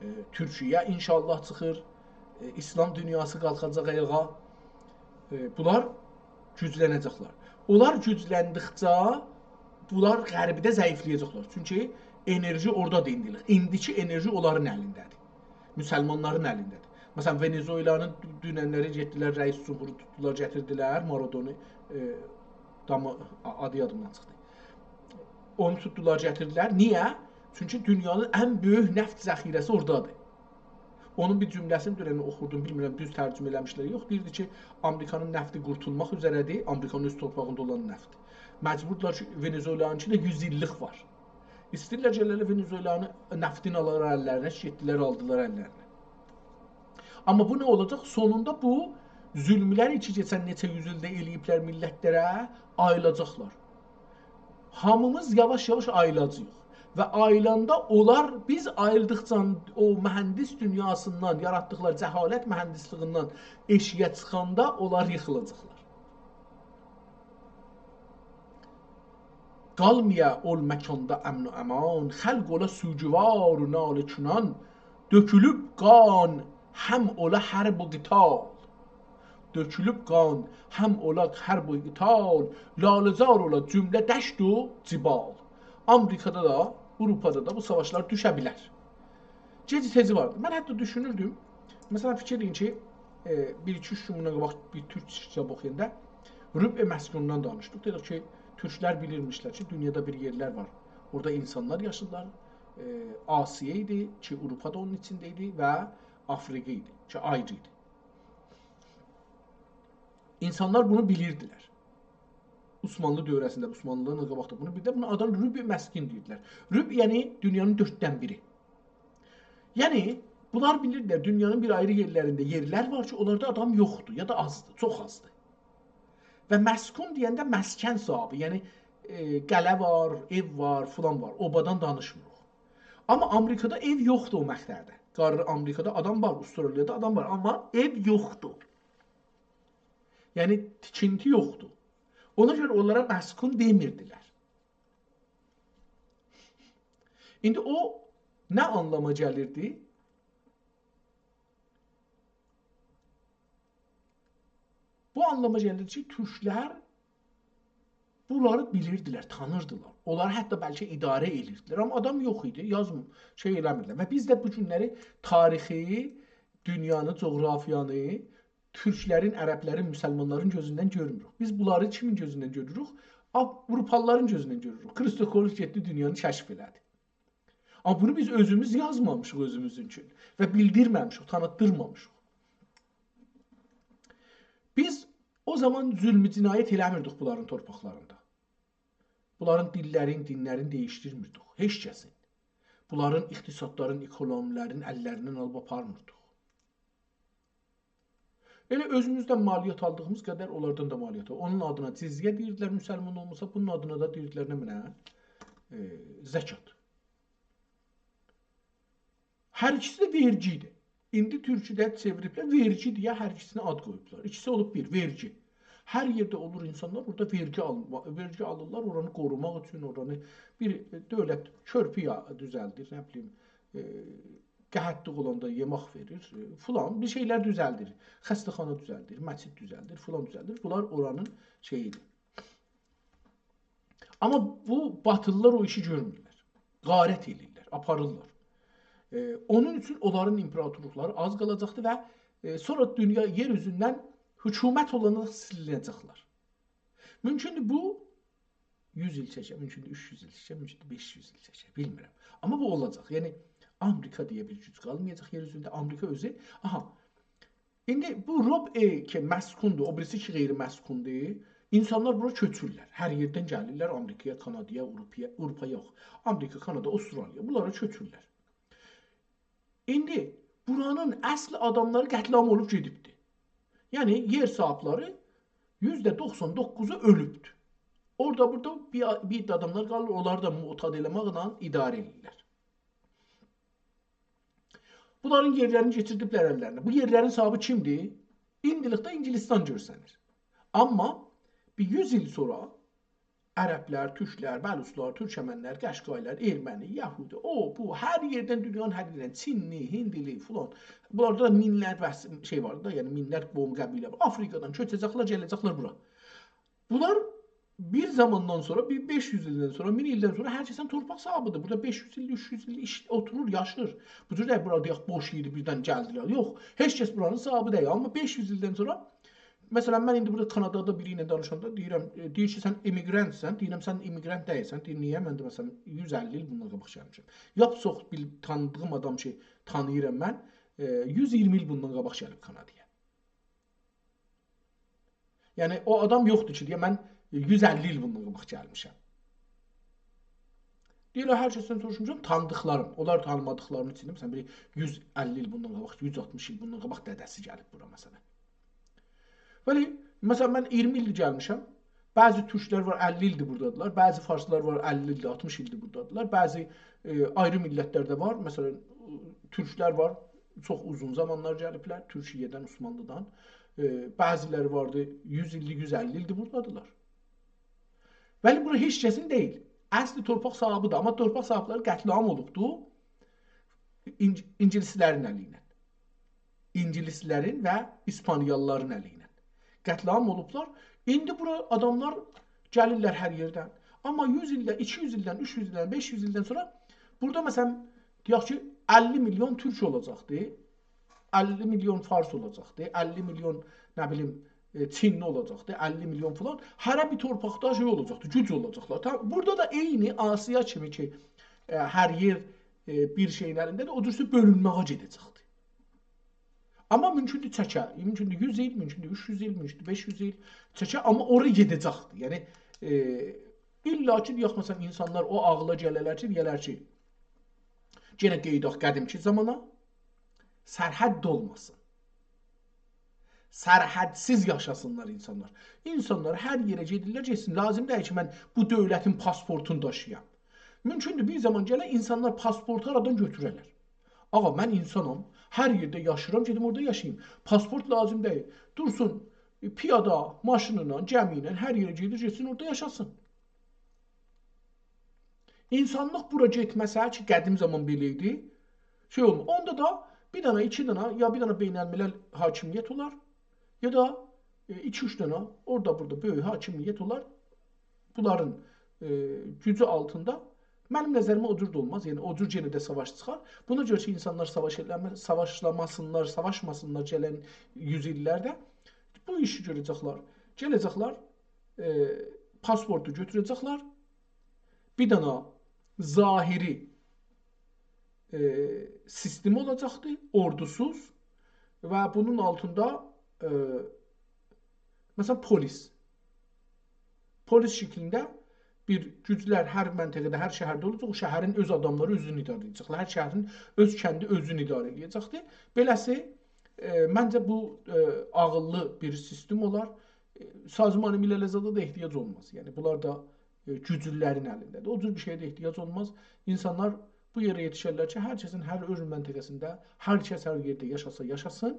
ائ، تورکیه انشاءالله چیخیر. ائ، ایسلام دونیاسی قالخاجاق آیاغا. ائ، بونلار گوجلنه‌جکلر. اونلار گوجلندیکجه بونلار غربده ضعیفله‌یه‌جکلر. چونکی انرژی اورادادیر ایندیلیک. ایندیکی انرژی اونلارین الینده‌دیر. مسلمانلارین الینده‌دیر. مثلا، ونزوئلانین دوننلری گئتدیلر، رئیس جمهورو توتدولار، گتیردیلر، مارادونو، ائ، داما-، آ-، آدی یادیمدان چیخدی. اونو توتدولار، گتیردیلر. نییه؟ چونکی دونیانین ان بؤیوک نفت ذخیره‌سی اورادادیر. اونون بیر جمله‌سینی دونن اوخوردوم، بیلمیرم دوز ترجمه ائله‌میشلر، یوخ. دئییردی کی، آمریکانین نفتی قورتولماق اوزره‌دیر، آمریکانین اؤز تورپاغیندا اولان نفت. مجبوردولار کی، ونزوئلانینکی ده یوز ایللیک وار. ایسته‌ییرلر گله‌لر ونزوئلانین نفتینی آلالار اللرینه، گئتدیلر، آلدیلار اللرینه. آمما بو نه اولاجاق؟ سونوندا بو ظلملر کی، کئچن نئچه یوز ایلده ائله‌ییبلر میللتلره، آییلاجاقلار. هامیمیز یاواش-یاواش آییلاجاغیق. و آییلاندا اونلار، بیز آییلدیقجا او مهندس دونیاسیندان، یاراتدیقلاری جهالت مهندسلیگیندن ائشیگه چیخاندا اونلار ییخیلاجاقلار. قالمایا اول مکاندا امن و امان، خلق اولا سوگوار و ناله چنان، دؤکولوب قان هم اولا حرب و قتال. دؤکولوب قان هم اولا حرب و قتال، لاله‌زار اولا جمله دشت و جبال. آمریکادا دا، آوروپادا دا بو ساواشلار دوشه بیلر. گئجی تئزی واردی. من حتی دوشونوردوم، مثلا، فیکیر ائدین کی، ائ، بیر ایکی اوچ گون بوندان قاباق بیر تورک کیتاب اوخویاندا ربع مسکون‌دان دانیشدیق. دئدیک کی، تورکلر بیلیرمیشلر کی، دونیادا بیر یئرلر وار. اورادا اینسانلار یاشاییرلار. ائ، آسیا ایدی کی، آوروپا دا اونون ایچینده ایدی و آفریقا ایدی کی، آیری ایدی. اینسانلار بونو بیلیردیلر. عثمانلی دؤوره‌سینده، عثمانلیدان دا قاباقدا بونو بیلیردیلر. بونا آدلار ربع مسکون دئییردیلر. ربع، یعنی دونیانین دؤرددن بیری. یعنی، بونلار بیلیردیلر، دونیانین بیر آیری یئرلرینده یئرلر وار کی، اونلاردا آدام یوخدور، یا دا آزدیر، چوخ آزدیر. و مسکون دئینده مسکن صاحیبی، یعنی، ائ، قلعه وار، ائو وار، فلان وار. اوبادان دانیشمیریق. آمما آمریکادا ائو یوخدور او مقطعده. قاری آمریکادا آدام وار، استرالیادا آدام وار، آمما ائو یوخدور. یعنی، تیکینتی یوخدور. اونا گؤره اونلارا مسکون دئمیردیلر. ایندی او نه آنلاما گلیردی؟ بو آنلاما گلیردی کی، تورکلر بونلاری بیلیردیلر، تانیردیلار. اونلاری حتی بلکه اداره ائدیردیلر. آمما آدام یوخ ایدی، یازم-، شئی ائله‌میردیلر. و بیز ده بو گونلری تاریخی، دونیانی، جغرافیانی تورکلرین، عربلرین، مسلمانلارین گؤزوندن گؤرموروک. بیز بونلاری کیمین گؤزوندن گؤروروک؟ آ-، آوروپالیلارین گؤزوندن گؤروروک. کریستوف کولومب گئتدی، دونیانی کشف ائله‌دی. آمما بونو بیز اؤزوموز یازمامیشیق اؤزوموز اوچون و بیلدیرمه‌میشیک، تانیتدیرمامیشیق. بیز او زامان ظلم و جنایت ائله‌میردیک بونلارین تورپاقلاریندا. بونلارین دیللرین، دینلرین دییشدیرمیردیک. هئچ کسین. بونلارین اقتصادلارین، اکونومیلرین اللریندن آلیب آپارمیردیق. ائله اؤزوموزدن مالیات آلدیغیمیز قدر اونلاردان دا مالیات آلیریق. اونون آدینا جزیه دئییردیلر، مسلمان اولماسا، بونون آدینا دا دئییردیلر، نمنه؟ ائ، زکات. هر ایکیسی ده وئرگی ایدی. ایندی تورکیده چئویریبلر، وئرگی دئیه هر ایکیسینه آد قویوبلار. ایکیسی اولوب بیر، وئرگی. هر یئرده اولور اینسانلار، اورادا وئرگی آل-، وئرگی آلیرلار، اورانی قوروماق اوچون، اورانی بیر دؤولت کؤرپو یا-، دوزلدیر، نه بیلیم، ائ، قحطلیق اولاندا یئمک وئریر، ائ، فلان بیر شئیلر دوزلدیر. خسته‌خانا دوزلدیر، مسجد دوزلدیر، فلان دوزلدیر. بونلار اورانین شئییدیر. آمما بو باتیلیلار او ایشی گؤرمورلر. غارت ائله‌ییرلر، آپاریرلار. ائ، اونون اوچون اونلارین ایمپراتورلوقلاری آز قالاجاقدیر و، ائ، سونرا دونیا یئر اوزوندن حکومت اولاراق سیلینه‌جکلر. مومکوندور بو یوز ایل چکه، مومکوندور اوچ یوز ایل چکه، مومکوندور بئش یوز ایل چکه، بیلمیرم. آمما بو اولاجاق. یعنی، آمریکا دئیه بیر گوج قالمایاجاق یئر اوزونده. آمریکا اؤزو، آها، ایندی بو ربع کی مسکوندور، او بیریسی کی غیر مسکوندور، اینسانلار بورا کؤچورلر. هر یئردن گلیرلر آمریکایا، کانادایا، آوروپایا، آوروپا یوخ. آمریکا، کانادا، استرالیا، بونلارا کؤچورلر. ایندی بورانین اصل آداملاری قتل‌عام اولوب گئدیبدی. یعنی یئر صاحیبلری یوزده دوخسان دوققوزو اؤلوبدو. اورادا بورادا بیر، بیر عده آداملار قالیر، اونلاری دا معتاد ائله‌مکله اداره ائدیرلر. بونلارین یئرلرینی کئچیردیبلر اللرینه. بو یئرلرین صاحیبی کیمدیر؟ ایندیلیکده اینگیلیستان گؤرسنیر. آمما بیر یوز ایل سونرا عربلر، تورکلر، بلوچلار، تورکمنلر، قشقایلار، ارمنی، یهودی، او، بو، هر یئردن، دونیانین هر یئریندن، چینلی، هیندلی، فلان. بونلاردا دا مینلر وس-، شئی وار دا، یعنی مینلر قوم، قبیله وار. آفریقادان کؤچه‌جکلر، گله‌جکلر بورا. بونلار بیر زاماندان سونرا، بیر بئش یوز ایلدن سونرا، مین ایلدن سونرا هر کسین تورپاق صاحیبیدیر. بورادا بئش یوز ایل، اوچ یوز ایل ایش-، اوتورور، یاشیر. بو جور دئییل، بورا دئیک، بوش یئردیر، بیردن گلدیلر. یوخ، هئچ کس بورانین صاحیبی دئییل. آمما بئش یوز ایلدن سونرا، مثلا، من ایندی بورادا کانادادا بیری ایله دانیشاندا دئییرم، ائ، دئییر کی، سن ایمیگرانتسان. دئییرم، سن ایمیگرانت دئییلسن. دئییر، نییه؟ من ده، مثلا، یوز اللی ایل بوندان قاباق گلمیشم. لاپ چوخ بیل-، تانیدیغیم آدام کی، تانیییرام من، ائ، یوز ایگیرمی ایل بوندان قاباق گلیب کانادایا. یعنی، او آدام یوخدور کی، دئیه، من یوز اللی ایل بوندان قاباق گلمیشم. دئییر، هر کسدن سوروشموشام، تانیدیقلاریم. اونلار تانیمادیقلارینین ایچینده، مثلا، بیری یوز اللی ایل بوندان قاباق، یوز آلتمیش ایل بوندان قاباق دده‌سی گلیب بورا، مثلا. بلی، مثلا، من اییرمی ایلدیر گلمیشم. بعضی تورکلر وار، اللی ایلدیر بورادادیلار. بعضی فارسلار وار، اللی ایلدیر، آلتمیش ایلدیر بورادادیلار. بعضی، ائ، آیری میللتلر ده وار. مثلا، تورکلر وار، چوخ اوزون زامانلار گلیبلر تورکیه‌دن، عثمانلیدان. ائ، بعضیلری واردی، یوز ایلدیر، یوز اللی ایلدیر بورادادیلار. ولی بورا هئچ کسین دئییل. اصلی تورپاق صاحیبیدیر، آمما تورپاق صاحیبلری قتل‌عام اولوبدو اینگ-، اینگیلیسلرین الی ایله. اینگیلیسلرین و ایسپانیالیلارین الی ایله قتل‌عام اولوبلار. ایندی بورا آداملار گلیرلر هر یئردن. آمما یوز ایلدن، ایکی یوز ایلدن، اوچ یوز ایلدن، بئش یوز ایلدن سونرا بورادا، مثلا، دئیک کی، اللی میلیون تورک اولاجاقدی. اللی میلیون فارس اولاجاقدی. اللی میلیون، نه بیلیم، ائ، چینلی اولاجاقدی. اللی میلیون فلان. هره بیر تورپاقدا شئی اولاجاقدی، گوج اولاجاقلار. تا-، بورادا دا عینی آسیا کیمی کی، ائ، هر یئر، ائ، بیر شئیین الینده‌دیر، او جورسه بؤلونمه‌یه گئده‌جکدیر. آمما مومکوندور چکه. مومکوندور یوز ایل، مومکوندور اوچ یوز ایل، مومکوندور بئش یوز ایل چکه، آمما اورایا گئده‌جکدیر. یعنی، ائ، الا کی، دئیک، مثلا، اینسانلار او عاغیلا گله‌لر کی، دئیه‌لر کی، یئنه قاییداق قدیمکی زامانا، سرحد اولماسین. سرحدسیز یاشاسینلار اینسانلار. اینسانلار هر یئره گئدیرلر، گئتسین. لازیم دئییل کی، من بو دؤولتین پاسپورتونو داشییام. مومکوندور، بیر زامان گله اینسانلار پاسپورتو آرادان گؤتوره‌لر. آغا، من اینسانام، هر یئرده یاشاییرام، گئدیم اورادا یاشاییم. پاسپورت لازیم دئییل. دورسون، ائ، پیادا، ماشینلا، گمی ایله هر یئره گئدیر، گئتسین اورادا یاشاسین. اینسانلیق بورا گئتمه‌سه کی، قدیم زامان بئله ایدی، شئی اولمور. اوندا دا بیر دنه، ایکی دنه، یا بیر دنه بین‌الملل حاکمیت اولار، یا دا، ائ، ایکی-اوچ دنه اورادا بورادا بؤیوک حاکمیت اولار. بونلارین، ائ، گوجو آلتیندا منیم نظریمه او جور دا اولماز. یعنی، او جور یئنه ده ساواش چیخار. بونا گؤره کی، اینسانلار ساواش ائله‌مه-، ساواشلاماسینلار، ساواشماسینلار گلن یوز ایللرده. بو ایشی گؤره‌جکلر. گله‌جکلر، ائ، پاسپورتو گؤتوره‌جکلر. بیر دنه ظاهری، ائ، سیستم اولاجاقدی، اوردوسوز و بونون آلتیندا، ائ، مثلا، پلیس. پلیس شکلینده بیر گوجلر هر منطقه‌ده، هر شهرده اولاجاق، او شهرین اؤز آداملاری اؤزونو اداره ائده‌جکلر. هر شهرین اؤز کندی اؤزونو اداره ائده‌جکدیر. بئله‌سی، ائ، منجه بو، ائ، عاغیللی بیر سیستم اولار. ائ، سازمان ملل زادا دا احتیاج اولماز. یعنی، بونلار دا، ائ، گوجلولرین الینده‌دیر. او جور بیر شئیه ده احتیاج اولماز. اینسانلار بو یئره یئتیشرلر کی، هر کسین هر اؤز منطقه‌سینده، هر کس هر یئرده یاشاسا یاشاسین،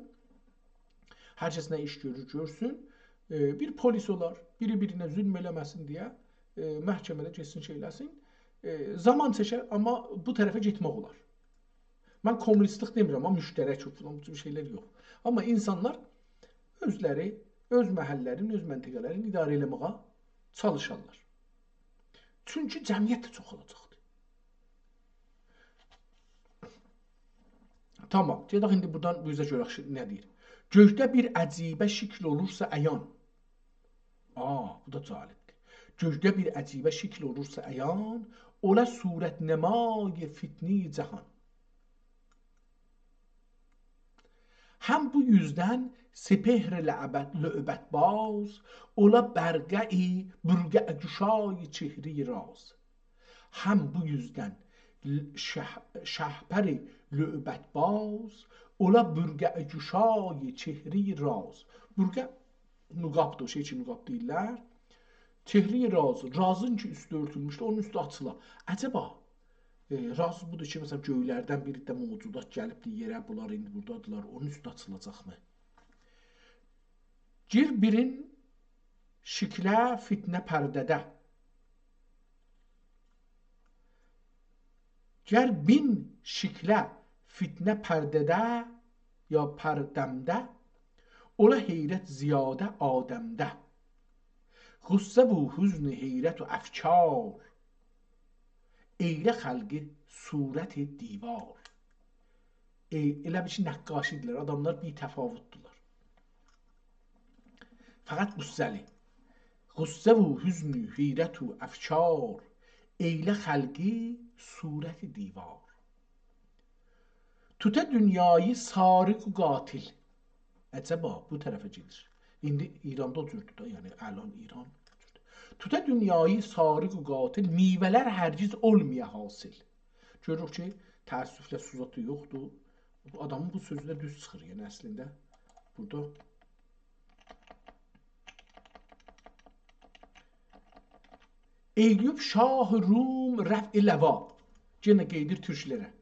هر کس نه ایش گؤرور گؤرسون. ائ، بیر پلیس اولار، بیری بیرینه ظلم ائله‌مه‌سین دئیه، ائ، محکمه‌ده گئتسین شئی ائله‌سین. ائ، زامان چکر، آمما بو طرفه گئتمک اولار. من کمونیستلیک دئمیرم، آمما مشترک فلان، بو جور شئیلر یوخ. آمما اینسانلار اؤزلری، اؤز محله‌لرین، اؤز منطقه‌لرین اداره ائله‌مه‌یه چالیشارلار. چونکی جمعیت ده چوخالاجاقدیر. تامام، گئدک ایندی بورادان بو اوزه گؤرک شی-، نه دئییر. گؤیده بیر عجیبه شکل اولورسا عیان. آ، بو دا جالبدیر. گؤیده بیر عجیبه شکل اولورسا عیان، اولا صورت‌نمای فتنه‌ی جهان. هم بو یوزدن سپهر لعبت، لعبت‌باز، اولا برقعی، برقع‌گشای چهره‌ی راز. هم بو یوزدن ل-، شه-، شهپر لعبت‌باز، اولا برقع‌گشای چهره‌ی راز. برقع نقابدیر، او شئی کی، نقاب دئییرلر. چهره‌ی راز، رازین کی، اوستو اؤرتولموشدو، اونون اوستو آچیلا. عجبا، ائ، راز بودور کی، مثلا، گؤیلردن بیر ده موجودات گلیبدیر یئره، بونلار ایندی بورادادیلار، اونون اوستو آچیلاجاقمی؟ گیر بیرین شکله فتنه پرده‌ده. گر بین شکله فتنه پرده‌ده یا پرده‌مده، اولا حیرت زیاده آدمده. غصه و حزن و حیرت و افکار، ائیله خلقی صورت دیوار. ائ، ائله بیل کی، نقاشی‌دیرلر، آداملار بی‌تفاوت‌دولار. فقط غصه‌لی. غصه و حزن و حیرت و افکار، ائیله خلقی صورت دیوار. توته دونیایی سارق و قاتل. عجبا، بو طرفه گئدیر. ایندی ایراندا او جوردور دا، یعنی الان ایران او جوردور. توته دونیایی سارق و قاتل، میوه‌لر هرگز اولمایا حاصل. گؤروروک کی، تأسفله سوزاتی یوخدور. آدامین بو سؤزو ده دوز چیخیر، یعنی اصلینده بورادا. ائیلیوب شاه روم رفع لوا. یئنه قئییدیر تورکلره.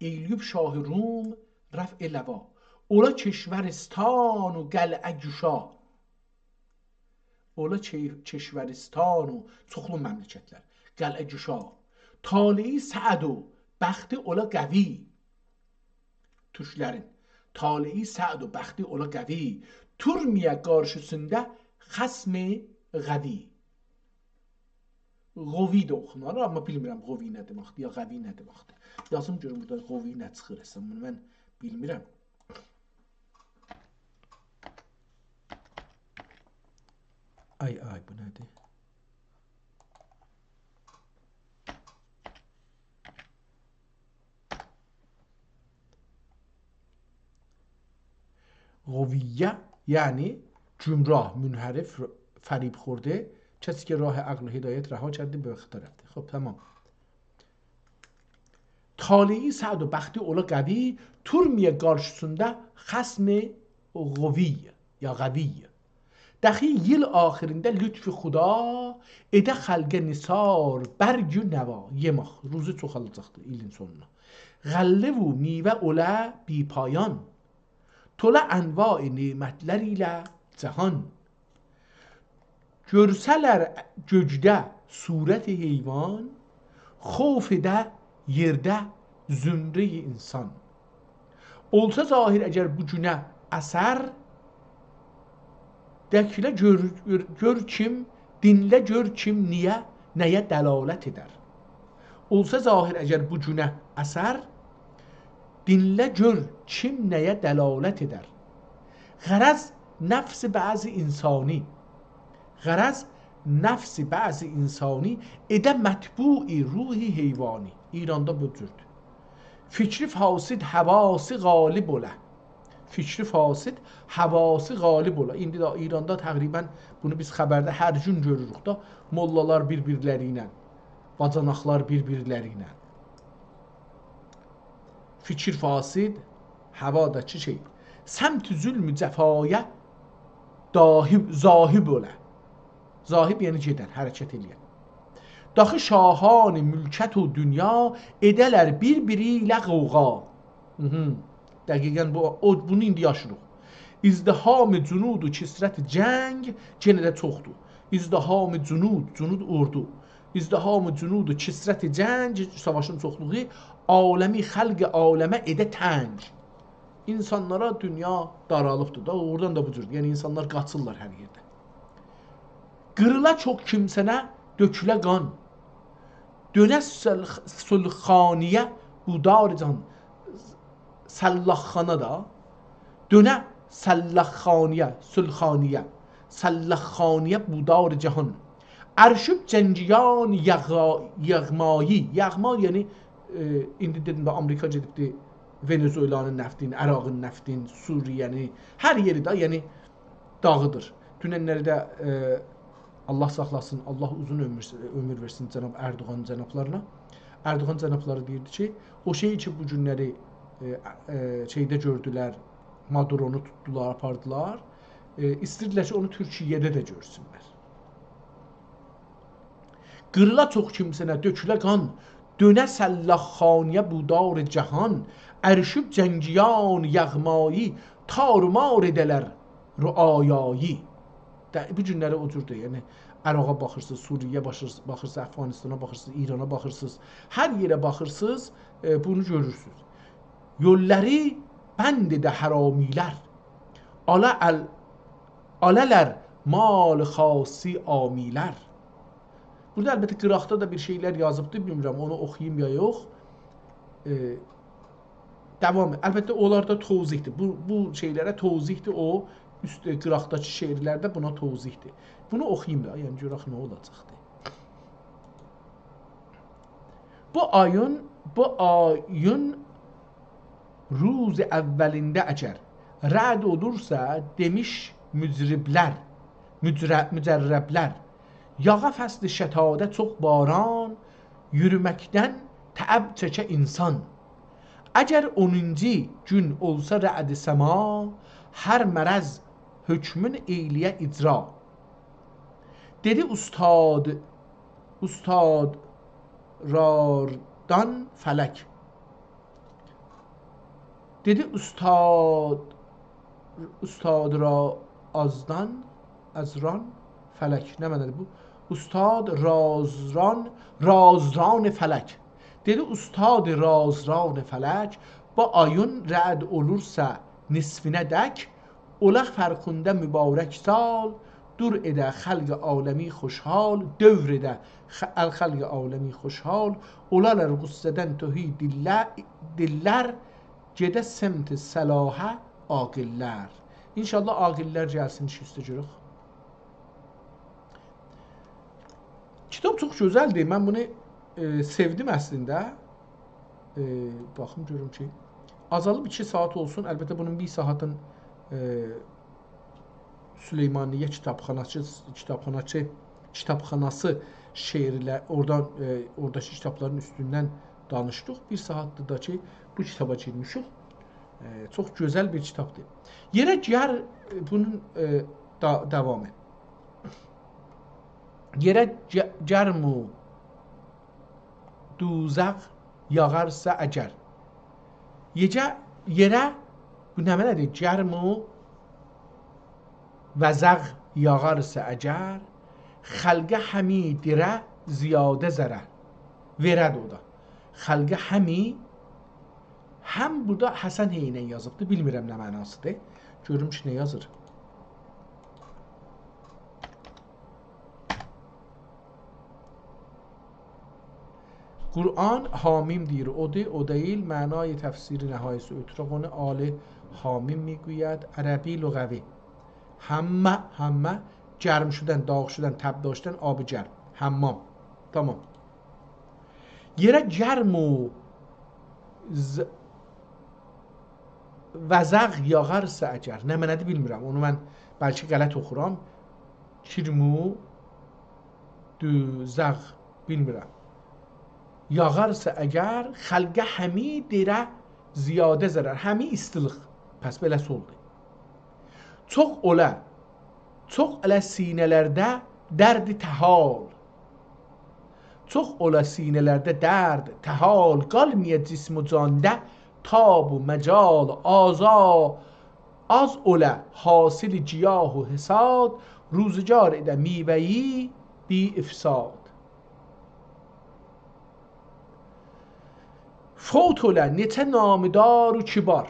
ائیلیوب شاه روم رفع لوا، اولا کشورستان و قلعه گشا. اولا کی-، کشورستان و چوخلو مملکت‌لر. قلعه گشا. طالعی سعد و بختی اولا قوی. تورکلرین طالعی سعد و بختی اولا قوی، تورمایا قارشیسیندا خصم قوی. قوی ده اوخونار، آمما بیلمیرم قوی نه دئمکدیر، یا قوی نه دئمکدیر. یازیم گؤروم بورادا قوی نه چیخیر اصلاً، بونو من بیلمیرم. آی، آی، بو نه‌دیر؟ غویه، یعنی گمراه، منحرف، فریب خورده، کسی که راه عقل و هدایت رها کرده، به خطا رفته. خب، تمام. طالعی سعد و بختی اولا قوی، تورمایا قارشیسیندا خصم قوی، یا قوی. دخی ایل آخیریندا لطف خدا، ائده خلقه نثار، برگ و نوا، یئمک، روزی چوخالاجاقدیر ایلین سونونا. غله و میوه اولا بی‌پایان، تولا انواع نعمت‌لر ایله جهان. گؤرسه‌لر گؤکده صورت حیوان، خوف ائده یئرده زمره‌ی انسان. اولسا ظاهر اگر بو گونه اثر، دکله گؤر، گؤر، گؤر کیم، دینله گؤر کیم نییه، نه‌یه دلالت ائدر. اولسا ظاهر اگر بو گونه اثر، دینله گؤر کیم نه‌یه دلالت ائدر. غرض نفس بعض انسانی، غرض نفس بعض انسانی، ائده متبوع روح حیوانی. ایراندا بو جوردور. فکر فاسد حواسی غالب اوله. فکر فاسد حواسی غالب اوله. ایندی ده ایراندا تقریباً بونو بیز خبرده هر گون گؤروروک دا. موللالار بیر-بیرلری ایله، باجاناقلار بیر-بیرلری ایله. فکر فاسد، هواداکی شئی. سمت ظلم و جفایا داهب، ذاهب اوله. ذاهب یعنی گئدن، حرکت ائله‌ین. داخی شاهان ملکت و دنیا، ائده‌لر بیر-بیری ایله غوغا. مهم. دقیقاً بو، او، بونو ایندی یاشیریق. ازدحام جنود و کثرت جنگ، یئنه ده چوخدور. ازدحام جنود، جنود اوردو. ازدحام جنود و کثرت جنگ، ساواشین چوخلوغو، عالمی خلق عالمه ائده تنگ. انسانلارا دونیا دارالیبدیر دا، اوردان دا بو جوردور. یعنی انسانلار قاچیرلار هر یئرده. قیریلا چوخ کیمسنه، دؤکوله قان. دؤنه سل، سلخانه‌یه بو دار جان. سلاخ‌خانا دا. دؤنه سلاخ‌خانه‌یه، سلخانه‌یه. سلاخ‌خانه‌یه بو دار جهان. ارشوب جنگیان یغا، یغمایی. یغما، یعنی، ائ، ایندی دئدیم ده، آمریکا گئدیبدی ونزوئلانین نفتین، عراقین نفتین، سوریه‌نی، هر یئری ده، یعنی، داغیدیر. دوننلری ده، ائ، الله ساخلاسین، الله اوزون عؤمور، عؤمور وئرسین جناب اردوغان جنابلارینا. اردوغان جنابلاری دئییردی کی، او شئی کی، بو گونلری، ائ، ائ، شئیده گؤردولر، مادورونو توتدولار، آپاردیلار. ائ، ایسته‌ییردیلر کی، اونو تورکیه‌ده ده گؤرسونلر. قیریلا چوخ کیمسنه، دؤکوله قان، دؤنه سلاخ‌خانه‌یه بو دار جهان، ارشوب جنگیان یغمایی، تارومار ائده‌لر رعایایی. ده، بو گونلری او جوردور. یعنی، عراقا باخیرسینیز، سوریه‌یه باخیرسینیز، باخیرسینیز، افغانستانا باخیرسینیز، ایرانا باخیرسینیز. هر یئره باخیرسینیز، ائ، بونو گؤرورسونوز. یوللاری بند ائده حرامی‌لر، آلا ال-، آلالار مال خاصی عامی‌لر. بورادا البته قیراقدا دا بیر شئیلر یازیبدی، بیلمیرم اونو اوخویوم یا یوخ. ائ، داوام. البته اونلار دا توضیحدیر. بو، بو شئیلره توضیحدیر، او اوست، ائ، قیراقداکی شعرلرده بونا توضیحدیر. بونو اوخویوم دا، یعنی گؤرک نه اولاجاقدیر. بو آیین، بو آیین روز اولینده اگر رعد اولورسا، دئمیش مجرب‌لر، مجر-، مجرب‌لر، یاغا فصل شتاده چوخ باران، یورومکدن تعب چکه انسان. اگر اونونجو گون اولسا رعد سما، هر مرض حکمون ائیله‌یه اجرا. دئدی اوستاد، اوستاد راردان فلک. دئدی اوستاد، اوستاد را ازدان، ازران فلک. نه معنادیر بو؟ اوستاد رازران، رازران فلک. دئدی اوستاد رازران فلک، بو آیین رعد اولورسا نصفینه‌دک، اولا فرخنده مبارک سال، دور ائده خلق عالمی خوشحال، دور ائده خ-، ال-، خلق عالمی خوشحال، اولالار غصه‌دن تهی دیلله-، دیللر، گئده سمت صلاحه عاقل‌لر. ان‌شاءالله عاقل‌لر گلسین ایش اوسته گؤرک. کیتاب چوخ گؤزلدیر. من بونو، ائ، سئودیم اصلینده. ائ، باخیم گؤروم کی، آزالیب ایکی ساعات اولسون. البته، بونون بیر ساعاتین، ائ، سلیمانیه کیتابخاناسی، کیتابخاناسی، کیتابخاناسی شعرله، اورادان، ائ، اوراداکی کیتابلارین اوستوندن دانیشدیق. بیر ساعاتدیر دا کی، بو کیتابا گیرمیشیک. ائ، چوخ گؤزل بیر کیتابدیر. یئره گر-، بونون، ائ، دا-، داوامی. یئره گ-، گرم و دوزاق یاغارسا اگر. یئجه-، یئره، بو نه معنادیر؟ گرم و وزاق یاغارسا اگر، خلقه همی دئره زیاده ضرر. وئره‌دیر او دا. خلقه همی، هم بورادا حسن هی ایله یازیبدی، بیلمیرم نه معناسیدیر. گؤروم کی، نه یازیر. قرآن حامیم دئییر، اودور، او دئییل. معنای تفسیر نهایی‌سی اطراق اونو آل حامیم می‌گوید. عربی لغوی. حمّ، حمّ، گرم شدن، داغ شدن، تبدار شدن، آب گرم. حمّام. تمام. یئره گرم و ز-، وزاق یاغارسا اگر، نه معنادیر بیلمیرم، اونو من بلکه غلط اوخورام. کرم و دوزاق، بیلمیرم. یاغارسا اگر، خلقه همی دئره زیاده ضرر. همی ایستیلیک. پس بئله‌سی اولدو. چوخ اولا، چوخ اولا سینه‌لرده درد تحال. چوخ اولا سینه‌لرده درد تحال، قالمایا جسم و جاندا تاب و مجال. آزا-، آز اولا حاصل گیاه و حصاد، روزگار ائده میوه‌یی بی افساد. فوت اولا نئچه نامدار و کبار،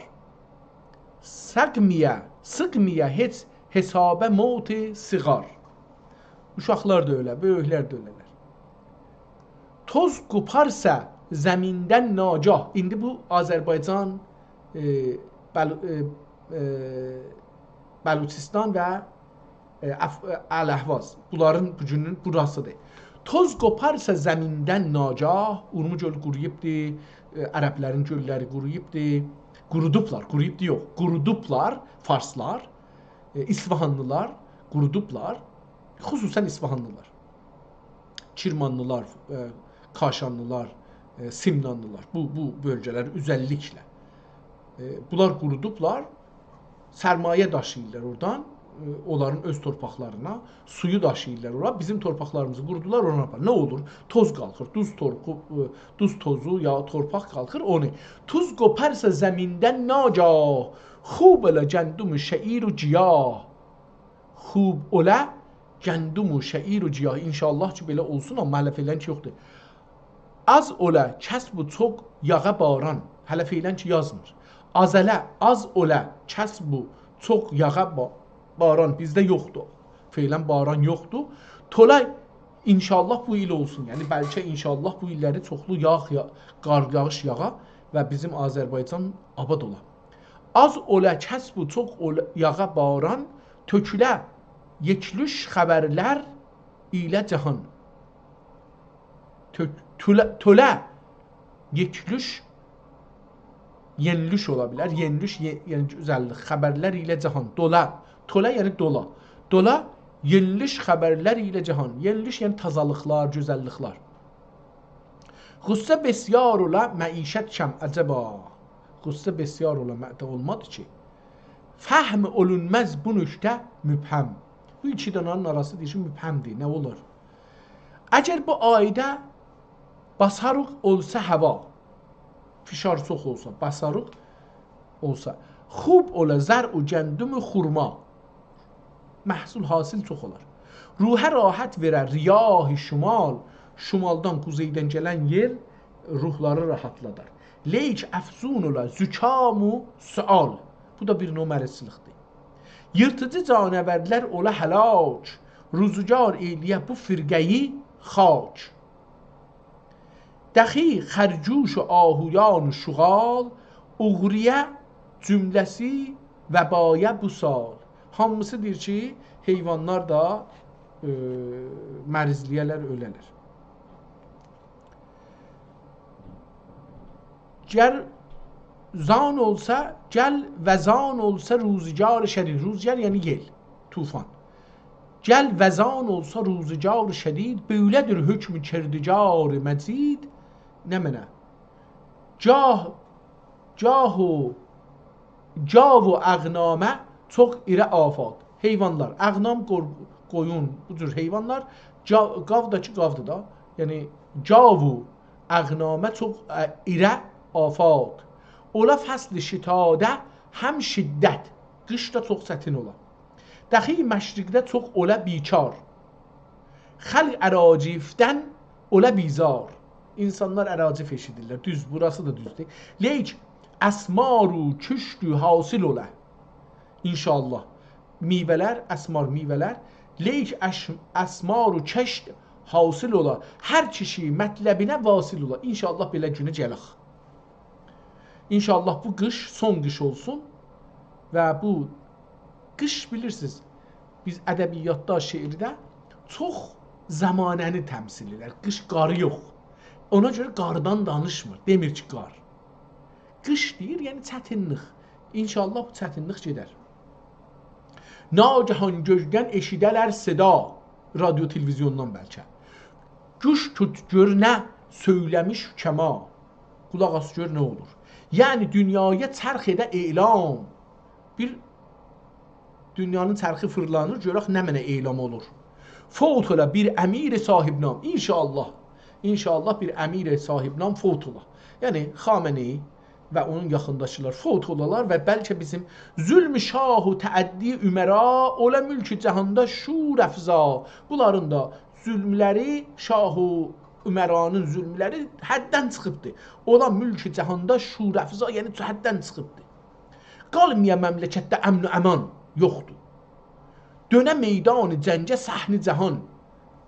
سیغمایا، سیغمایا هئچ حسابا موت صغار. اوشاقلار دا اؤله، بؤیوکلر ده اؤله‌لر. توز قوپارسا زمیندن ناگاه. ایندی بو آذربایجان، ائ، بل-، ائ، ائ، بلوچستان و ائ، اف-، ائ، الاحواز. بونلارین بو گونون بوراسیدیر. توز قوپارسا زمیندن ناگاه، اورمو گؤلو قورویوبدی، ائ، عربلرین گؤللری قورویوبدی. قورودوبلار، قورویوبدو یوخ، قورودوبلار فارسلار، ائ، اصفهانلیلار قورودوبلار، خصوصاً اصفهانلیلار. کرمانلیلار، ائ، کاشانلیلار، ائ، سمنانلیلار، بو، بو بؤلگه‌لر اؤزللیکله. ائ، بونلار قورودوبلار، سرمایه داشیییرلار اورادان، ائ، اونلارین اؤز تورپاقلارینا، سویو داشیییرلار اورا، بیزیم تورپاقلاریمیزی قورودولار، اورا آپار. نه اولور؟ توز قالخیر، دوز تورپاق، ائ، دوز توزو یا تورپاق قالخیر، اونو. توز قوپارسا زمیندن ناگاه، خوب اولا گندم و شعیر و گیاه. خوب اوله گندم و شعیر و گیاه. ان‌شاءالله کی، بئله اولسون، آمما هله فعلاً کی یوخدور. آز اوله کسب و چوخ یاغا باران. هله فعلاً کی یازمیر. آز اوله، آز اوله کسب و چوخ یاغا با-، باران بیزده یوخدور. فعلاً باران یوخدور. تولا، ان‌شاءالله بو ایل اولسون. یعنی بلکه ان‌شاءالله بو ایللری چوخلو یاغ، یا-، قار یاغیش یاغا و بیزیم آذربایجان آباد اولا. آز اوله کسب و چوخ اوله یاغا باران، تؤکوله یئکلوش خبرلر ایله جهان. تؤک-، توله، توله یئکلوش، یئنلوش اولا بیلر. یئنلوش، یئ-، یعنی گؤزللیک، خبرلر ایله جهان. دولا، توله یعنی دولا. دولا یئنلوش خبرلر ایله جهان. یئنلوش یعنی تازالیقلار، گؤزللیکلر. غصه بسیار اولا، معیشت کم، عجبا. غصه بسیار اولا، مع-، ده اولمادی کی. فهم اولونماز بو نکته مبهم. بو ایکی دنه‌نین آراسی دئییر کی، مبهمدیر، نه اولار؟ اگر بو آیدا باساریق اولسا هاوا، فشار چوخ اولسا، باساریق اولسا، خوب اولا زرع و گندم و خرما. محصول، حاصل چوخ اولار. روحه راحت وئرر ریاح شمال، شمالدان، قوزئیدن گلن یئل روحلاری راحتلادار. لیک افزون اولا زکام و سعال. بو دا بیر نوع مریضچیلیقدیر. ییرتیجی جانورلر اولا هلاک، روزگار ائیله‌یه بو فرقه‌یی خاک. دخی خرگوش و آهویان و شغال، اوغریه جمله‌سی وبایه بو سال. هامیسی دئییر کی، حیوانلار دا، ائ، مریضلیه‌لر، اؤله‌لر. گر زان اولسا، گل و زان اولسا روزگار شدید. روزگار یعنی یئل، طوفان. گل و زان اولسا روزگار شدید، بؤیله‌دیر حکم کردگار مجید. نمنه؟ گاه، گاه و گاو و اغنامه چوخ ایره آفات. حیوانلار، اغنام، قور-، قویون، بو جور حیوانلار، گا-، گاو دا کی، گاودور دا. یعنی، گاو و اغنامه چوخ، ا، ایره آفات. اولا فصل شتاده هم شدت، قیش دا چوخ چتین اولا. دخی مشرقده چوخ اولا بیکار. خلق اراجیفدن اولا بیزار. انسانلار اراجیف ائشیدیرلر. دوز، بوراسی دا دوزدور. لیک اسمار و کشت و حاصل اولا. ان‌شاءالله. میوه‌لر، اسمار میوه‌لر. لیک اش-، اسمار و کشت حاصل اولا. هر کیشی مطلبینه واصل اولا. ان‌شاءالله بئله گونه گلک. ان‌شاءالله بو قیش سون قیش اولسون و بو قیش، بیلیرسینیز، بیز ادبیاتدا، شعرده چوخ زمانه‌نی تمثیل ائدیر. قیش قاری یوخ. اونا گؤره قاردان دانیشمیر، دئمیر کی، قار. قیش دئییر، یعنی چتینلیک. ان‌شاءالله بو چتینلیک گئدر. ناگهان گؤزدن ائشیده‌لر صدا، رادیو، تلویزیوندان بلکه. گوش توت، گؤر نه سؤیله‌میش حکما. قولاق آس، گؤر نه اولور. یعنی دونیایا چرخ ائده اعلام. بیر دونیانین چرخی فیرلانیر، گؤرک نمنه اعلام اولور. فوت اولا بیر امیر صاحب‌نام. ان‌شاءالله. ان‌شاءالله بیر امیر صاحب‌نام فوت اولا. یعنی خامنه‌ای و اونون یاخینداکیلار فوت اولالار و بلکه بیزیم ظلم شاه و تعدی امرا اولا ملک جهاندا شورافزا. بونلارین دا ظلملری، شاه و امرانین ظلملری حددن چیخیبدی. اولا ملک جهاندا شورافزا، یعنی حددن چیخیبدی. قالمایا مملکتده امن و امان یوخدور. دؤنه میدان جنگه صحن جهان.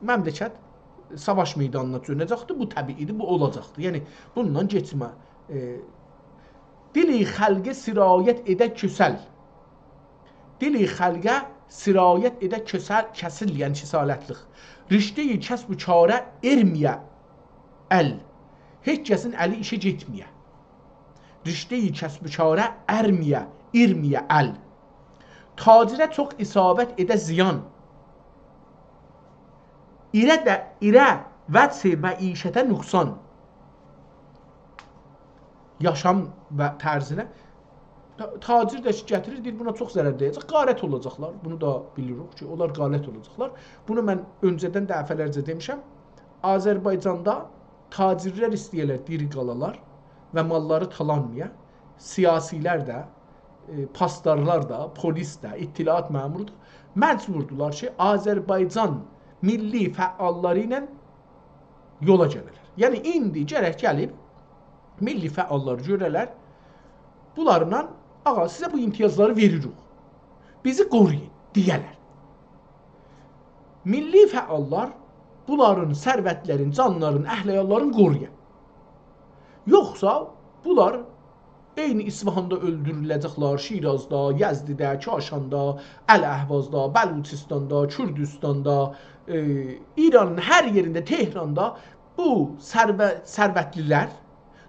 مملکت ساواش میدانینا دؤنه‌جکدیر، بو طبیعی‌دیر، بو اولاجاقدیر. یعنی، بوندان گئچمه. ائ، دیل خلقه سرایت ائده کسل. دیل خلقه سرایت ائده کسل، کسل، یعنی کسالتلیک. رشته‌ی کسب و کاره ائرمه‌یه ال. هئچ کسین الی ایشه گئتمه‌یه. رشته‌ی کسب و کاره ارمه‌یه، ارمه‌یه ال. تاجره چوخ اصابت ائده زیان. ایره ده، ایره وجه معیشته نقصان. یاشام و طرزینه. تا-، تاجر ده کی، گتیریر، دئییر، بونا چوخ ضرر دَیه‌جک. غارت اولاجاقلار. بونو دا بیلیریک کی، اونلار غارت اولاجاقلار. بونو من اؤنجه‌دن دفعه‌لرجه دئمیشم. آذربایجاندا تاجرلر ایسته‌ییرلر دیری قالالار و ماللاری تالانمایا. سیاسی‌لر ده، ائ، پاسدارلار دا، پلیس ده، اطلاعات مأمورو دا. مجبوردولار کی، آذربایجان میللی فعاللاری ایله یولا گله‌لر. یعنی، ایندی گرک گلیب میللی فعاللار گؤره‌لر. بونلارلا، «آغا، سیزه بو امتیازلاری وئریریک. بیزی قورویون»، دئیه‌لر. میللی فعاللار بونلارین ثروتلرین، جانلارین، اهل عیاللارین قورویا. یوخسا بونلار عینی اصفهاندا اؤلدوروله‌جکلر، شیرازدا، یزدده، کاشاندا، الاحوازدا، بلوچستاندا، کوردوستاندا، ائ، ایرانین هر یئرینده، تهراندا بو ثروه-، ثروتلی‌لر،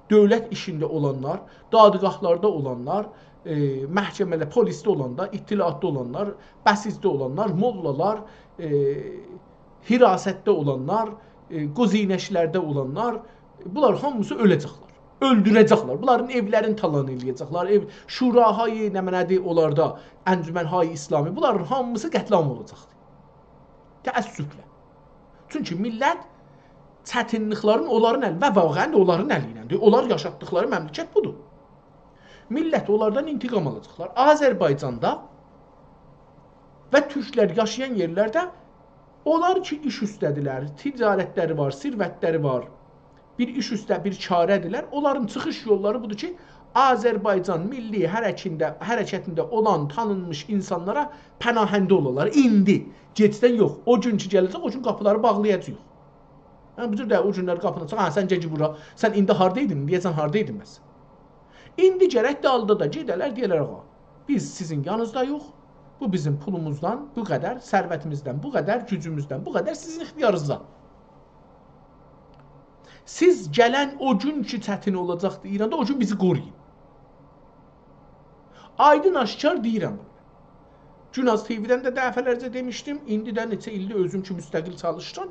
دؤولت ایشینده اولانلار، دادگاهلاردا اولانلار، ائ، محکمه‌ده، پلیسده اولانلار، اطلاعاتدا اولانلار، بسیجده اولانلار، موللالار، ائ، حراستده اولانلار، ائ، گزینش‌لرده اولانلار، بونلار هامیسی اؤله‌جکلر. اؤلدوره‌جکلر. بونلارین ائولرینی تالان ائله‌یه‌جکلر. ائو، شوراهای، نمنه‌دیر اونلاردا، انجمن‌های اسلامی، بونلارین هامیسی قتل‌عام اولاجاقدیر. تأسفله. چونکی میللت چتینلیکلرین اونلارین الی، و واقعاً ده اونلارین الی ایلندیر. اونلار یاشاتدیقلاری مملکت بودور. میللت اونلاردان انتقام آلاجاقلار. آذربایجاندا و تورکلر یاشایان یئرلرده اونلار کی، ایش اوسته‌دیرلر، تجارتلری وار، ثروتلری وار، بیر ایش اوسته، بیر چاره‌دیرلر. اونلارین چیخیش یوللاری بودور کی، آذربایجان میللی حرکینده-، حرکتینده اولان تانینمیش اینسانلارا پناهنده اولالار. ایندی، گئجدن یوخ. او گون کی گله‌جک، او گون قاپیلاری باغلایاجاغیق. یعنی، بو جور ده او گونلر قاپینی آچاجاق، «هه، سن گئجی بورا، سن ایندی هاردایدین، ایندییه‌جن هاردایدین بس؟» ایندی گرک دالدا دا گئده‌لر، دئیه‌لر، «آغا، بیز سیزین یانینیزدایوخ، بو بیزیم پولوموزدان بو قدر، ثروتیمیزدن بو قدر، گوجوموزدن بو قدر سیزین اختیارینیزدا.» سیز گلن او گون کی چتین اولاجاقدی ایراندا، او گون بیزی قورویون. آیدین آشکار دئییرم بونو. گوناز تی‌وی‌دن ده دفعه‌لرجه دئمیشدیم. ایندی ده نئچه ایلدیر اؤزوم کی مستقل چالیشیرام.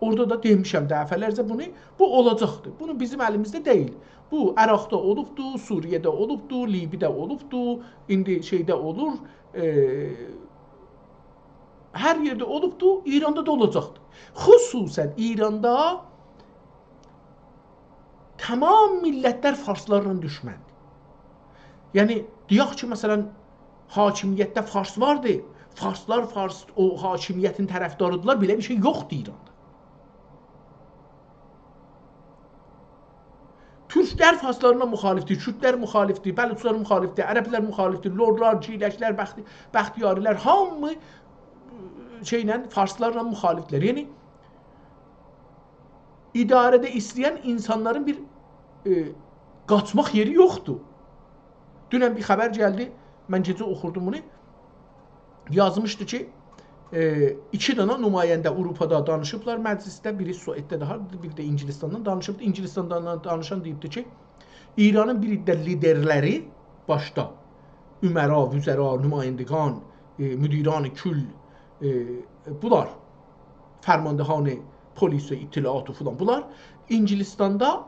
اورادا دا دئمیشم دفعه‌لرجه بونو. بو اولاجاقدیر. بونو بیزیم الیمیزده دئییل. بو عراقدا اولوبدو، سوریه‌ده اولوبدو، لیبی‌ده اولوبدو، ایندی شئیده اولور. ائ، هر یئرده اولوبدو، ایراندا دا اولاجاقدیر. خصوصاً ایراندا تمام میللتلر فارسلارلا دوشمندیر. یعنی، دئیک کی، مثلاً، حاکمیتده فارس واردی، فارسلار فارس او حاکمیتین طرفداریدیرلار، بئله بیر شئی یوخدور ایراندا. تورکلر فارسلارلا مخالفدیر، کوردلر مخالفدیر، بلوچلار مخالفدیر، عربلر مخالفدیر، لورلار، گیلکلر، بخت-، بختیاری‌لر، هامی شئیله، فارسلارلا مخالفدیرلر. یعنی، اداره‌ده ایسته‌ین اینسانلارین بیر، ائ، قاچماق یئری یوخدور. دونن بیر خبر گلدی، من گئجه اوخوردوم بونو. یازمیشدی کی، ائ، ایکی دنه نماینده آوروپادا دانیشیبلار مجلسده، بیری سوئدده ده، بیری ده انگلستاندان دانیشیبدی. انگلستاندان دانیشان دئییبدی کی، ایرانین بیر عده لیدرلری، باشدا امرا، وزرا، نمایندگان، ائ، مدیران کل، ائ، بونلار، فرماندهان پلیس و اطلاعات و فلان، بونلار انگلستاندا،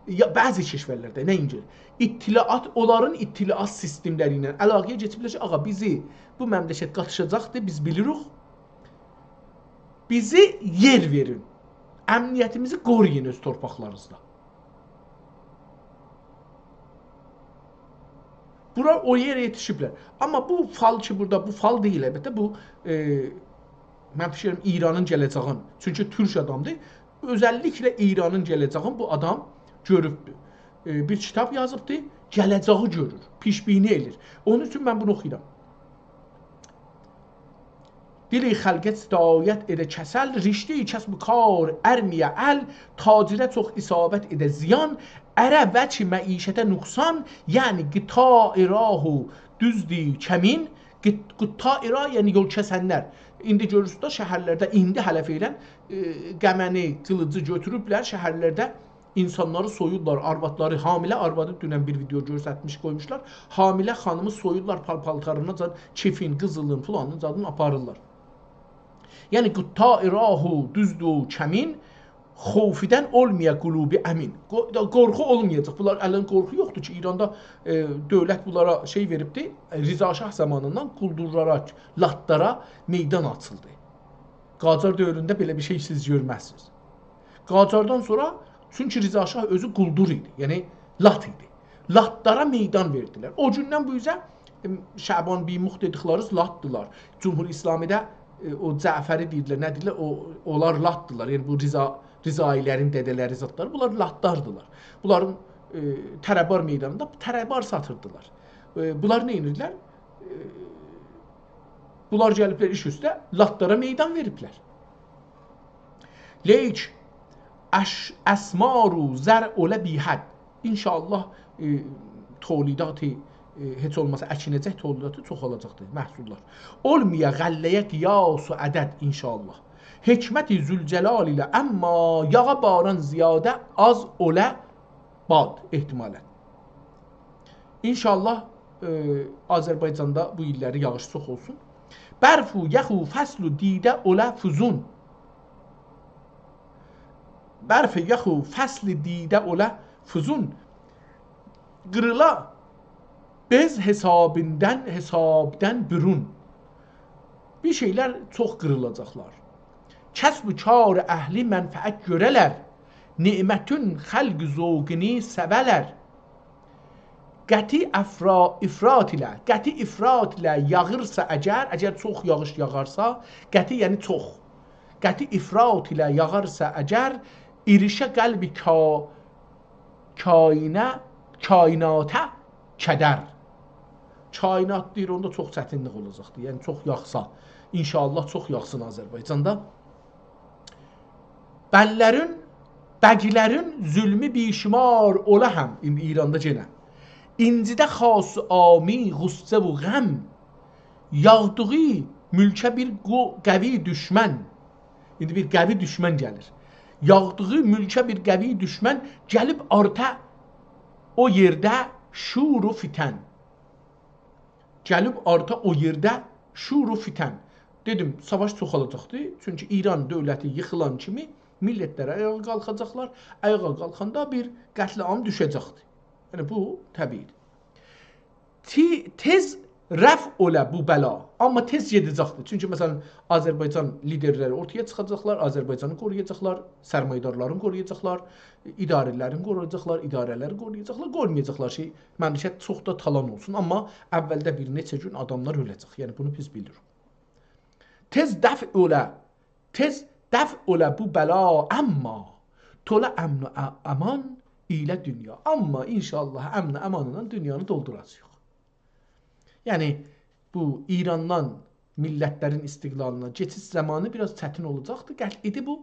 یا بعضی کشورلرده، نه اینجور، اطلاعات، اونلارین اطلاعات سیستملری ایله علاقه‌یه کئچیبلر کی، «آغا، بیزی بو مملکت قاتیشاجاقدیر، بیز بیلیریک. بیزی یئر وئرین. امنیتیمیزی قورویون اؤز تورپاقلارینیزدا.» بورا او یئره یئتیشیبلر. آمما بو فال کی، بورادا بو فال دئییل، البته، بو، ائ، من فیکر ائدیرم، ایرانین گله‌جه‌یین. چونکی تورک آدامدیر. اؤزللیکله ایرانین گله‌جه‌یین بو آدام گؤروبدور. ائ، بیر کیتاب یازیبدی، گله‌جه‌یی گؤرور، پیش‌بینی ائله‌ییر. اونون اوچون من بونو اوخویورام. «دل خلقت سیرایت ائده کسل، رشتهٔ کسب و کار ارمیه ال، تاجره چوخ اصابت ائده زیان، اره وجه معیشته نقصان، یعنی قطاع راه و دزد و کمین.» قط-، قطاع راه، یعنی یول کسنلر. ایندی گؤرورسونوز ده، شهرلرده ایندی هله فعلاً، ائ، قمه‌نی، قیلیجی گؤتوروبلر، شهرلرده اینسانلاری سویورلار، آروادلاری، حامله آروادی، دونن بیر ویدئو گؤسترمیش قویموشلار. حامله خانیمی سویورلار، پال-پالتاریناجان، کیفین، قیزیلین، فلانین زادین آپاریرلار. یعنی، قطاع راه و دزد و کمین، خوفدن اولمایا قلوب امین. قو-، قورخو اولمایاجاق. بونلار الان قورخو یوخدور کی، ایراندا، ائ، دؤولت بونلارا شئی وئریبدی، رضا شاه زامانیندان قولدورلارا، لاتلارا میدان آچیلدی. قاجار دؤورونده بئله بیر شئی سیز گؤرمزسینیز. قاجاردان سونرا، چونکی رضا شاه اؤزو قولدور ایدی، یعنی لات ایدی. لاتلارا میدان وئردیلر. او گوندن بو اوزه شعبان بیگ موخت دئدیکلری لاتدیلار. جمهوری اسلامی‌ده، ائ، او جعفری دئییرلر، نه دئییرلر؟ او، اونلار لاتدیلار. یعنی بو رضا، رضایی‌لرین دده‌لری زادلاری، بونلار لاتداردیلار. بونلارین، ائ، تره‌بار میدانیندا تره‌بار ساتیردیلار. ائ، بونلار نه ائدیرلر؟ ائ، بونلار گلیبلر ایش اوسته، لاتلارا میدان وئریبلر. لیک اش-، اسمار و زرع اوله بی‌حد. ان‌شاءالله، ائ، تولیداتی، ائ، هئچ اولماسا اکینه‌جک تولیداتی چوخالاجاقدیر، محصوللار. اولمایا غله‌یه قیاس و عدد ان‌شاءالله. حکمت ذوالجلال ایله، اما یاغا باران زیاده آز اوله باد احتمالاً. ان‌شاءالله، ائ، آذربایجاندا بو ایللری یاغیش چوخ اولسون. برف و یخ و فصل و دیده اوله فزون. برف و یخ و فصل دیده اوله فزون. قیریلا بئز حسابیندان، حسابدان برون. بیر شئیلر چوخ قیریلاجاقلار. کسب و کار اهلی منفعت گؤره‌لر. نعمتون خلق ذوقونو سئولر. قطعی افرا-، افراط ایله، قطعی افراط ایله یاغیرسا اگر، اگر چوخ یاغیش یاغارسا، قطعی یعنی چوخ. قطعی افراط ایله یاغارسا اگر، ایریشه قلب کا-، کائنه-، کائناته کدر. کائنات دئییر، اوندا چوخ چتینلیک اولاجاقدیر. یعنی چوخ یاغسا، ان‌شاءالله چوخ یاغسین آذربایجاندا. بگلرین، بگلرین ظلمو بی‌شمار اولا هم، ایندی ایراندا یئنه. اینجیده خاص و عامی غصه و غم. یاغدیغی ملکه بیر قو-، قوی دوشمن. ایندی بیر قوی دوشمن گلیر. یاغدیغی ملکه بیر قوی دوشمن گلیب آرتا او یئرده شور و فتن. گلیب آرتا او یئرده شور و فتن. دئدیم، ساواش چوخالاجاقدیر. چونکی ایران دؤولتی ییخیلان کیمی میللتلر آیاغا قالخاجاقلار. آیاغا قالخاندا بیر قتل‌عام دوشه‌جکدیر. یعنی، بو طبیعی‌دیر. تی-، تئز رفع اوله بو بلا. آمما تئز گئده‌جکدیر. چونکی، مثلا، آذربایجان لیدرلری اورتایا چیخاجاقلار، آذربایجانی قورویاجاقلار، سرمایه‌دارلارین قورویاجاقلار، اداره‌لرین قورویاجاقلار، اداره‌لری قورویاجاقلار، قویمایاجاقلار کی، مملکت چوخ دا تالان اولسون. آمما اولده بیر نئچه گون آداملار اؤله‌جک. یعنی، بونو بیز بیلیریک. تئز دفع اوله، تئز دفع اوله بو بلا، اما توله امن و ا-، امان ایله دونیا. آمما ان‌شاءالله امن و امانلا دونیانی دولدوراجاغیق. یعنی، بو ایراندان میللتلرین استقلالینا کئچیش زامانی بیر آز چتین اولاجاقدیر. قطعی‌دیر بو.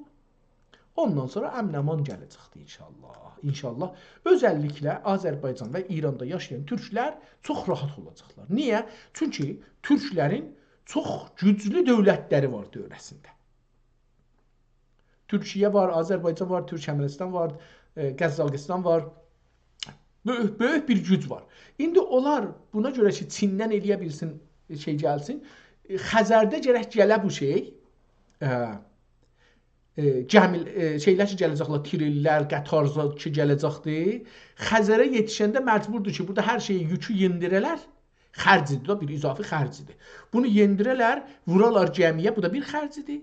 اوندان سونرا امن-امان گله‌جکدیر ان‌شاءالله. ان‌شاءالله. اؤزللیکله آذربایجان و ایراندا یاشایان تورکلر چوخ راحت اولاجاقلار. نییه؟ چونکی تورکلرین چوخ گوجلو دؤولتلری وار دؤوره‌سینده. تورکیه وار، آذربایجان وار، تورکمنیستان وار، ائ، قزاقیستان وار. بؤیوک، بؤیوک بیر گوج وار. ایندی اونلار بونا گؤره کی، چیندن ائلیه بیلسین، ائ، شئی گلسین، ائ، خزرده گرک گله بو شئی، ائ، ائ، گمی، ائ، شئیلر کی گله‌جکلر، تریللر، قطارلار کی گله‌جکدیر، خزره یئتیشنده مجبوردور کی، بورادا هر شئیی، یوکو یئندیره‌لر، خرجی‌دیر دا، بیر اضافی خرجی‌دیر. بونو یئندیره‌لر، وورالار گمی‌یه، بو دا بیر خرجی‌دیر.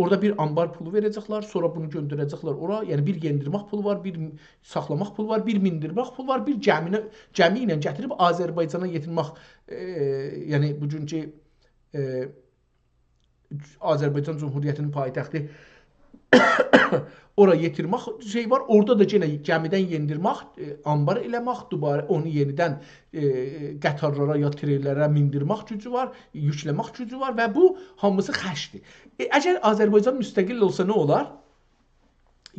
اورادا بیر آنبار پولو وئره‌جکلر، سونرا بونو گؤندره‌جکلر اورا. یعنی بیر یئندیرمک پولو وار، بیر ساخلاماق پولو وار، بیر میندیرمک پولو وار، بیر گمینه، گمی ایله گتیریب آذربایجانا یئتیرمک، ائ، یعنی بوگونکو، ائ، آذربایجان جمهوریتی‌نین پایتختی اورا یئتیرمک شئی وار. اورادا دا یئنه گمیدن یئندیرمک، ائ، آنبار ائله‌مک، دوباره اونو یئنیدن، ائ، قطارلارا یا تریللره میندیرمک گوجو وار، یوکله‌مک گوجو وار و بو هامیسی خرجدیر. ائ، اگر آذربایجان مستقل اولسا نه اولار؟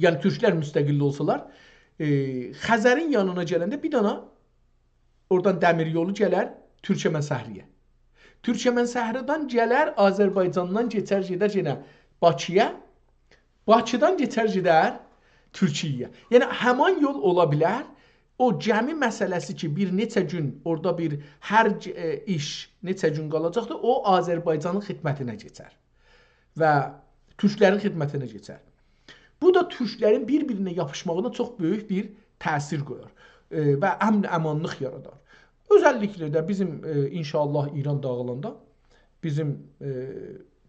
یعنی تورکلر مستقل اولسالار، ائ، خزرین یانینا گلنده بیر دانا اورادان دمیر یولو گلر تورکمن صحرایا. تورکمن صحرادا گلر، آذربایجاندان کئچر، گئدر یئنه باکی‌یا. باکیدان کئچر، گئدر تورکیه‌یه. یعنی همان یول اولا بیلر. او گمی مسئله‌سی کی، بیر نئچه گون اورادا بیر هر گ-، ائ، ایش نئچه گون قالاجاقدیر، او آذربایجانین خدمتینه کئچر و تورکلرین خدمتینه کئچر. بو دا تورکلرین بیر-بیرینه یاپیشماغینا چوخ بؤیوک بیر تأثیر قویار، ائ، و امن-امانلیق یارادار. اؤزللیکله ده بیزیم، ائ، ان‌شاءالله ایران داغیلاندا بیزیم، ائ،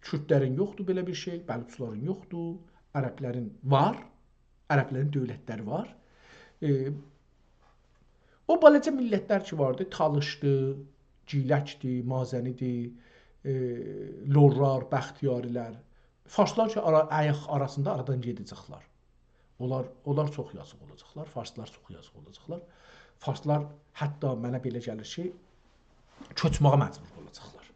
کوردلرین یوخدور بئله بیر شئی، بلوچلارین یوخدور، عربلرین وار، عربلرین دؤولتلری وار. ائ، او بالاجا میللتلر کی واردی، تالیشدی، گیلکدیر، مازنی‌دیر، ائ، لورلار، بختیاری‌لر. فارسلار کی، آرا-، آیاق آراسیندا آرادان گئده‌جکلر. اونلار، اونلار چوخ یازیق اولاجاقلار، فارسلار چوخ یازیق اولاجاقلار. فارسلار حتی منه بئله گلیر کی، کؤچمه‌یه مجبور اولاجاقلار.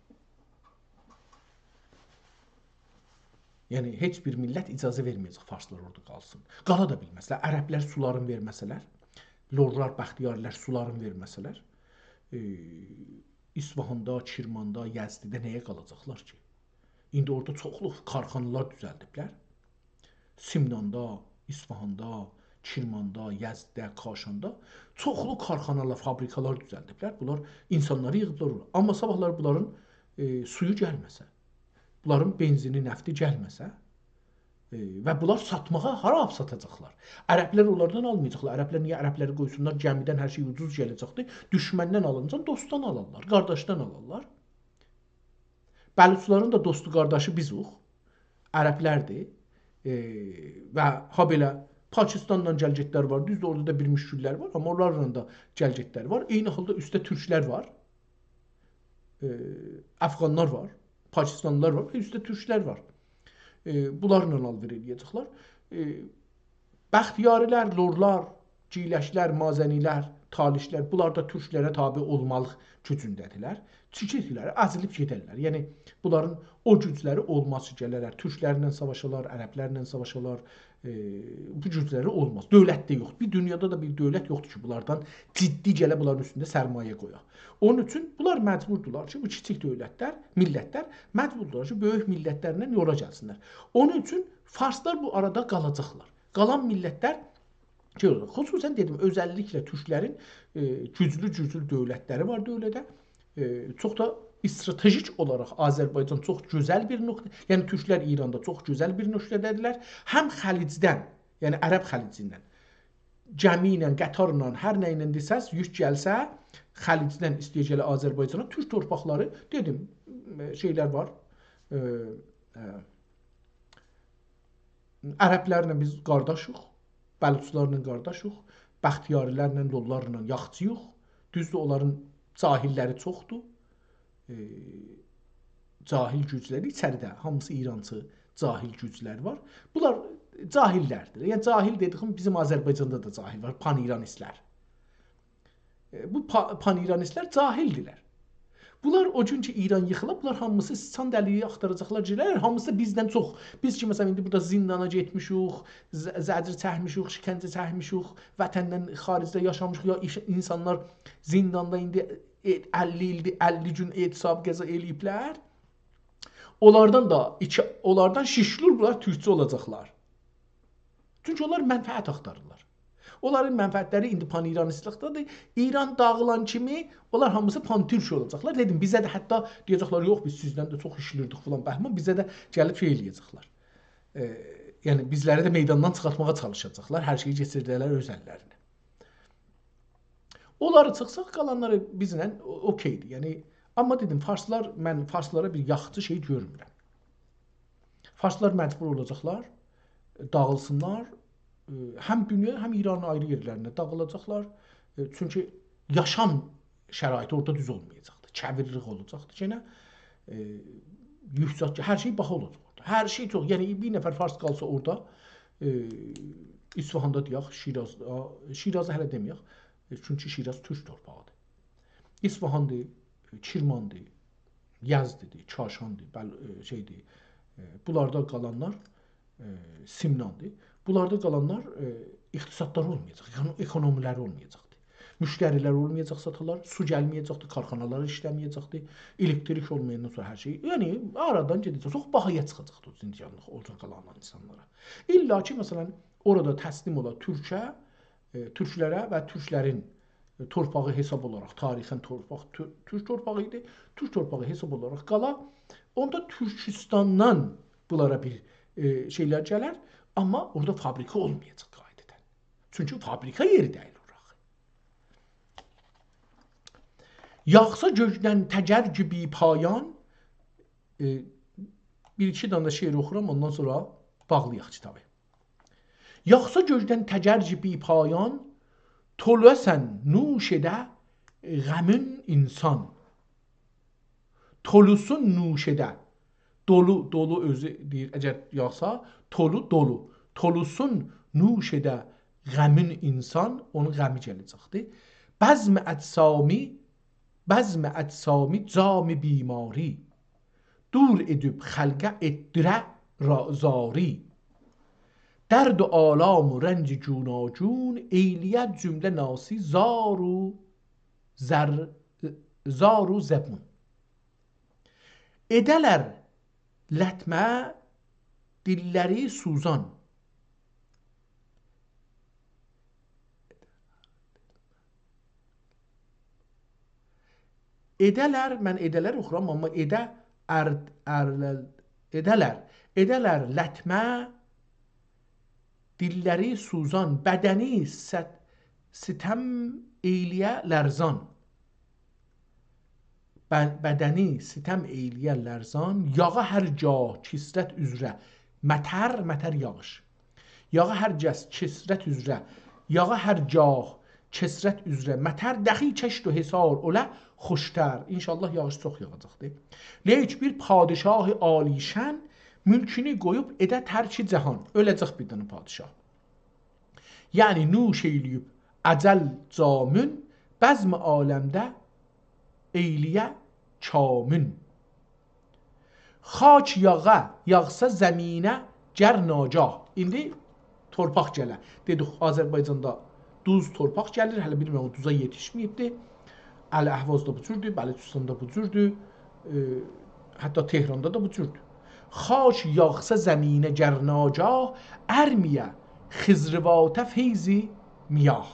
یعنی، هئچ بیر میللت اجازه وئرمه‌یه‌جک فارسلار اورادا قالسین. قالا دا بیلمزلر. عربلر سولارین وئرمه‌سه‌لر، لورلار، بختیاری‌لر سولارین وئرمه‌سه‌لر، ائ، اصفهاندا، کرماندا، یزدده نه‌یه قالاجاقلار کی؟ ایندی اورادا چوخلو کارخانالار دوزلدیبلر. سمناندا، اصفهاندا، کرماندا، یزدده، کاشاندا چوخلو کارخانالار، فابریکالار دوزلدیبلر. بونلار اینسانلاری ییغیبلار اورا. آمما صاباحلار بونلارین، ائ، سویو گلمه‌سه، بونلارین بنزینی، نفتی گلمه‌سه، ائ، و بونلار ساتماغا هارا آپاراجاقلار؟ عربلر اونلاردان آلمایاجاقلار. عربلر نییه عربلری قویسونلار، گمیدن هر شئی اوجوز گله‌جکدیر. دوشمندن آلینجا دوستدان آلارلار، قارداشدان آلارلار. بلوچلارین دا دوستو، قارداشی بیزوخ، عربلردیر. ائ، و هابئله پاکستاندان گل‌گئتلر وار، دوزدور، اورادا دا بیر مشکل‌لر وار، آمما اونلارلا دا گل‌گئتلر وار. عینی حالدا اوسته تورکلر وار، ائ، افغانلار وار، پاکستانلیلار وار، اوسته تورکلر وار. ائ، بونلارلا آل‌وئر ائله‌یه‌جکلر. ائ، بختیاری‌لر، لورلار، گیلکلر، مازنی‌لر، تالیشلر، بونلار دا تورکلره تابع اولماق گوجونده‌دیرلر. چیکیرلر، ازیلیب گئدرلر. یعنی، بونلارین او گوجلری اولماز کی، گلرلر تورکلرله ساواشالار، عربلرله ساواشالار. ائ، بو گوجلری اولماز. دؤولت ده یوخدور. بیر دونیادا دا بیر دؤولت یوخدور کی، بونلاردان جدی گله بونلارین اوستونده سرمایه قویا. اونون اوچون بونلار مجبوردولار کی، بو کیچیک دؤولتلر، میللتلر مجبوردولار کی، بؤیوک میللتلرله یولا گلسینلر. اونون اوچون فارسلار بو آرادا قالاجاقلار. قالان میللتلر کی، خصوصاً دئدیم، اؤزللیکله تورکلرین، ائ، گوجلو-گوجلو دؤولتلری وار دؤولتده. ائ، چوخ دا استراتژیک اولاراق آذربایجان چوخ گؤزل بیر نقطه، یعنی تورکلر ایراندا چوخ گؤزل بیر نقطه‌ده‌دیرلر. هم خلیجدن، یعنی عرب خلیجیندن گمی ایله، قطارلا، هر نه ایله دئسز، یوک گلسه، خلیجدن ایسته‌یه گله آذربایجانا، تورک تورپاقلاری، دئدیم، ائ، شئیلر وار، ائ، ائ، عربلرله بیز قارداشیق، بلوچلارلا قارداشیق، بختیاری‌لرله، لورلارلا یاخچی‌ییق. دوزدور، اونلارین جاهل‌لری چوخدور. ائ، جاهل گوجلری ایچریده، هامیسی ایرانچی جاهل گوجلر وار. بونلار جاهل‌لردیر. یعنی، جاهل دئدیگیم، بیزیم آذربایجاندا دا جاهل وار، پان‌ایرانیست‌لر. ائ، بو پا-، پان‌ایرانیست‌لر جاهل‌دیرلر. بونلار او گون کی، ایران ییخیلا، بونلار هامیسی سیچان دلیگی آختاراجاقلار، گئدرلر. هامیسی دا بیزدن چوخ. بیز کی، مثلاً، ایندی بورادا زیندانا گئتمیشیک، ز-، زجر چکمیشیک، شکنجه چکمیشیک، وطندن خارجده یاشامیشیق، یا ایش-، اینسانلار زینداندا ایندی، ائ، اللی ایلدیر، اللی گون اعتصاب، غذا ائله‌ییبلر. اونلاردان دا ایکی، اونلاردان شیشلور بونلار تورکچو اولاجاقلار. چونکی اونلار منفعت آختاریرلار. اونلارین منفعت‌لری ایندی پان‌ایرانیستلیکده‌دیر. ایران داغیلان کیمی اونلار هامیسی پان‌تورک اولاجاقلار. دئدیم، بیزه ده حتی دئیه‌جکلر، «یوخ، بیز سیزدن ده چوخ ایشله‌ییردیک» فلان، بهمان، بیزه ده گلیب شئی ائله‌یه‌جکلر. ائ، یعنی، بیزلری ده میداندان چیخارتماغا چالیشاجاقلار. هر شئیی کئچیرده‌لر اؤز اللرینه. اونلاری چیخساق، قالانلاری بیزله او-، اوکئی‌دیر. یعنی، آمما دئدیم، فارسلار، من فارسلارا بیر یاخشی شئی گؤرمورم. فارسلار مجبور اولاجاقلار، داغیلسینلار. ائ، هم دونیا، هم ایرانین آیری یئرلرینده داغیلاجاقلار. ائ، چونکی یاشام شرایطی اورادا دوز اولمایاجاقدیر. کویرلیک اولاجاقدیر. یئنه، ائ، یوکسک، هر شئی باها اولاجاق اورادا. هر شئی چوخ. یعنی، بیر نفر فارس قالسا اورادا، ائ، اصفهاندا دئیک، شیرازدا، شیرازی هله دئمه‌یک. ائ، چونکی شیراز تورک تورپاغیدیر. اصفهاندیر، کرماندیر، یزددیر، کاشاندیر، بل-، ائ، شئیدیر، ائ، بونلاردا قالانلار، ائ، سمناندیر. بونلاردا قالانلار، ائ، اقتصادلاری اولمایاجاق، یعنی اکونومی‌لری اولمایاجاقدیر. مشتری‌لر اولمایاجاق ساتالار، سو گلمه‌یه‌جکدیر، کارخانالار ایشله‌مه‌یه‌جکدیر، الکتریک اولمایاندان سونرا هر شئی. یعنی، آرادان گئده‌جک، چوخ باهایا چیخاجاقدیر او زیندانلیق، اورادا قالان اینسانلارا. الا کی، مثلاً، اورادا تسلیم اولا تورکه، ائ، تورکلره و تورکلرین تورپاغی حساب اولاراق، تاریخاً تورپاق، تور-، تورک تورپاغی ایدی، تورک تورپاغی حساب اولاراق قالا، اوندا تورکوستاندان بونلارا بیر، ائ، شئیلر گلر، آمما اورادا فابریکا اولمایاجاق قاعده‌دن. چونکی فابریکا یئری دئییل اورا. یاغسا گؤکدن تجرّ بی‌پایان، ائ، بیر ایکی دنه ده شعر اوخورام، اوندان سونرا باغلایاق کیتابی. یاغسا گؤکدن تجرّ بی‌پایان، طلوعه سن نوش ائده غمین اینسان. تولوسون نوش ائده. دولو، دولو اؤزو دئییر، اگر یاغسا، تولو، دولو. تولوسون نوش ائده غمین اینسان، اونون غمی گله‌جکدیر. بزم اجسامی، بزم اجسامی جام بیماری، دور ائدیب خلقه ائتدیره را-، زاری. درد و آلام و رنج گوناگون، ائیله‌یه جمله ناسی زار و زر-، زار و زبون. ائده‌لر لطمه دیللری سوزان. ائده‌لر، من ائده‌لر اوخورام، آمما ائده، ار، ارلل، ائده‌لر. ائده‌لر لطمه دیللری سوزان، بدنی ست-، ستم ائیله‌یه لرزان. ب-، بدنی ستم ائیله‌یه لرزان، یاغا هر گاه کثرت اوزره مطر، مطر یاغیش. یاغا هر گس کثرت اوزره، یاغا هر گاه کثرت اوزره مطر، دخی کشت و حصار اوله خوشتر. ان‌شاءالله یاغیش چوخ یاغاجاقدیر. لیک بیر پادشاه عالی‌شأن، ملکونو قویوب ائده ترک جهان. اؤله‌جک بیر دنه پادشاه. یعنی نوش ائیله‌ییب اجل جامون، بزم عالمده ائیله‌یه کامون. خاک یاغا، یاغسا زمینه گر ناگاه. ایندی تورپاق گله. دئدیک، آذربایجاندا دوز تورپاق گلیر. هله بیلمیرم، او دوزا یئتیشمه‌ییبدی. الاحوازدا بو جوردور، بلوچستاندا بو جوردور. ائ، حتی تهراندا دا بو جوردور. خاک یاغسا زمینه گر ناگاه، ارمیه خضروات فیض میاه.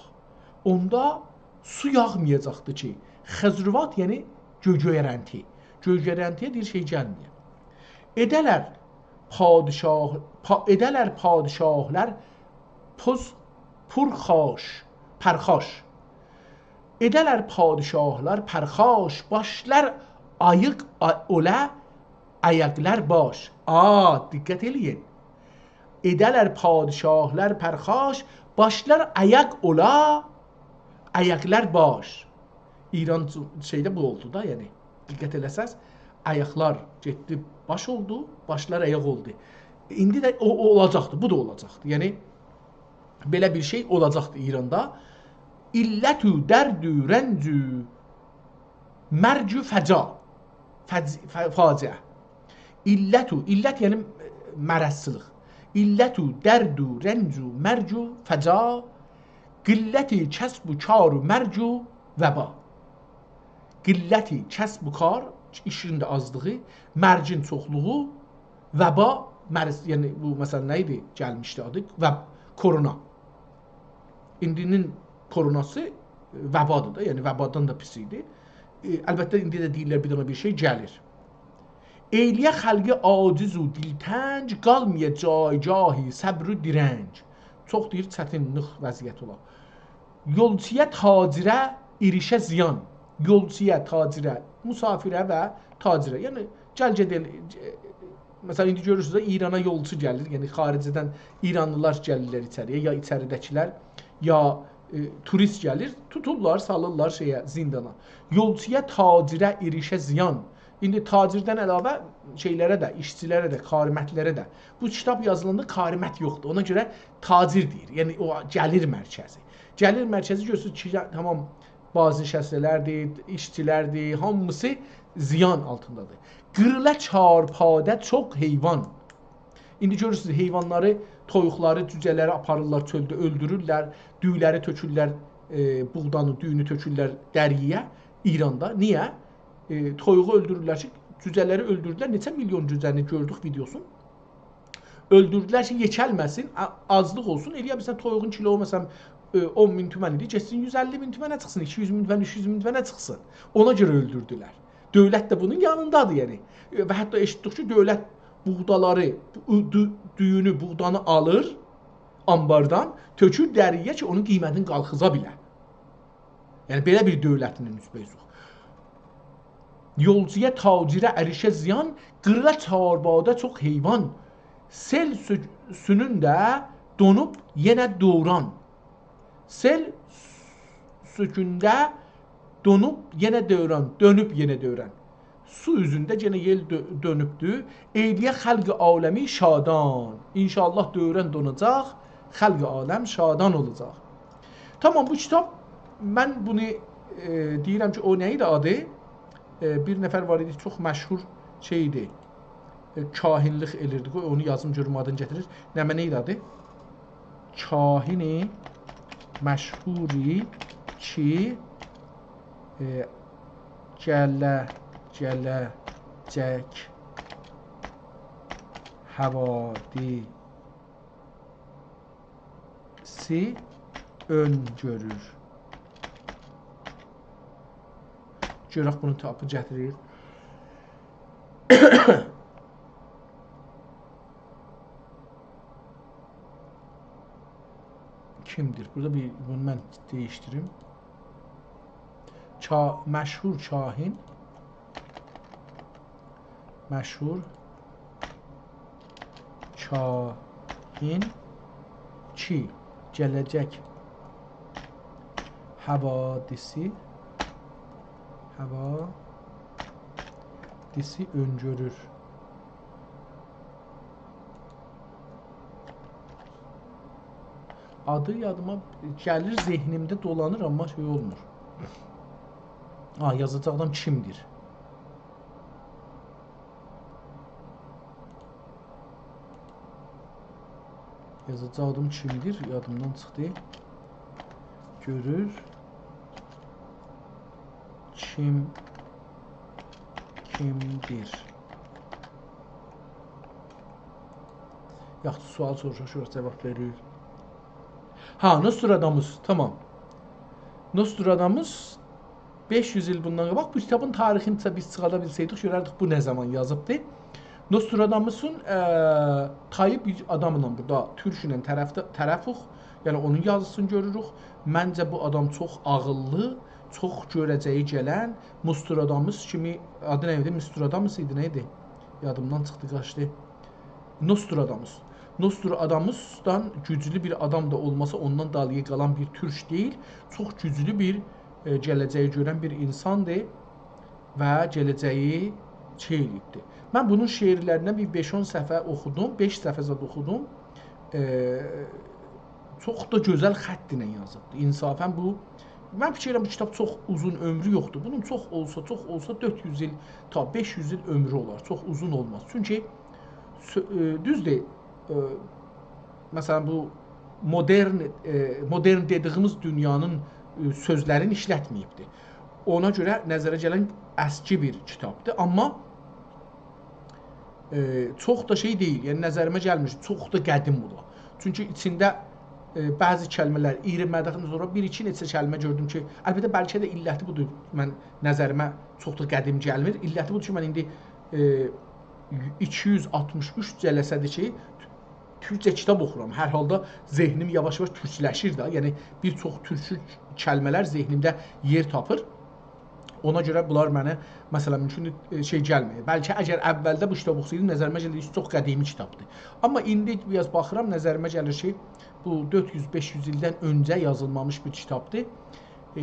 اوندا سو یاغمایاجاقدی کی، خضروات، یعنی گؤ-، گؤیرنتی. گؤی-، گؤیرنتی‌یه دئییر شئی گلمه‌یه. ائده‌لر پادشاه، پا-، ائده‌لر پادشاهلار پوز، پرخاش، پرخاش. ائده‌لر پادشاهلار پرخاش، باشلار آییق آ-، اولا، آیاقلار باش. آ، دقت ائله‌یین. ائده‌لر پادشاهلار پرخاش، باشلار آیاق اولا، آیاقلار باش. ایران چو-، شئیده بو اولدو دا، یعنی، دقت ائله‌سز، آیاقلار گئتدی، باش اولدو، باشلار آیاق اولدو. ایندی ده او، او اولاجاقدی، بو دا اولاجاقدی. یعنی، بئله بیر شئی اولاجاقدی ایراندا. علت و درد و رنج و مرگ و فجا. فج-، ف-، فاجعه. علت و، علت یعنی مرضچیلیق. علت و درد و رنج و مرگ و فجا، قلت کسب و کار و مرگ و وبا. قلت کسب و کار، ایشین ده آزلیغی، مرگین چوخلوغو، وبا، مرض، یعنی بو، مثلا، نه ایدی؟ گلمیشدی آدی؟ و-، کرونا. ایندی‌نین کروناسی وبادیر دا، یعنی وبادان دا پیس ایدی. ائ، البته، ایندی ده دئییرلر، بیر دنه بیر شئی گلیر. ائیله‌یه خلقی عاجز و دلتنگ، قالمایا جایگاه صبر و درنگ. چوخ، دئییر، چتینلیک وضعیت اولا. یولچویا، تاجره، ایریشه زیان. یولچویا، تاجره، مسافره و تاجره. یعنی، گل گئدک، مثلا، ایندی گؤرورسونوز ده، ایرانا یولچو گلیر، یعنی خارجه‌دن ایرانلیلار گلیرلر ایچری‌یه، یا ایچریده‌کیلر، یا، ائ، توریست گلیر، توتورلار، سالیرلار شئیه، زیندانا. یولچویا، تاجره، ایریشه زیان. ایندی تاجردن علاوه شئیلره ده، ایشچیلره ده، کارمندلره ده. بو کیتاب یازیلاندا کارمند یوخدور، اونا گؤره تاجر دئییر. یعنی، او گلیر مرکزی. گلیر مرکزی گؤرورسونوز کی، تمام بازنشسته‌لردیر، ایشچیلردیر، هامیسی زیان آلتیندادیر. قیریلا چارپاده چوخ حیوان. ایندی گؤرورسونوز، حیوانلاری، تویوقلاری، جوجه‌لری آپاریرلار چؤلده، اؤلدورورلر، دویولری تؤکورلر، ائ، بوغدانی، دویونو تؤکورلر دریایا، ایراندا. نییه؟ ائ، تویوغو اؤلدورورلر کی، جوجه‌لری اؤلدوردولر، نئچه میلیون جوجه‌نی گؤردوک ویدئوسون. اؤلدوردولر کی، یئکلمه‌سین، آ-، آزلیق اولسون، ائله‌یه بیلسن، تویوغون کیلوسو، مثلا، ائ، اون مین تومن ایدی، گئتسین یوز اللی مین تومنه چیخسین، ایکی یوز مین تومن، اوچ یوز مین تومنه چیخسین. اونا گؤره اؤلدوردولر. دؤولت ده بونون یانیندادیر، یعنی. ائ، و حتی ائشیتدیک کی، دؤولت بوغدالاری، بو-، دو-، دویونو، بوغدانی آلیر آنباردان، تؤکور دریایا کی، اونون قیمتینی قالخیزا بیله. یعنی، بئله بیر دؤولتینن اوزبه‌اوزوق. یولچویا، تاجره، ایریشه زیان، قیریلا چارپاده چوخ حیوان. سئل سؤ-، سونونده دونوب یئنه دوران. سئل سؤکونده دونوب یئنه دوران، دؤنوب یئنه دوران. سو اوزونده یئنه یئل دؤ-، دؤنوبدور. ائیله‌یه خلق عالمی شادان. ان‌شاءالله دؤورن دوناجاق، خلق عالم شادان اولاجاق. تامام، بو کیتاب، من بونو، ائ، دئییرم کی، او نه ایدی آدی؟ ائ، بیر نفر وار ایدی، چوخ مشهور شئی ایدی. ائ، کاهینلیک ائلیردی. قوی اونو یازیم گؤروم آدینی گتیریر. نمنه ایدی آدی؟ کاهین مشهوری کی، ائ، گله-، گله‌جک حوادثی اؤنگؤرور. گؤرک بونو تاپیب گتیریر. کیمدیر؟ بورادا بیر، بونو من دییشدیریم. کا-، مشهور کاهین. مشهور کاهین کی، گله‌جک حوادثی، حوادثی اؤنگؤرور. آدی یادیما گلیر، ذهنیمده دولانیر، آمما شئی اولمور. ها، یازاجاق آدام کیمدیر؟ یازاجاق آدام کیمدیر؟ یادیمدان چیخدی. گؤرور. کیم، کیمدیر؟ یاخشی، سؤال سوروشور، جاواب وئریر. ها، نوستراداموس، تامام. نوستراداموس بئش یوز ایل بوندان قاباق. بو کیتابین تاریخینی بیز چیخادا بیلسئیدیک، گؤرردیک بو نه زامان یازیبدی. نوستراداموسون، ائ، تایی بیر آداملا بورادا تورکونن طرفده، طرفوخ، یعنی اونون یازیسینی گؤروروک. منجه بو آدام چوخ عاغیللی، چوخ گؤره‌جه‌یی گلن، موستراداموس کیمی، آدی نه ایدی؟ موستراداموس ایدی، نه ایدی؟ یادیمدان چیخدی، قاچدی. نوستراداموس. نوستراداموسدان گوجلو بیر آدام دا اولماسا، اوندان دالییا قالان بیر تورک دئییل. چوخ گوجلو بیر، ائ، گله‌جه‌یی گؤرن بیر اینساندیر و گله‌جه‌یی شئی ائله‌ییبدی. من بونون شعرلریندن بیر بئش-اون صفحه اوخودوم، بئش صفحه زاد اوخودوم. ائ، چوخ دا گؤزل خط ایله یازیبدی. انصافاً بو، من فیکیر ائدیرم، بو کیتاب چوخ اوزون عؤمرو یوخدور. بونون چوخ اولسا، چوخ اولسا دؤرد یوز ایل، تا بئش یوز ایل عؤمرو اولار. چوخ اوزون اولماز. چونکی سؤ-، ائ، دوزدور، ائ، مثلاً بو مدرن، ائ، مدرن دئدیگیمیز دونیانین، ائ، سؤزلرینی ایشلتمه‌ییبدیر. اونا گؤره نظره گلن اسکی بیر کیتابدیر. آمما ائ، چوخ دا شئی دئییل، یعنی نظریمه گلمیر، چوخ دا قدیم اولا. چونکی ایچینده، ائ، بعضی کلمه‌لر، اییرمی مده‌دن سونرا بیر-ایکی نئچه کلمه گؤردوم کی، البته، بلکه ده علتی بودور، من نظریمه چوخ دا قدیم گلمیر. علتی بودور کی، من ایندی، ائ، ایکی یوز آلتمیش اوچ جلسه‌دیر کی، تورکجه کیتاب اوخورام. هر حالدا ذهنیم یاواش-یاواش تورکلشیر ده. یعنی، بیر چوخ تورکو کلمه‌لر ذهنیمده یئر تاپیر. اونا گؤره بونلار منه، مثلاً، مومکوندور، ائ، شئی گلمه‌یه. بلکه اگر اولده بو کیتابی اوخوسایدیم، نظریمه گلیر، چوخ قدیمی کیتابدیر. آمما ایندی بیر آز باخیرام، نظریمه گلیر کی، بو دؤرد یوز، بئش یوز ایلدن اؤنجه یازیلمامیش بیر کیتابدیر. ائ،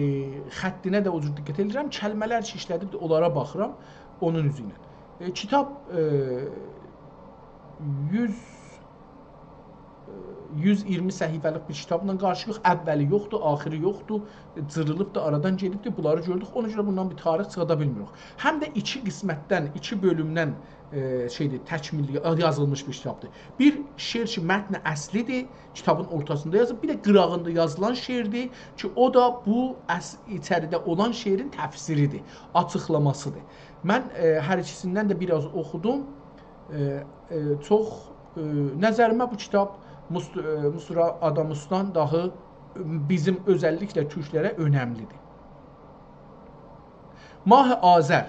خطینه ده او جور دقت ائدیرم. کلمه‌لر کی ایشله‌دیبدیر، اونلارا باخیرام، اونون اوزو ایله. ائ، کیتاب، ائ، یوز یوز اییرمی صفحه‌لیک بیر کیتابلا قارشی‌یوخ. اولی یوخدور، آخیری یوخدور. جیریلیب دا آرادان گئدیبدیر. بونلاری گؤردوک. اونا گؤره بوندان بیر تاریخ چیخادا بیلمیریک. هم ده ایکی قسمتدن، ایکی بؤلومدن، ائ، شئیدیر، تکمیل یا-، یازیلمیش بیر کیتابدیر. بیر شعر کی، متن اصلی‌دیر، کیتابین اورتاسیندا یازیب. بیر ده قیراغیندا یازیلان شعردیر کی، او دا بو اص-، ایچریده اولان شعرین تفسیری‌دیر، آچیقلاماسی‌دیر. من، ائ، هر ایکیسیندن ده بیر آز اوخودوم. ائ، ائ، چوخ، ائ، نظریمه بو کیتاب موست-، ائ، موستراداموسدان داهی، ائ، بیزیم اؤزللیکله تورکلره اؤنملی‌دیر. ماه آذر.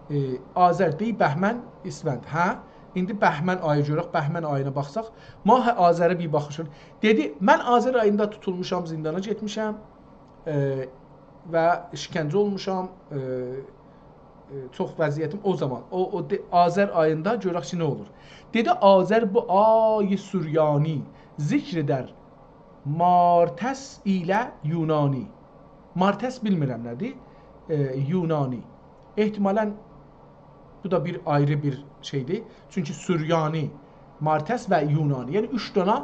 ائ، آذر دئییر، بهمن، اسفند. هه؟ ایندی بهمن آیی گؤرک، بهمن آیینا باخساق. ماه آذری بیر باخیشین. دئدی، «من آذر آییندا توتولموشام، زیندانا گئتمیشم، ائ، و شکنجه اولموشام، ائ، ائ، چوخ وضعیتیم او زامان.» او، او دئ-، آذر آییندا گؤرک کی، نه اولور. دئدی، «آذر بو آی سوریانی، ذکر ائدر مارتس ایله یونانی.» مارتس بیلمیرم نه‌دیر. ائ، یونانی. احتمالاً بو دا بیر آیری بیر شئیدیر. چونکی سوریانی، مارتس و یونانی. یعنی اوچ دانا،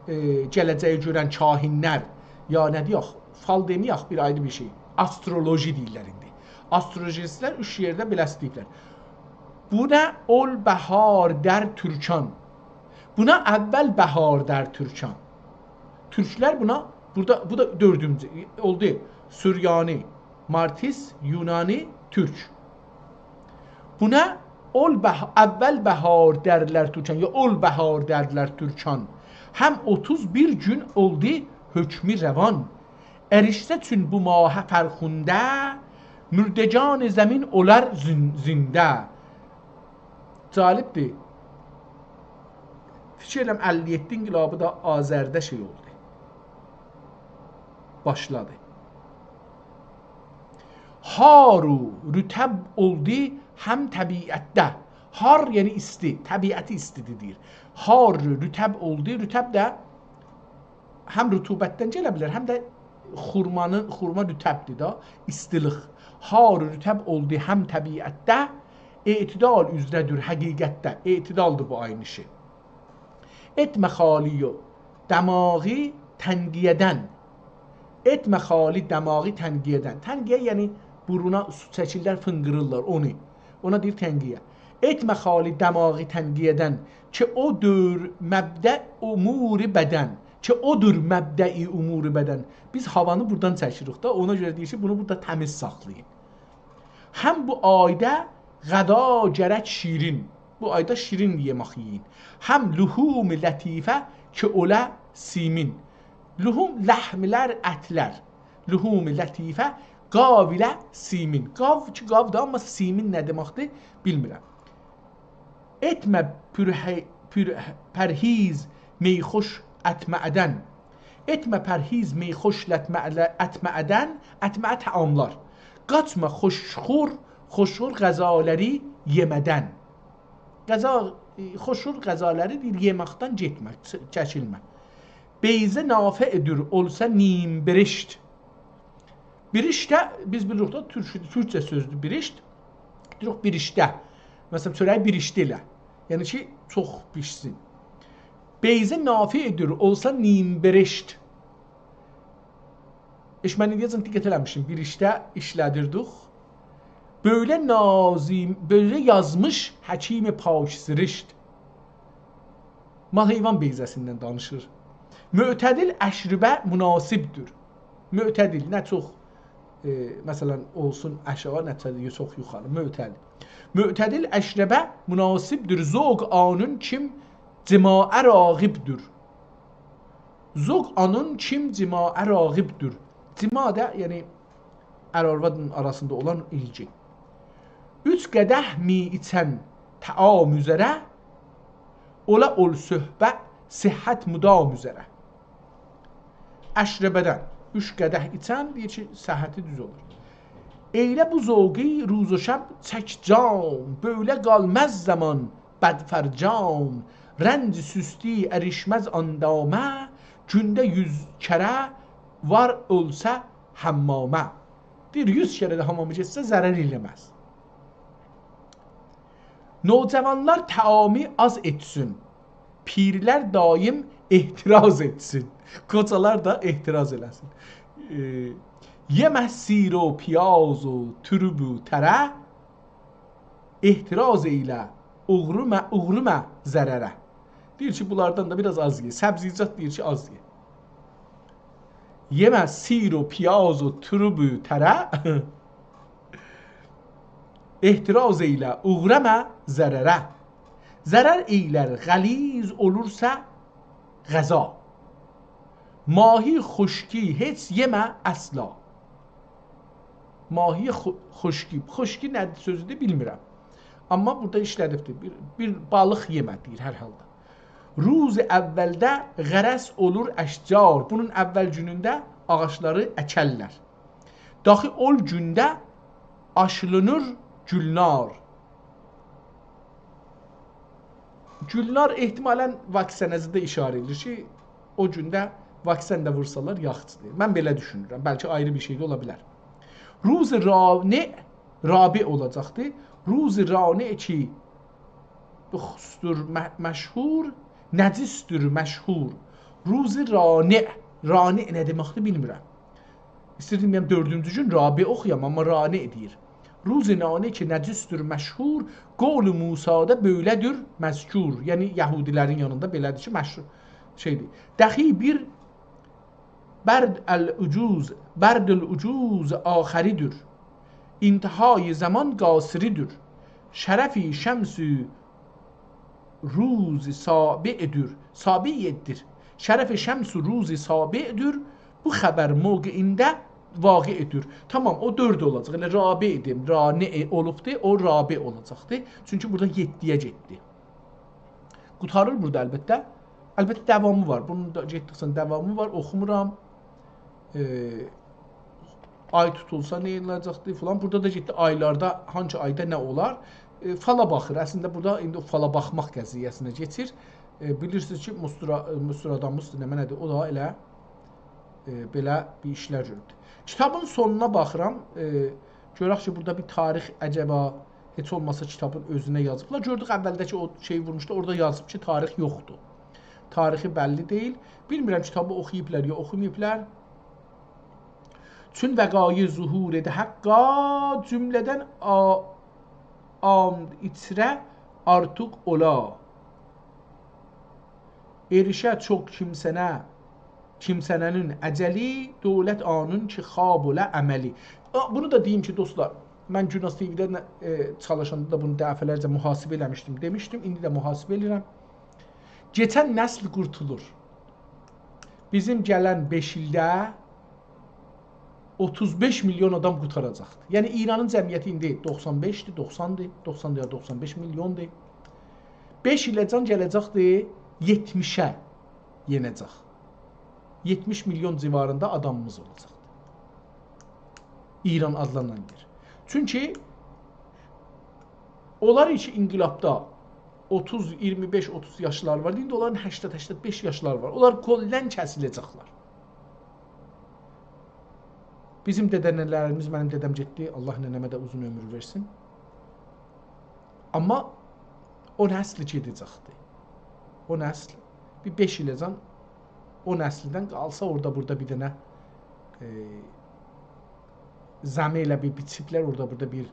ائ، گله‌جه‌یی گؤرن کاهین‌لر، یا نه دئیک، فال دئمه‌یک، بیر آیری بیر شئی. آسترولوژی دئییرلر ایندی. آسترولوژیست‌لر اوچ یئرده بئله ایسته‌ییبلر. بونا اول بهار در تورکان. بونا اول بهار در تورکان. تورکلر بونا، بورادا، بو دا دؤردونجو اولدو. سوریانی، مارتس، یونانی، تورک. بونا اول به-، اول بهار درلر تورکان، یا اول بهار درلر تورکان. هم اوتوز بیر گون اولدو حکمو روان. اریشسه چون بو ماه فرخنده، مردگان زمین اولار زین-، زنده. جالبدیر. فیکیر ائلیرم اللی یئددی انقلابی دا آذرده شئی اولدو. باشلادی. هار و رطب اولدو هم طبیعتده. هار، یعنی ایستی، طبیعتی ایستی‌دیر دئییر. هار رطب اولدو، رطب ده هم رطوبتدن گله بیلر، هم ده خورمانین، خورما رطب‌دیر دا، ایستیلیک. هار رطب اولدو هم طبیعتده، اعتدال اوزره‌دیر حقیقتده. اعتدال‌دیر بو عینی شئی. ائتمه خالی و دماغی تنقیه‌دن. ائتمه خالی دماغی تنقیه‌دن. تنقیه، یعنی بورونا سو چکیرلر، فینقیریرلار اونو. اونا دئییر تنقیه. ائتمه خالی دماغی تنقیه‌دن، که اودور مبدأ امور بدن. که اودور مبدأ امور بدن. بیز هاوانی بورادان چکیریک دا، اونا گؤره دئییر کی، بونو بورادا تمیز ساخلایین. هم بو آیدا غذا گرک شیرین. بو آیدا شیرین یئمک یئیین. هم لحوم لطیفه که اوله سیمین. لحوم، لحم‌لر، ات‌لر. لحوم لطیفه، گاو ایله سیمین. گاو کی، گاودور، آمما سیمین نه دئمکدیر، بیلمیرم. ائتمه پرهی-، پر-، پرهیز می‌خوش اطمعه‌دن. ائتمه پرهیز می‌خوش لطمعله-، اطمعه‌دن، اطمعه طعاملار. قاچما خوش‌خور، خوش‌خور غذالری یئمه‌دن. غذا، خوش‌خور غذالری دئییر، یئمکدن گئتمه، چ-، چکیلمه. بیضه نافع‌دور اولسا نیم برشت. برشته، بیز بیلیریک دا، تورک-، تورکجه سؤزدور برشت. دئییریک برشته. مثلا، چؤره‌یی برشته ائله. یعنی کی، چوخ بیشسین. بیضه نافع‌دور اولسا نیم برشت. هئچ من ایندیه‌جن دقت ائله‌میشم. برشته ایشله‌دیردیک. بؤیله ناظم، بؤیله یازمیش حکیم پاک‌سرشت. مال حیوان بیضه‌سیندن دانیشیر. معتدل اشربه مناسب‌دور. معتدل، نه چوخ، ائ، مثلا، اولسون آشاغی، نه چوخ یوخاری. معتدل. معتدل اشربه مناسب‌دور. ذوق آنون کیم جماعه راغب‌دور. ذوق آنون کیم جماعه راغب‌دور. جماع دا، یعنی، ار-آروادین آراسیندا اولان ایلگی. اوچ قدح می ایچن طعام اوزره، اولا اول صحبت، صحت مدام اوزره. اشربه‌دن اوچ قدح ایچن، دئییر کی، صحتی دوز اولور. ائیله بو ذوقی روز و شب چک جام، بؤیله قالماز زامان بدفرجام، رنج سستی اریشمز آن دامه، گونده یوز کره وار اولسا حمامه. دئییر، یوز کره ده حماما گئتسه ضرر ائله‌مز. نوجوانلار طعامی آز ائتسین، پیرلر دایم احتراز ائتسین. قوجالار دا احتراز ائله‌سین. ائ، یئمه سیر و پیاز و تروب و تره، احتراز ائیله، اوغرومه، اوغرومه ضرره. دئییر کی، بونلاردان دا بیر آز آز یئ. سبزیجات دئییر کی، آز یئ. یئمه سیر و پیاز و تروب و تره، احتراز ائیله، اوغرومه ضرره. ضرر ائیلر غلیظ اولورسا غذا. ماهی خشکی هئچ یئمه اصلا. ماهی خو-، خشکی. خشکی نه سؤزودور، بیلمیرم. آمما بورادا ایشله‌دیبدیر. بیر، بیر بالیق یئمه دئییر هر حالدا. روز اولده غرس اولور اشجار. بونون اول گونونده آغاجلاری اکرلر. داخی اول گونده آشلینیر گولنار. گولنار احتمالا واکسنه‌زه ده ایشاره ائدیر کی، او گونده واکسن ده وورسالار، یاخشیدیر. من بئله دوشونورم. بلکه آیری بیر شئی ده اولا بیلر. روز رابع، رابع اولاجاقدی. روز رانع کی بخس‌دور م-، مشهور، نجس‌دور مشهور. روز رانع، رانع نه دئمکدیر بیلمیرم. ایستیردیم، یعنی، دؤردونجو گون رابع اوخویام، آمما رانع دئییر. روز رانع کی نجس‌دور مشهور، قول موسی‌ده بئله‌دیر مذکور. یعنی، یهودی‌لرین یانیندا بئله‌دیر کی، مشهور شئیدیر. دخی بیر برد العجوز، برد العجوز آخری‌دیر. انتهای زمان قاصری‌دیر. شرف شمس روز سابع‌دیر. سابع یئددیر. شرف شمس روز سابع‌دیر. بو خبر موقعینده واقع‌دیر. تامام، او دؤرد اولاجاق. ائله رابع دئدیم، رانع اولوبدو، او رابع اولاجاقدی. چونکی بورادا یئددی‌یه گئتدی. قوتاریر بورادا البته. البته داوامی وار. بونون دا گئتدیکجه داوامی وار. اوخومورام. ائ، آی توتولسا نه اولاجاقدی فلان. بورادا دا گئتدی آیلاردا، هانسی آیدا نه اولار. ائ، فالا باخیر. اصلینده بورادا ایندی او فالا باخماق قضیه‌سینه کئچیر. ائ، بیلیرسینیز کی، موسترا-، موستراداموسدور، نمنه‌دیر، او دا ائله ائ، بئله بیر ایشلر گؤروبدور. کیتابین سونونا باخیرام، ائ، گؤرک کی، بورادا بیر تاریخ عجبا هئچ اولماسا کیتابین اؤزونه یازیبلار. گؤردوک، اولداکی او شئی وورموشدو، اورادا یازیب کی، تاریخ یوخدور. تاریخی بللی دئییل. بیلمیرم، کیتابی اوخویوبلار یا اوخوماییبلار. چون وقایع ظهور ائده حقا، جمله‌دن آ-، آمد ایچره آرتیق اولا. ائریشه چوخ کیمسنه، کیمسنه‌نین اجلی، دولت آنین کی خواب اولا عملی. آ، بونو دا دئییم کی، دوستلار، من گوناز تی‌وی‌ده، ائ، چالیشاندا دا بونو دفعه‌لرجه محاسبه ائله‌میشدیم، دئمیشدیم، ایندی ده محاسبه ائله‌ییرم. کئچن نسل قورتولور. بیزیم گلن بئش ایلده اوتوز بئش میلیون آدام قوتاراجاقدیر. یعنی، ایرانین جمعیتی ایندی دوخسان بئشدیر، دوخساندیر، دوخساندیر یا دوخسان بئش میلیوندور. بئش ایله‌جن گله‌جکدیر، یئتمیشه یئنه‌جک. یئتمیش میلیون جیواریندا آدامیمیز اولاجاقدیر. ایران آدلانان یئر. چونکی اونلار کی انقلابدا اوتوز، اییرمی بئش، اوتوز یاشلاری وار، ایندی اونلارین هشتاد، هشتاد بئش یاشلاری وار. اونلار کلاً کسیله‌جکلر. بیزیم دده‌ننه‌لریمیز، منیم دده‌م گئتدی، الله ننه‌مه ده اوزون عؤمور وئرسین. آمما او نسل گئده‌جکدی. او نسل بیر بئش ایله‌جن او نسلدن قالسا، اورادا بورادا بیر دنه، ائ، زمه ائله بیر بیچیبلر، اورادا بورادا بیر، ائ،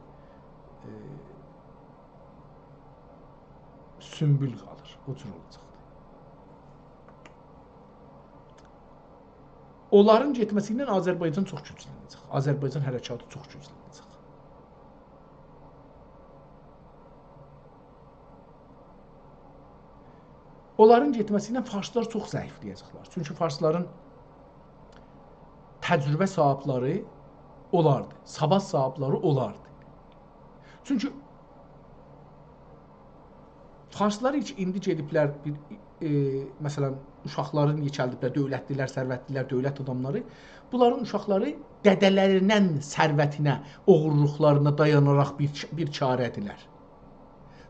سونبول قالیر. او جور اولاجاقدی. اونلارین گئتمه‌سی ایله آذربایجان چوخ گوجلنه‌جک. آذربایجان حرکاتی چوخ گوجلنه‌جک. اونلارین گئتمه‌سی ایله فارسلار چوخ ضعیفله‌یه‌جکلر. چونکی فارسلارین تجربه صاحیبلری اونلاردیر، سواد صاحیبلری اونلاردیر. چونکی فارسلار هئچ ایندی گئدیبلر، بیر، ائ، مثلا، اوشاقلارین یئکلدیبلر، دؤولتلی‌لر، ثروتلی‌لر، دؤولت آداملاری. بونلارین اوشاقلاری دده‌لریندن ثروتینه، اوغورلوقلارینا دایاناراق بیر، بیر چاره‌دیرلر.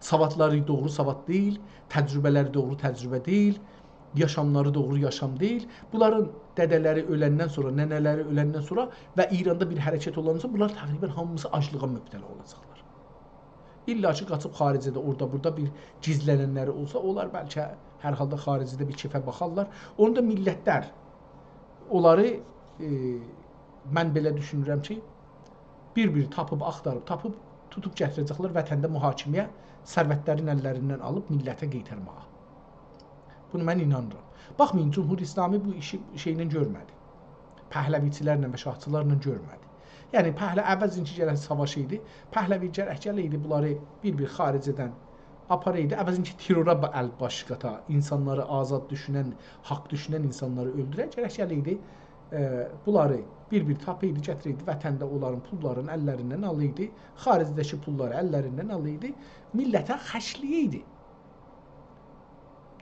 سوادلاری دوغرو سواد دئییل، تجربه‌لری دوغرو تجربه دئییل، یاشاملاری دوغرو یاشام دئییل. بونلارین دده‌لری اؤلندن سونرا، ننه‌لری اؤلندن سونرا و ایراندا بیر حرکت اولاندا بونلار تقریبا هامیسی آجلیغا مبتلا اولاجاقلار. الا کی، قاچیب خارجه‌ده، اورادا، بورادا بیر گیزلننلری اولسا، اونلار بلکه هر حالدا خارجه‌ده بیر کئفه باخارلار. اونو دا میللتلر، اونلاری، ائ، من بئله دوشونورم کی، بیر-بیر تاپیب، آختاریب، تاپیب، توتوب گتیره‌جکلر وطنده محاکمه‌یه، ثروتلرین اللریندن آلیب میللته قئیترمه‌یه. بونو من اینانیرام. باخمایین، جمهوری اسلامی بو ایشی شئیله گؤرمه‌دی. پهلوی‌چی‌لرله و شاهچی‌لارلا گؤرمه‌دی. یعنی، پهله-، عوضین کی گرک ساواشایدی، پهلوی گرک گله‌یدی، بونلاری بیر-بیر خارجه‌دن آپارایدی، عوضین کی ترورا با-، ال باش قاتا، اینسانلاری، آزاد دوشونن، حاق دوشونن اینسانلاری اؤلدوره، گرک گله‌یدی، ائ، بونلاری بیر-بیر تاپایدی، گتیره‌یدی، وطنده اونلارین پوللارینی اللریندن آلایدی، خارجده‌کی پوللاری اللریندن آلایدی، میللته خرجله‌یه‌یدی.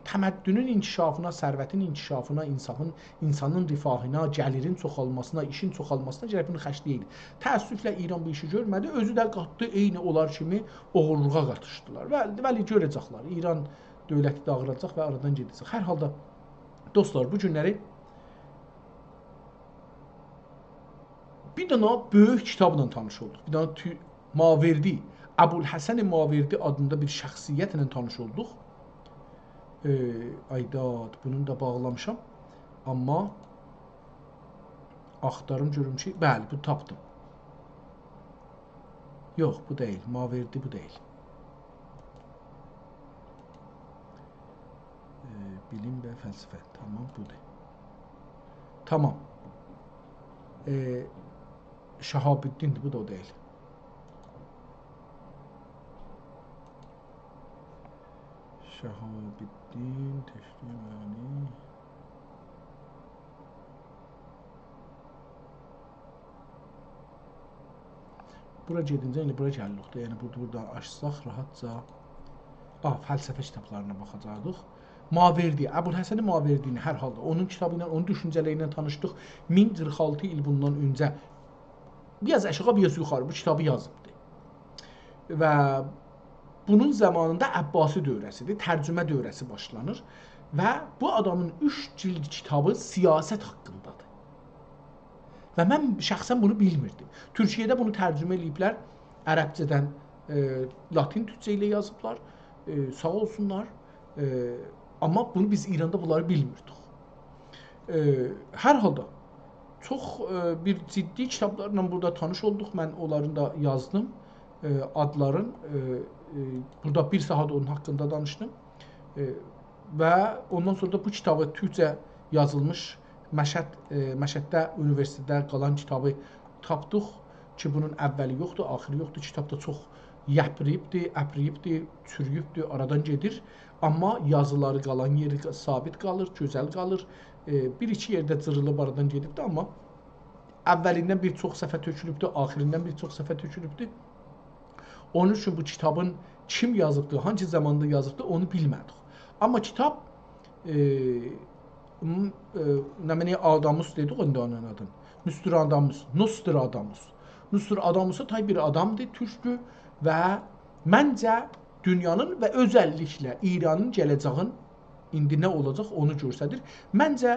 تمدنون انکشافینا، ثروتین انکشافینا، انصافین، اینسانین رفاهینا، گلیرین چوخالماسینا، ایشین چوخالماسینا گرک بونو خرجله‌یه‌یدی. تأسفله ایران بو ایشی گؤرمه‌دی، اؤزو ده قاتدی، عینی اونلار کیمی اوغورلوغا قاتیشدیلار. و بلی، گؤره‌جکلر، ایران دؤولتی داغیلاجاق و آرادان گئده‌جک. هر حالدا، دوستلار، بو گونلری بیر دنه بؤیوک کیتابلا تانیش اولدوق. بیر دنه تو-، ماوردی ابوالحسن ماوردی آدیندا بیر شخصیتله تانیش اولدوق. ائ، آی داد، بونو دا باغلامیشام. آمما آختاریم گؤروم کی، بلی، بو تاپدیم. یوخ، بو دئییل. ماوردی بو دئییل. ائ، بیلیم و فلسفه. تامام، بودور. تامام. ائ، شهاب‌الدین‌دیر، بو دا او دئییل. شهاب‌الدین، تشریح، یعنی بورا گئدینجه ایندی بورا گلیریک دا، یعنی بو، بورادان آچساق راحاتجا، آ، فلسفه کیتابلارینا باخاجاقدیق. ماوردی، ابوالحسن ماوردی‌نی هر حالدا اونون کیتابی ایله، اونون دوشونجه‌لری ایله تانیشدیق. مین قیرخ آلتی ایل بوندان اؤنجه بیر آز آشاغی، بیر آز یوخاری بو کیتابی یازیبدی. و بونون زامانیندا عباسی دؤوره‌سی‌دیر، ترجمه دؤوره‌سی باشلانیر و بو آدامین اوچ جلد کیتابی سیاست حاقیندادیر. و من شخصاً بونو بیلمیردیم. تورکیه‌ده بونو ترجمه ائله‌ییبلر، عربجه‌دن، ائ، لاتین تورکجه ایله یازیبلار. ائ، ساغ اولسونلار. ائ، آمما بونو بیز ایراندا بونلاری بیلمیردیک. ائ، هر حالدا چوخ، ائ، بیر جدی کیتابلارلا بورادا تانیش اولدوق. من اونلارین دا یازدیم، ائ، آدلارین. ائ، ائ، بورادا بیر ساعات اونون حاقیندا دانیشدیم. ائ، و اوندان سونرا دا بو کیتابی تورکجه یازیلمیش مشهد، ائ، مشهدده اونیوئرسیتئتده قالان کیتابی تاپدیق کی، بونون اوّلی یوخدور، آخیری یوخدور. کیتاب دا چوخ یئپرییبدیر، اپرییبدیر، چورویوبدور، آرادان گئدیر. آمما یازیلاری قالان یئری ثابت قالیر، گؤزل قالیر. ائ، بیر-ایکی یئرده جیریلیب آرادان گئدیبدیر، آمما اوّلیندن بیر چوخ صفحه تؤکولوبدور، آخیریندن بیر چوخ صفحه تؤکولوبدور. اونون اوچون بو کیتابین کیم یازیبدی، هانسی زاماندا یازیبدی، اونو بیلمه‌دیک. آمما کیتاب، ائ، م-، ائ، نمنه آداموس دئدیک، ایندی اونون آدینی. نوستراداموس، نوستراداموس. نوستراداموس تای بیر آدامدیر، تورکدور و منجه دونیانین و اؤزللیکله ایرانین گله‌جه‌یین ایندی نه اولاجاق، اونو گؤستریر. منجه،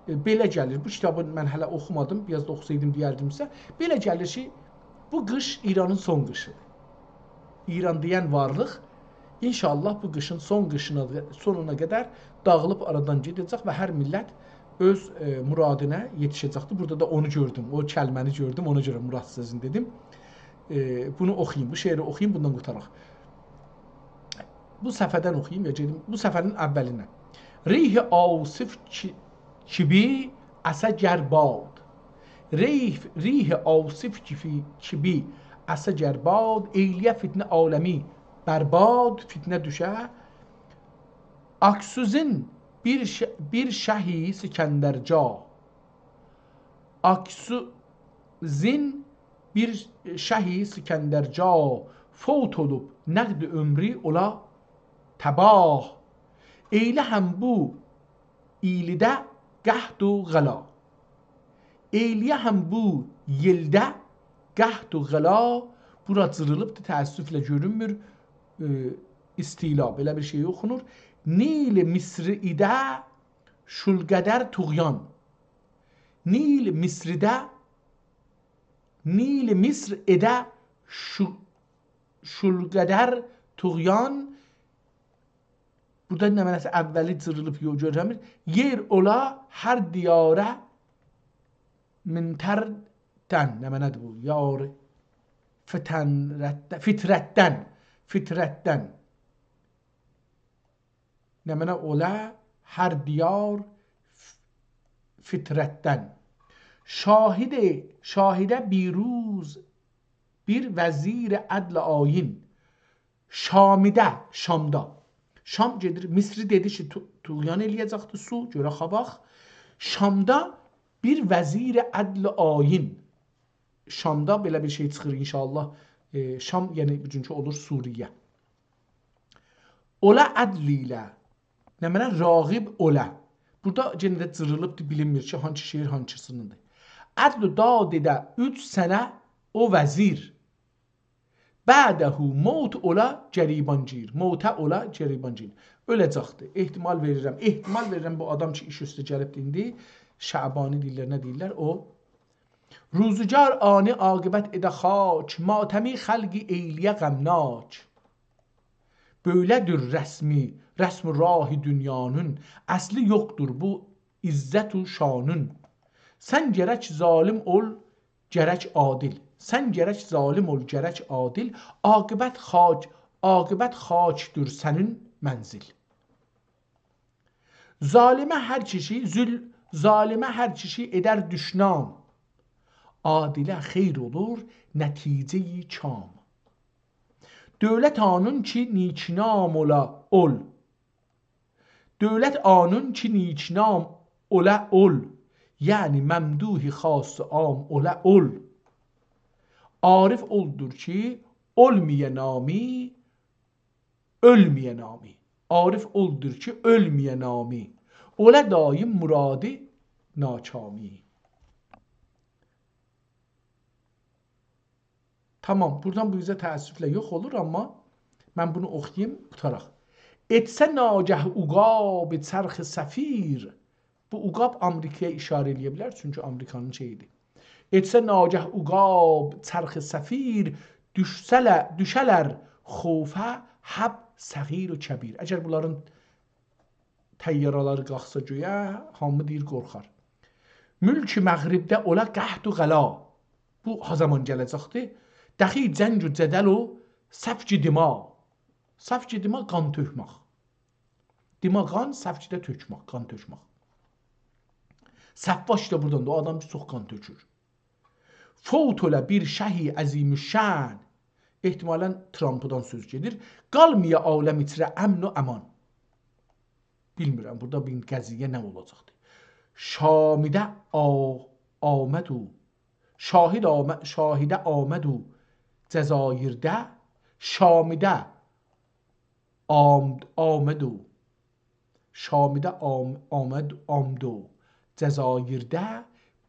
ائ، بئله گلیر. بو کیتابی من هله اوخومادیم، بیر آز دا اوخوسایدیم دئیردیم سیزه. بئله گلیر کی، بو قیش ایرانین سون قیشیدیر. ایران دئین وارلیق، ان‌شاءالله، بو قیشین سون قیشینا، سونونا قدر داغیلیب آرادان گئده‌جک و هر میللت اؤز، ائ، مرادینا یئتیشه‌جکدیر. بورادا دا اونو گؤردوم، او کلمه‌نی گؤردوم، اونا گؤره مراد سؤزونو دئدیم. ائ، بونو اوخویوم، بو شعری اوخویوم، بوندان قوتاراق. بو صفحه‌دن اوخویوم، یا گئدیم، بو صفحه‌نین اوّلیندن. ریح عاصف کی-، کیبی اسه گر باد. ریح، ریح عاصف کیفی، کیبی اسه گر باد، ائیله‌یه فتنه عالمی برباد، فتنه دوشه. آکسوزین بیر ش-، بیر شهی سکندرجا. آکسوزین بیر شهی سکندرجا، فوت اولوب نقد عمرو اولا تباه. ائیله هم بو ایلیده قحط و غلا. ائیلیه هم بو یئلده قحط و غلا. بورا جیریلیبدیر، تأسفله گؤرونمور. ائ، استیلا، بئله بیر شئی اوخونور. نیل مصر ایده شول قدر طغیان. نیل مصرده، نیل مصر ایده شو-، شول قدر طغیان. بورادا نمنه‌سی اوّلی جیریلیب، یول گؤرمور. یئر اولا هر دیاره منتردن، نمنه‌دیر بو؟ یار، فتنرتدن، فطرتدن، فطرتدن. نمنه اولا هر دیار ف-، فطرتدن. شاهد، شاهده بیر روز بیر وزیر عدل آیین. شامیده، شامدا. شام گئدیر، مصری دئدی کی، طو-، طغیان ائله‌یه‌جکدی، سو، گؤره خاباق. شامدا بیر وزیر عدل آیین. شامدا بئله بیر شئی چیخیر ان‌شاءالله. ائ، شام، یعنی بوگونکو اولور سوریه. اولا عدل ایله، نمنه، راغب اولا. بورادا یئنه ده جیریلیبدیر، بیلینمیر کی، هانسی شعر هانسی‌نیندیر. عدل و داد ائده اوچ سنه او وزیر. بعده موت اولا گریبانگیر. موته اولا گریبانگیر. اؤله‌جکدیر. احتمال وئریرم. احتمال وئریرم بو آدام کی، ایش اوسته گلیبدیر ایندی. شعبانی دئییرلر، نه دئییرلر؟ او روزگار آنی عاقبت ائده خاک، ماتمی خلقی ائیله‌یه غمناک. بؤیله‌دیر رسمی، رسم و راه دونیانین، اصلی یوخدور بو عزت و شانین. سن گرک ظالم اول، گرک عادل. سن گرک ظالم اول، گرک عادل. عاقبت خاک، عاقبت خاکدور سنین منزل. ظالمه هر کیشی، ظل-، ظالمه هر کیشی ائدر دشنام. عادله خیر اولور نتیجه‌ی کام. دؤولت آنین کی نیکنام اولا اول. دؤولت آنین کی نیکنام اولا اول. یعنی ممدوح خاص عام اولا اول. عارف اولدور کی اولمایا نامی، اؤلمه‌یه نامی. عارف اولدور کی اؤلمه‌یه نامی، اولا دایم مرادی ناکامی. تامام، بورادان بو اوزه تأسفله یوخ اولور، آمما من بونو اوخویوم، قوتاراق. ائتسه ناگه عقاب چرخ صفیر، بو عقاب آمریکایا اشاره ائلیه بیلر، چونکی آمریکانین شئییدیر. ائتسه ناگه عقاب چرخ صفیر، دوشسه‌لر، دوشه‌لر خوفه حب صغیر و کبیر. اگر بونلارین طیاره‌لری قالخسا گؤیه، هامی دئییر قورخار. ملک مغربده اولا قحط و غلا. بو نه زامان گله‌جکدیر؟ دخی جنگ و جدل و سفک دماء. سفک دماء، قان تؤکمک. دماء قان، سفک ده تؤکمک، قان تؤکمک. سفاک دا بورادان دا، او آدام کی چوخ قان تؤکور. فوت اولا بیر شهی عظیم الشأن. احتمالاً ترامپدان سؤز گئدیر. قالمایا عالم ایچره امن و امان. بیلمیرم، بورادا بیر قضیه نه اولاجاقدیر. شامیده آ-، آمد او، شاهد آم-، شاهده آمد او جزایرده، شامیده آم-، آمد او، شامیده آم-، آمد، آمد او جزایرده،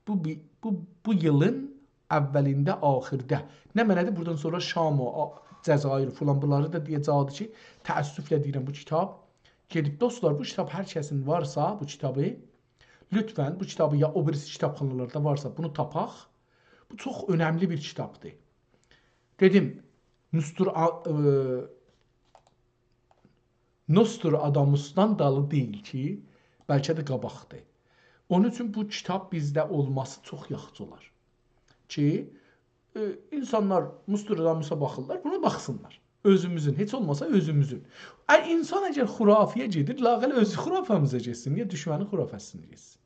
بو، بی-، بو، بو ایلین اولینده، آخیرده. نمنه‌دیر؟ بورادان سونرا شام و آ-، جزایر فلان، بونلاری دا دئیه‌جکدیر کی، تأسفله دئییرم، بو کیتاب گئدیب، دوستلار، بو کیتاب هر کسین وارسا، بو کیتابی، لطفاً بو کیتابی یا او بیریسی کیتابخانالاردا وارسا، بونو تاپاق. بو چوخ اؤنملی بیر کیتابدیر. دئدیم، نوستور-، آ-، ائ، نوستراداموسدان دالی دئییل کی، بلکه ده قاباقدیر. اونون اوچون بو کیتاب بیزده اولماسی چوخ یاخشی اولار. کی، ائ، اینسانلار نوستراداموسا باخیرلار، بونا باخسینلار. اؤزوموزون، هئچ اولماسا اؤزوموزون. ا، اینسان اگر خرافه‌یه گئدیر، لااقل اؤز خرافه‌میزه گئتسین، نییه دوشمنین خرافه‌سینه گئتسین؟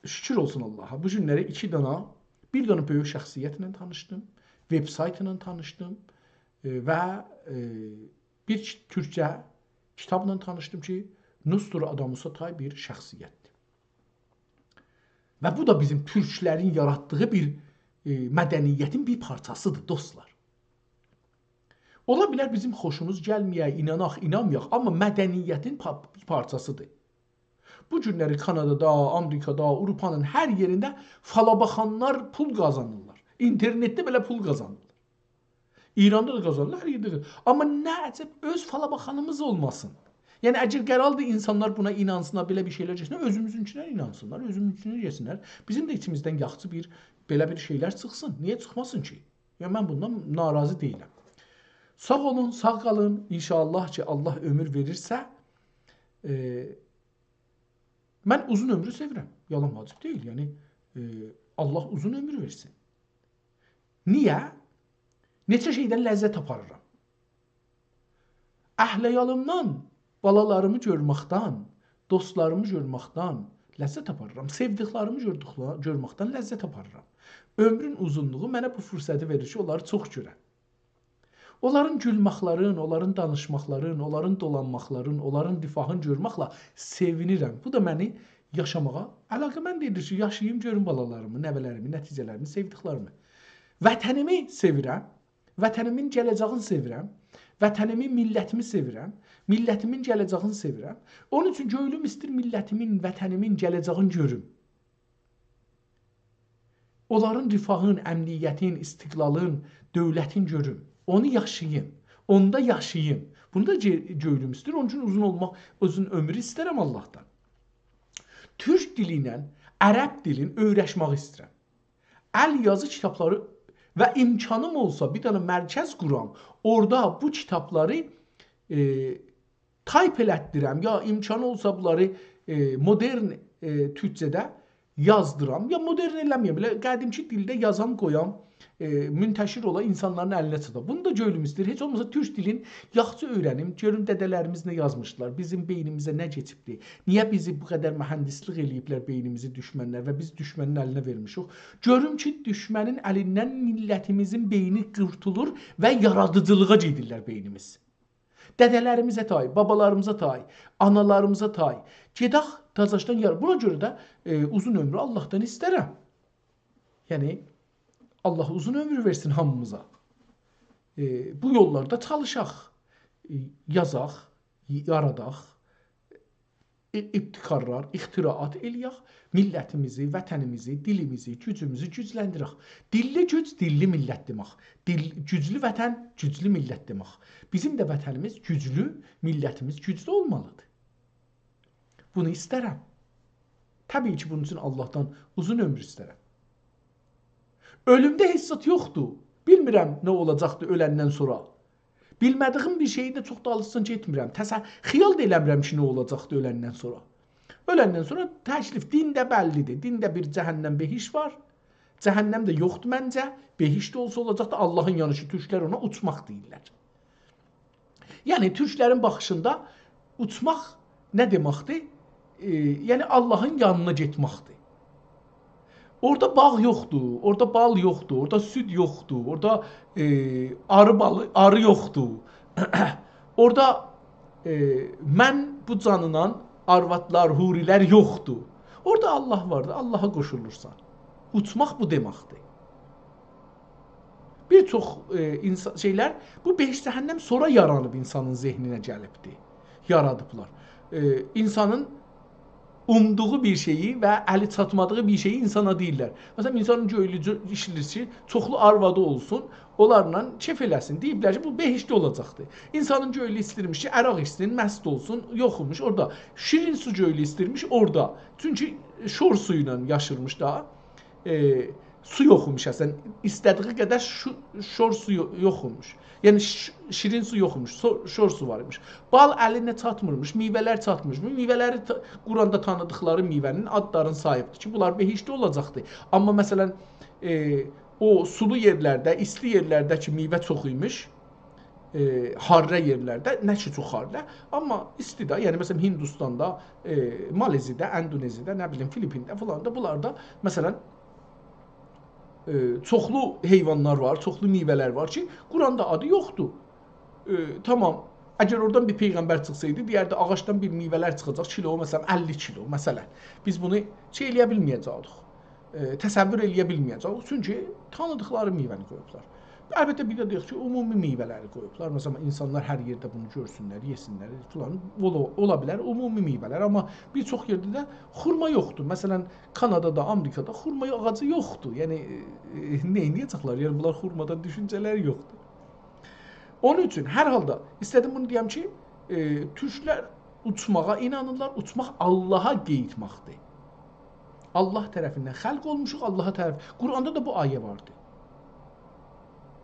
شوکور اولسون آللاها. بو گونلری ایکی دانا، بیر دانا بؤیوک شخصیتله تانیشدیم، وبسایتلا تانیشدیم، ائ، و، ائ، بیر کی-، تورکجه کیتابلا تانیشدیم کی، نوستراداموسا تای بیر شخصیتدیر. و بو دا بیزیم تورکلرین یاراتدیغی بیر، ائ، مدنیتین بیر پارچاسیدیر، دوستلار. اولا بیلر بیزیم خوشوموز گلمه‌یه، ایناناق، اینانمایاق، آمما مدنیتین پا-، بیر پارچاسیدیر. بو گونلری کانادادا، آمریکادا، آوروپانین هر یئرینده فالاباخانلار پول قازانیرلار. اینترنتده بئله پول قازانیرلار. ایراندا دا قازانیرلار، هر یئرده قازانیرلار. آمما نه عجب اؤز فالاباخانیمیز اولماسین؟ یعنی، اگر قراردیر اینسانلار بونا اینانسینلار، بئله بیر شئیلر گئتسینلر، اؤزوموزونکونه اینانسینلار، اؤزوموزونکونه گئتسینلر. بیزیم ده ایچیمیزدن یاخشی بیر، بئله بیر شئیلر چیخسین. نییه چیخماسین کی؟ یعنی، من بوندان ناراضی دئییلم. ساغ اولون، ساغ قالین. ان‌شاءالله کی، آللاه عؤمور وئریرسه، ائ، من اوزون عؤمرو سئویرم. یالان واجب دئییل. یعنی، ائ، آللاه اوزون عؤمور وئرسین. نییه؟ نئچه شئیدن لذت آپاریرام. اهل-عیالیمدان، بالالاریمی گؤرمکدن، دوستلاریمی گؤرمکدن لذت آپاریرام. سئودیکلریمی گؤردوکله-، گؤرمکدن لذت آپاریرام. عؤمرون اوزونلوغو منه بو فرصتی وئریر کی، اونلاری چوخ گؤرم. اونلارین گولمکلرین، اونلارین دانیشماقلارین، اونلارین دولانماقلارین، اونلارین رفاهین گؤرمکله سئوینیرم. بو دا منی یاشاماغا علاقه‌مند ائدیر کی، یاشاییم، گؤروم بالالاریمی، نوه‌لریمی، نتیجه‌لریمی، سئودیکلریمی. وطنیمی سئویرم، وطنیمین گله‌جه‌یینی سئویرم، وطنیمی، میللتیمی سئویرم، میللتیمین گله‌جه‌یینی سئویرم. اونون اوچون گؤیلوم ایسته‌ییر میللتیمین، وطنیمین گله‌جه‌یینی گؤروم. اونلارین رفاهین، امنیتین، استقلالین، دؤولتین گؤروم. اونو یاشاییم. اوندا یاشاییم. بونو دا گئ-، گؤیلوم ایسته‌ییر. اونون اوچون اوزون اولماق، اوزون عؤمرو ایسته‌ییرم آللاهدان. تورک دیلی ایله عرب دیلین اؤیرشمک ایسته‌ییرم. ال یازی کیتابلاری و امکانیم اولسا، بیر دنه مرکز قورام، اورادا بو کیتابلاری، ائ، تایپ ائلتدیرم، یا امکانی اولسا بونلاری، ائ، مدرن، ائ، تورکجه‌ده یازدیرام، یا مدرن ائله‌مه‌یم، بئله قدیمکی دیلده یازام، قویام، ائ، منتشر اولا، اینسانلارین الینه چاتا. بونو دا گؤیلوم ایسته‌ییر. هئچ اولماسا تورک دیلین یاخشی اؤیرنیم، گؤروم دده‌لریمیز نه یازمیشدیلار، بیزیم بئینیمیزه نه کئچیبدی، نییه بیزی بو قدر مهندسلیک ائله‌ییبلر، بئینیمیزی دوشمنلر و بیز دوشمنین الینه وئرمیشیک. گؤروم کی، دوشمنین الیندن میللتیمیزین بئینی قورتولور و یارادیجیلیغا گئدیرلر بئینیمیز. دده‌لریمیزه تای، بابالاریمیزا تای، آنالاریمیزا تای. گئدک تازاشدان یار-، بونا گؤره ده، ائ، اوزون عؤمرو آللاهدان ایسترم. یعنی، آللاه اوزون عؤمور وئرسین هامیمیزا. ائ، بو یوللاردا چالیشاق، ائ، یازاق، یاراداق، ائ، ابتکارلار، اختراعات ائله‌یک، میللتیمیزی، وطنیمیزی، دیلیمیزی، گوجوموزو گوجلندیرک. دیللی گوج، دیللی میللت دئمک. دیل، گوجلو وطن، گوجلو میللت دئمک. بیزیم ده وطنیمیز گوجلو، میللتیمیز گوجلو اولمالیدیر. بونو ایسترم. طبیعی کی، بونون اوچون آللاهدان اوزون عؤمور ایسترم. اؤلومده هئچ زاد یوخدور. بیلمیرم نه اولاجاقدی اؤلندن سونرا. بیلمه‌دیگیم بیر شئیین ده چوخ دالیسیجا گئتمیرم. تسه-، خیال دا ائله‌میرم کی، نه اولاجاقدی اؤلندن سونرا. اؤلندن سونرا تکلیف، دین ده بللیدیر. دینده بیر جهنم، بهشت وار. جهنم ده یوخدور منجه. بهشت اولسا اولاجاقدی، آللاهین یانی کی، تورکلر اونا اوچماق دئییرلر. یعنی، تورکلرین باخیشیندا اوچماق نه دئمکدیر؟ ائ، یعنی، آللاهین یانینا گئتمکدیر. اورادا باغ یوخدور، اورادا بال یوخدور، اورادا سود یوخدور، اورادا، ائ، آری بالی، آری یوخدور. اورادا، ائ، من بو جانینان آروادلار، حوری‌لر یوخدور. اورادا آللاه واردیر، آللاها قوشولورسان. اوچماق بو دئمکدیر. بیر چوخ، ائ، اینسا-، شئیلر، بو بهشت جهنم سونرا یارانیب اینسانین ذهنینه گلیبدی، یارادیبلار. ائ، اینسانین اومدوغو بیر شئیی و الی چاتمادیغی بیر شئیی اینسانا دئییرلر. مثلا، اینسانین گؤیلو جو-، ایسته‌ییر کی، چوخلو آروادی اولسون، اونلارلا کئف ائله‌سین. دئییبلر کی، بو بهشتده اولاجاقدی. اینسانین گؤیلو ایسته‌ییرمیش کی، عرق ایچسین، مست اولسون، یوخ ایمیش اورادا. شیرین سو گؤیلو ایسته‌ییرمیش اورادا. چونکی شور سویو ایله یاشیرمیش دا. ائ، سو یوخ ایمیش اصلا. ایسته‌دیگی قدر شو-، شور سو یو-، یوخ ایمیش. یعنی ش-، شیرین سو یوخ ایمیش، سو-، شور سو وار ایمیش. بال الینه چاتمیرمیش، میوه‌لر چاتمیرمیش. بو میوه‌لری تا-، قرآندا تانیدیقلاری میوه‌نین آدلارینی ساییبدیر کی، بونلار بهشتده اولاجاقدیر. آمما مثلا، ائ، او سولو یئرلرده، ایستی یئرلرده کی، میوه چوخ ایمیش، ائ، حاره یئرلرده، نه کی چوخ حاره، آمما ایستی ده، یعنی مثلا هندوستاندا، ائ، مالزی‌ده، اندونزی‌ده، نه بیلیم، فیلیپین‌ده فلاندا، بونلاردا مثلا، ائ، چوخلو حیوانلار وار، چوخلو میوه‌لر وار کی، قرآندا آدی یوخدور. ائ، تامام، اگر اورادان بیر پیغمبر چیخسایدی، دئیردی، آغاجدان بیر میوه‌لر چیخاجاق، کیلو، مثلا، اللی کیلو، مثلا. بیز بونو شئی ائله‌یه بیلمه‌یه‌جکدیک. ائ، تصور ائله‌یه بیلمه‌یه‌جک. چونکی تانیدیقلاری میوه‌نی قویوبلار. البته، بیر ده دئیک کی، عمومی میوه‌لری قویوبلار. مثلا، اینسانلار هر یئرده بونو گؤرسونلر، یئسینلر، فلان. اولا، اولا بیلر، عمومی میوه‌لر. آمما بیر چوخ یئرده ده خورما یوخدور. مثلا، کانادادا، آمریکادا خورما آغاجی یوخدور. یعنی، ائ، ائ، نئینیه‌جکلر؟ یعنی، بونلار خورمادان دوشونجه‌لری یوخدور. اونون اوچون، هر حالدا، ایسته‌دیم بونو دئیم کی، ائ، تورکلر اوچماغا اینانیرلار، اوچماق آللاها قئییتمکدیر. آللاه طرفیندن خلق اولموشوق، آللاها طرف. قرآندا دا بو آیه واردی.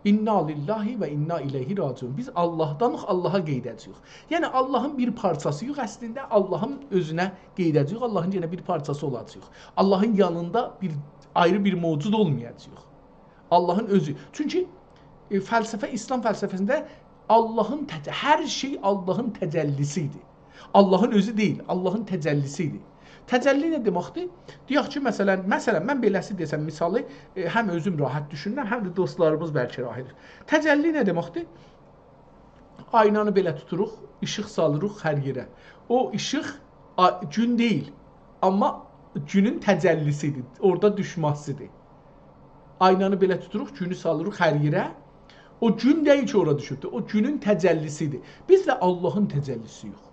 «انا لله و انا الیه راجعون.» بیز آللاهدانیق، آللاها قئییده‌جه‌ییک. یعنی، آللاهین بیر پارچاسی‌ییق اصلینده، آللاهین اؤزونه قئییده‌جه‌ییک، آللاهین یئنه بیر پارچاسی اولاجاغیق. آللاهین یانیندا بیر، آیری بیر موجود اولمایاجاغیق. آللاهین اؤزو. چونکی، ائ، فلسفه، ایسلام فلسفه‌سینده آللاهین تج-، هر شئی آللاهین تجلی‌سی ایدی. آللاهین اؤزو دئییل، آللاهین تجلی‌سی ایدی. تجلی نه دئمکدیر؟ دئیک کی، مثلا، مثلا، من بئله‌سی دئسم، مثالی، ائ، هم اؤزوم راحت دوشونورم، هم ده دوستلاریمیز بلکه راحت. تجلی نه دئمکدیر؟ آینانی بئله توتوروق، ایشیق سالیریق هر یئره. او ایشیق آ-، گون دئییل، آمما گونون تجلی‌سی‌دیر، اورادا دوشمه‌سی‌دیر. آینانی بئله توتوروق، گونو سالیریق هر یئره. او گون دئییل کی، اورا دوشوبدور، او گونون تجلی‌سی‌دیر. بیز ده آللاهین تجلی‌سی‌ییک.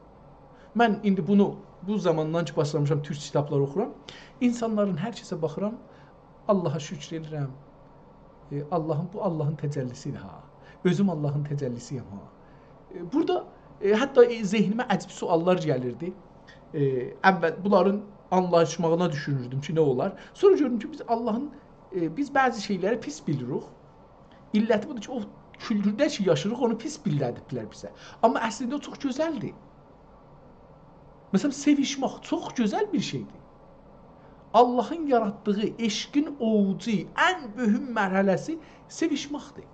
من ایندی بونو، بو زاماندان کی، باشلامیشام تورک کیتابلار اوخورام، اینسانلارین هر کسه باخیرام، آللاها شوکور ائدیرم. ائ، آللاهین، بو آللاهین تجلی‌سی‌دیر ها. اؤزوم آللاهین تجلی‌سی‌یم ها. ائ، بورادا، ائ، حتی، ائ، ذهنیمه عجیب سؤاللار گلیردی. ائ، اول، بونلارین آنلاییشماغینا دوشونوردوم کی، نه اولار. سونرا گؤردوم کی، بیز آللاهین، ائ، بیز بعضی شئیلری پیس بیلیریک. علتی بودور کی، او کولتورده کی، یاشاییریق، اونو پیس بیلله‌دیبلر بیزه. آمما اصلینده او چوخ گؤزلدیر. مثلا، سئویشمک چوخ گؤزل بیر شئیدیر. آللاهین یاراتدیغی عشقین اوجو، ان مهم مرحله‌سی سئویشمکدیر.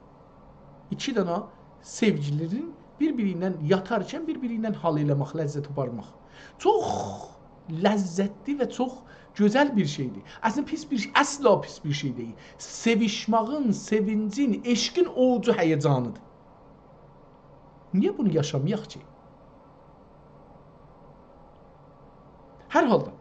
ایکی دنه سئوگیلی‌نین بیر-بیری ایله یاتارکن بیر-بیری ایله حال ائله‌مک، لذت آپارماق. چوخ لذتلی و چوخ گؤزل بیر شئیدیر. اصلینده پیس بیر شئی، اصلا پیس بیر شئی دئییل. سئویشماغین، سئوینجین، عشقین اوجو هیجانیدیر. نییه بونو یاشامایاق کی؟ هر حالدا،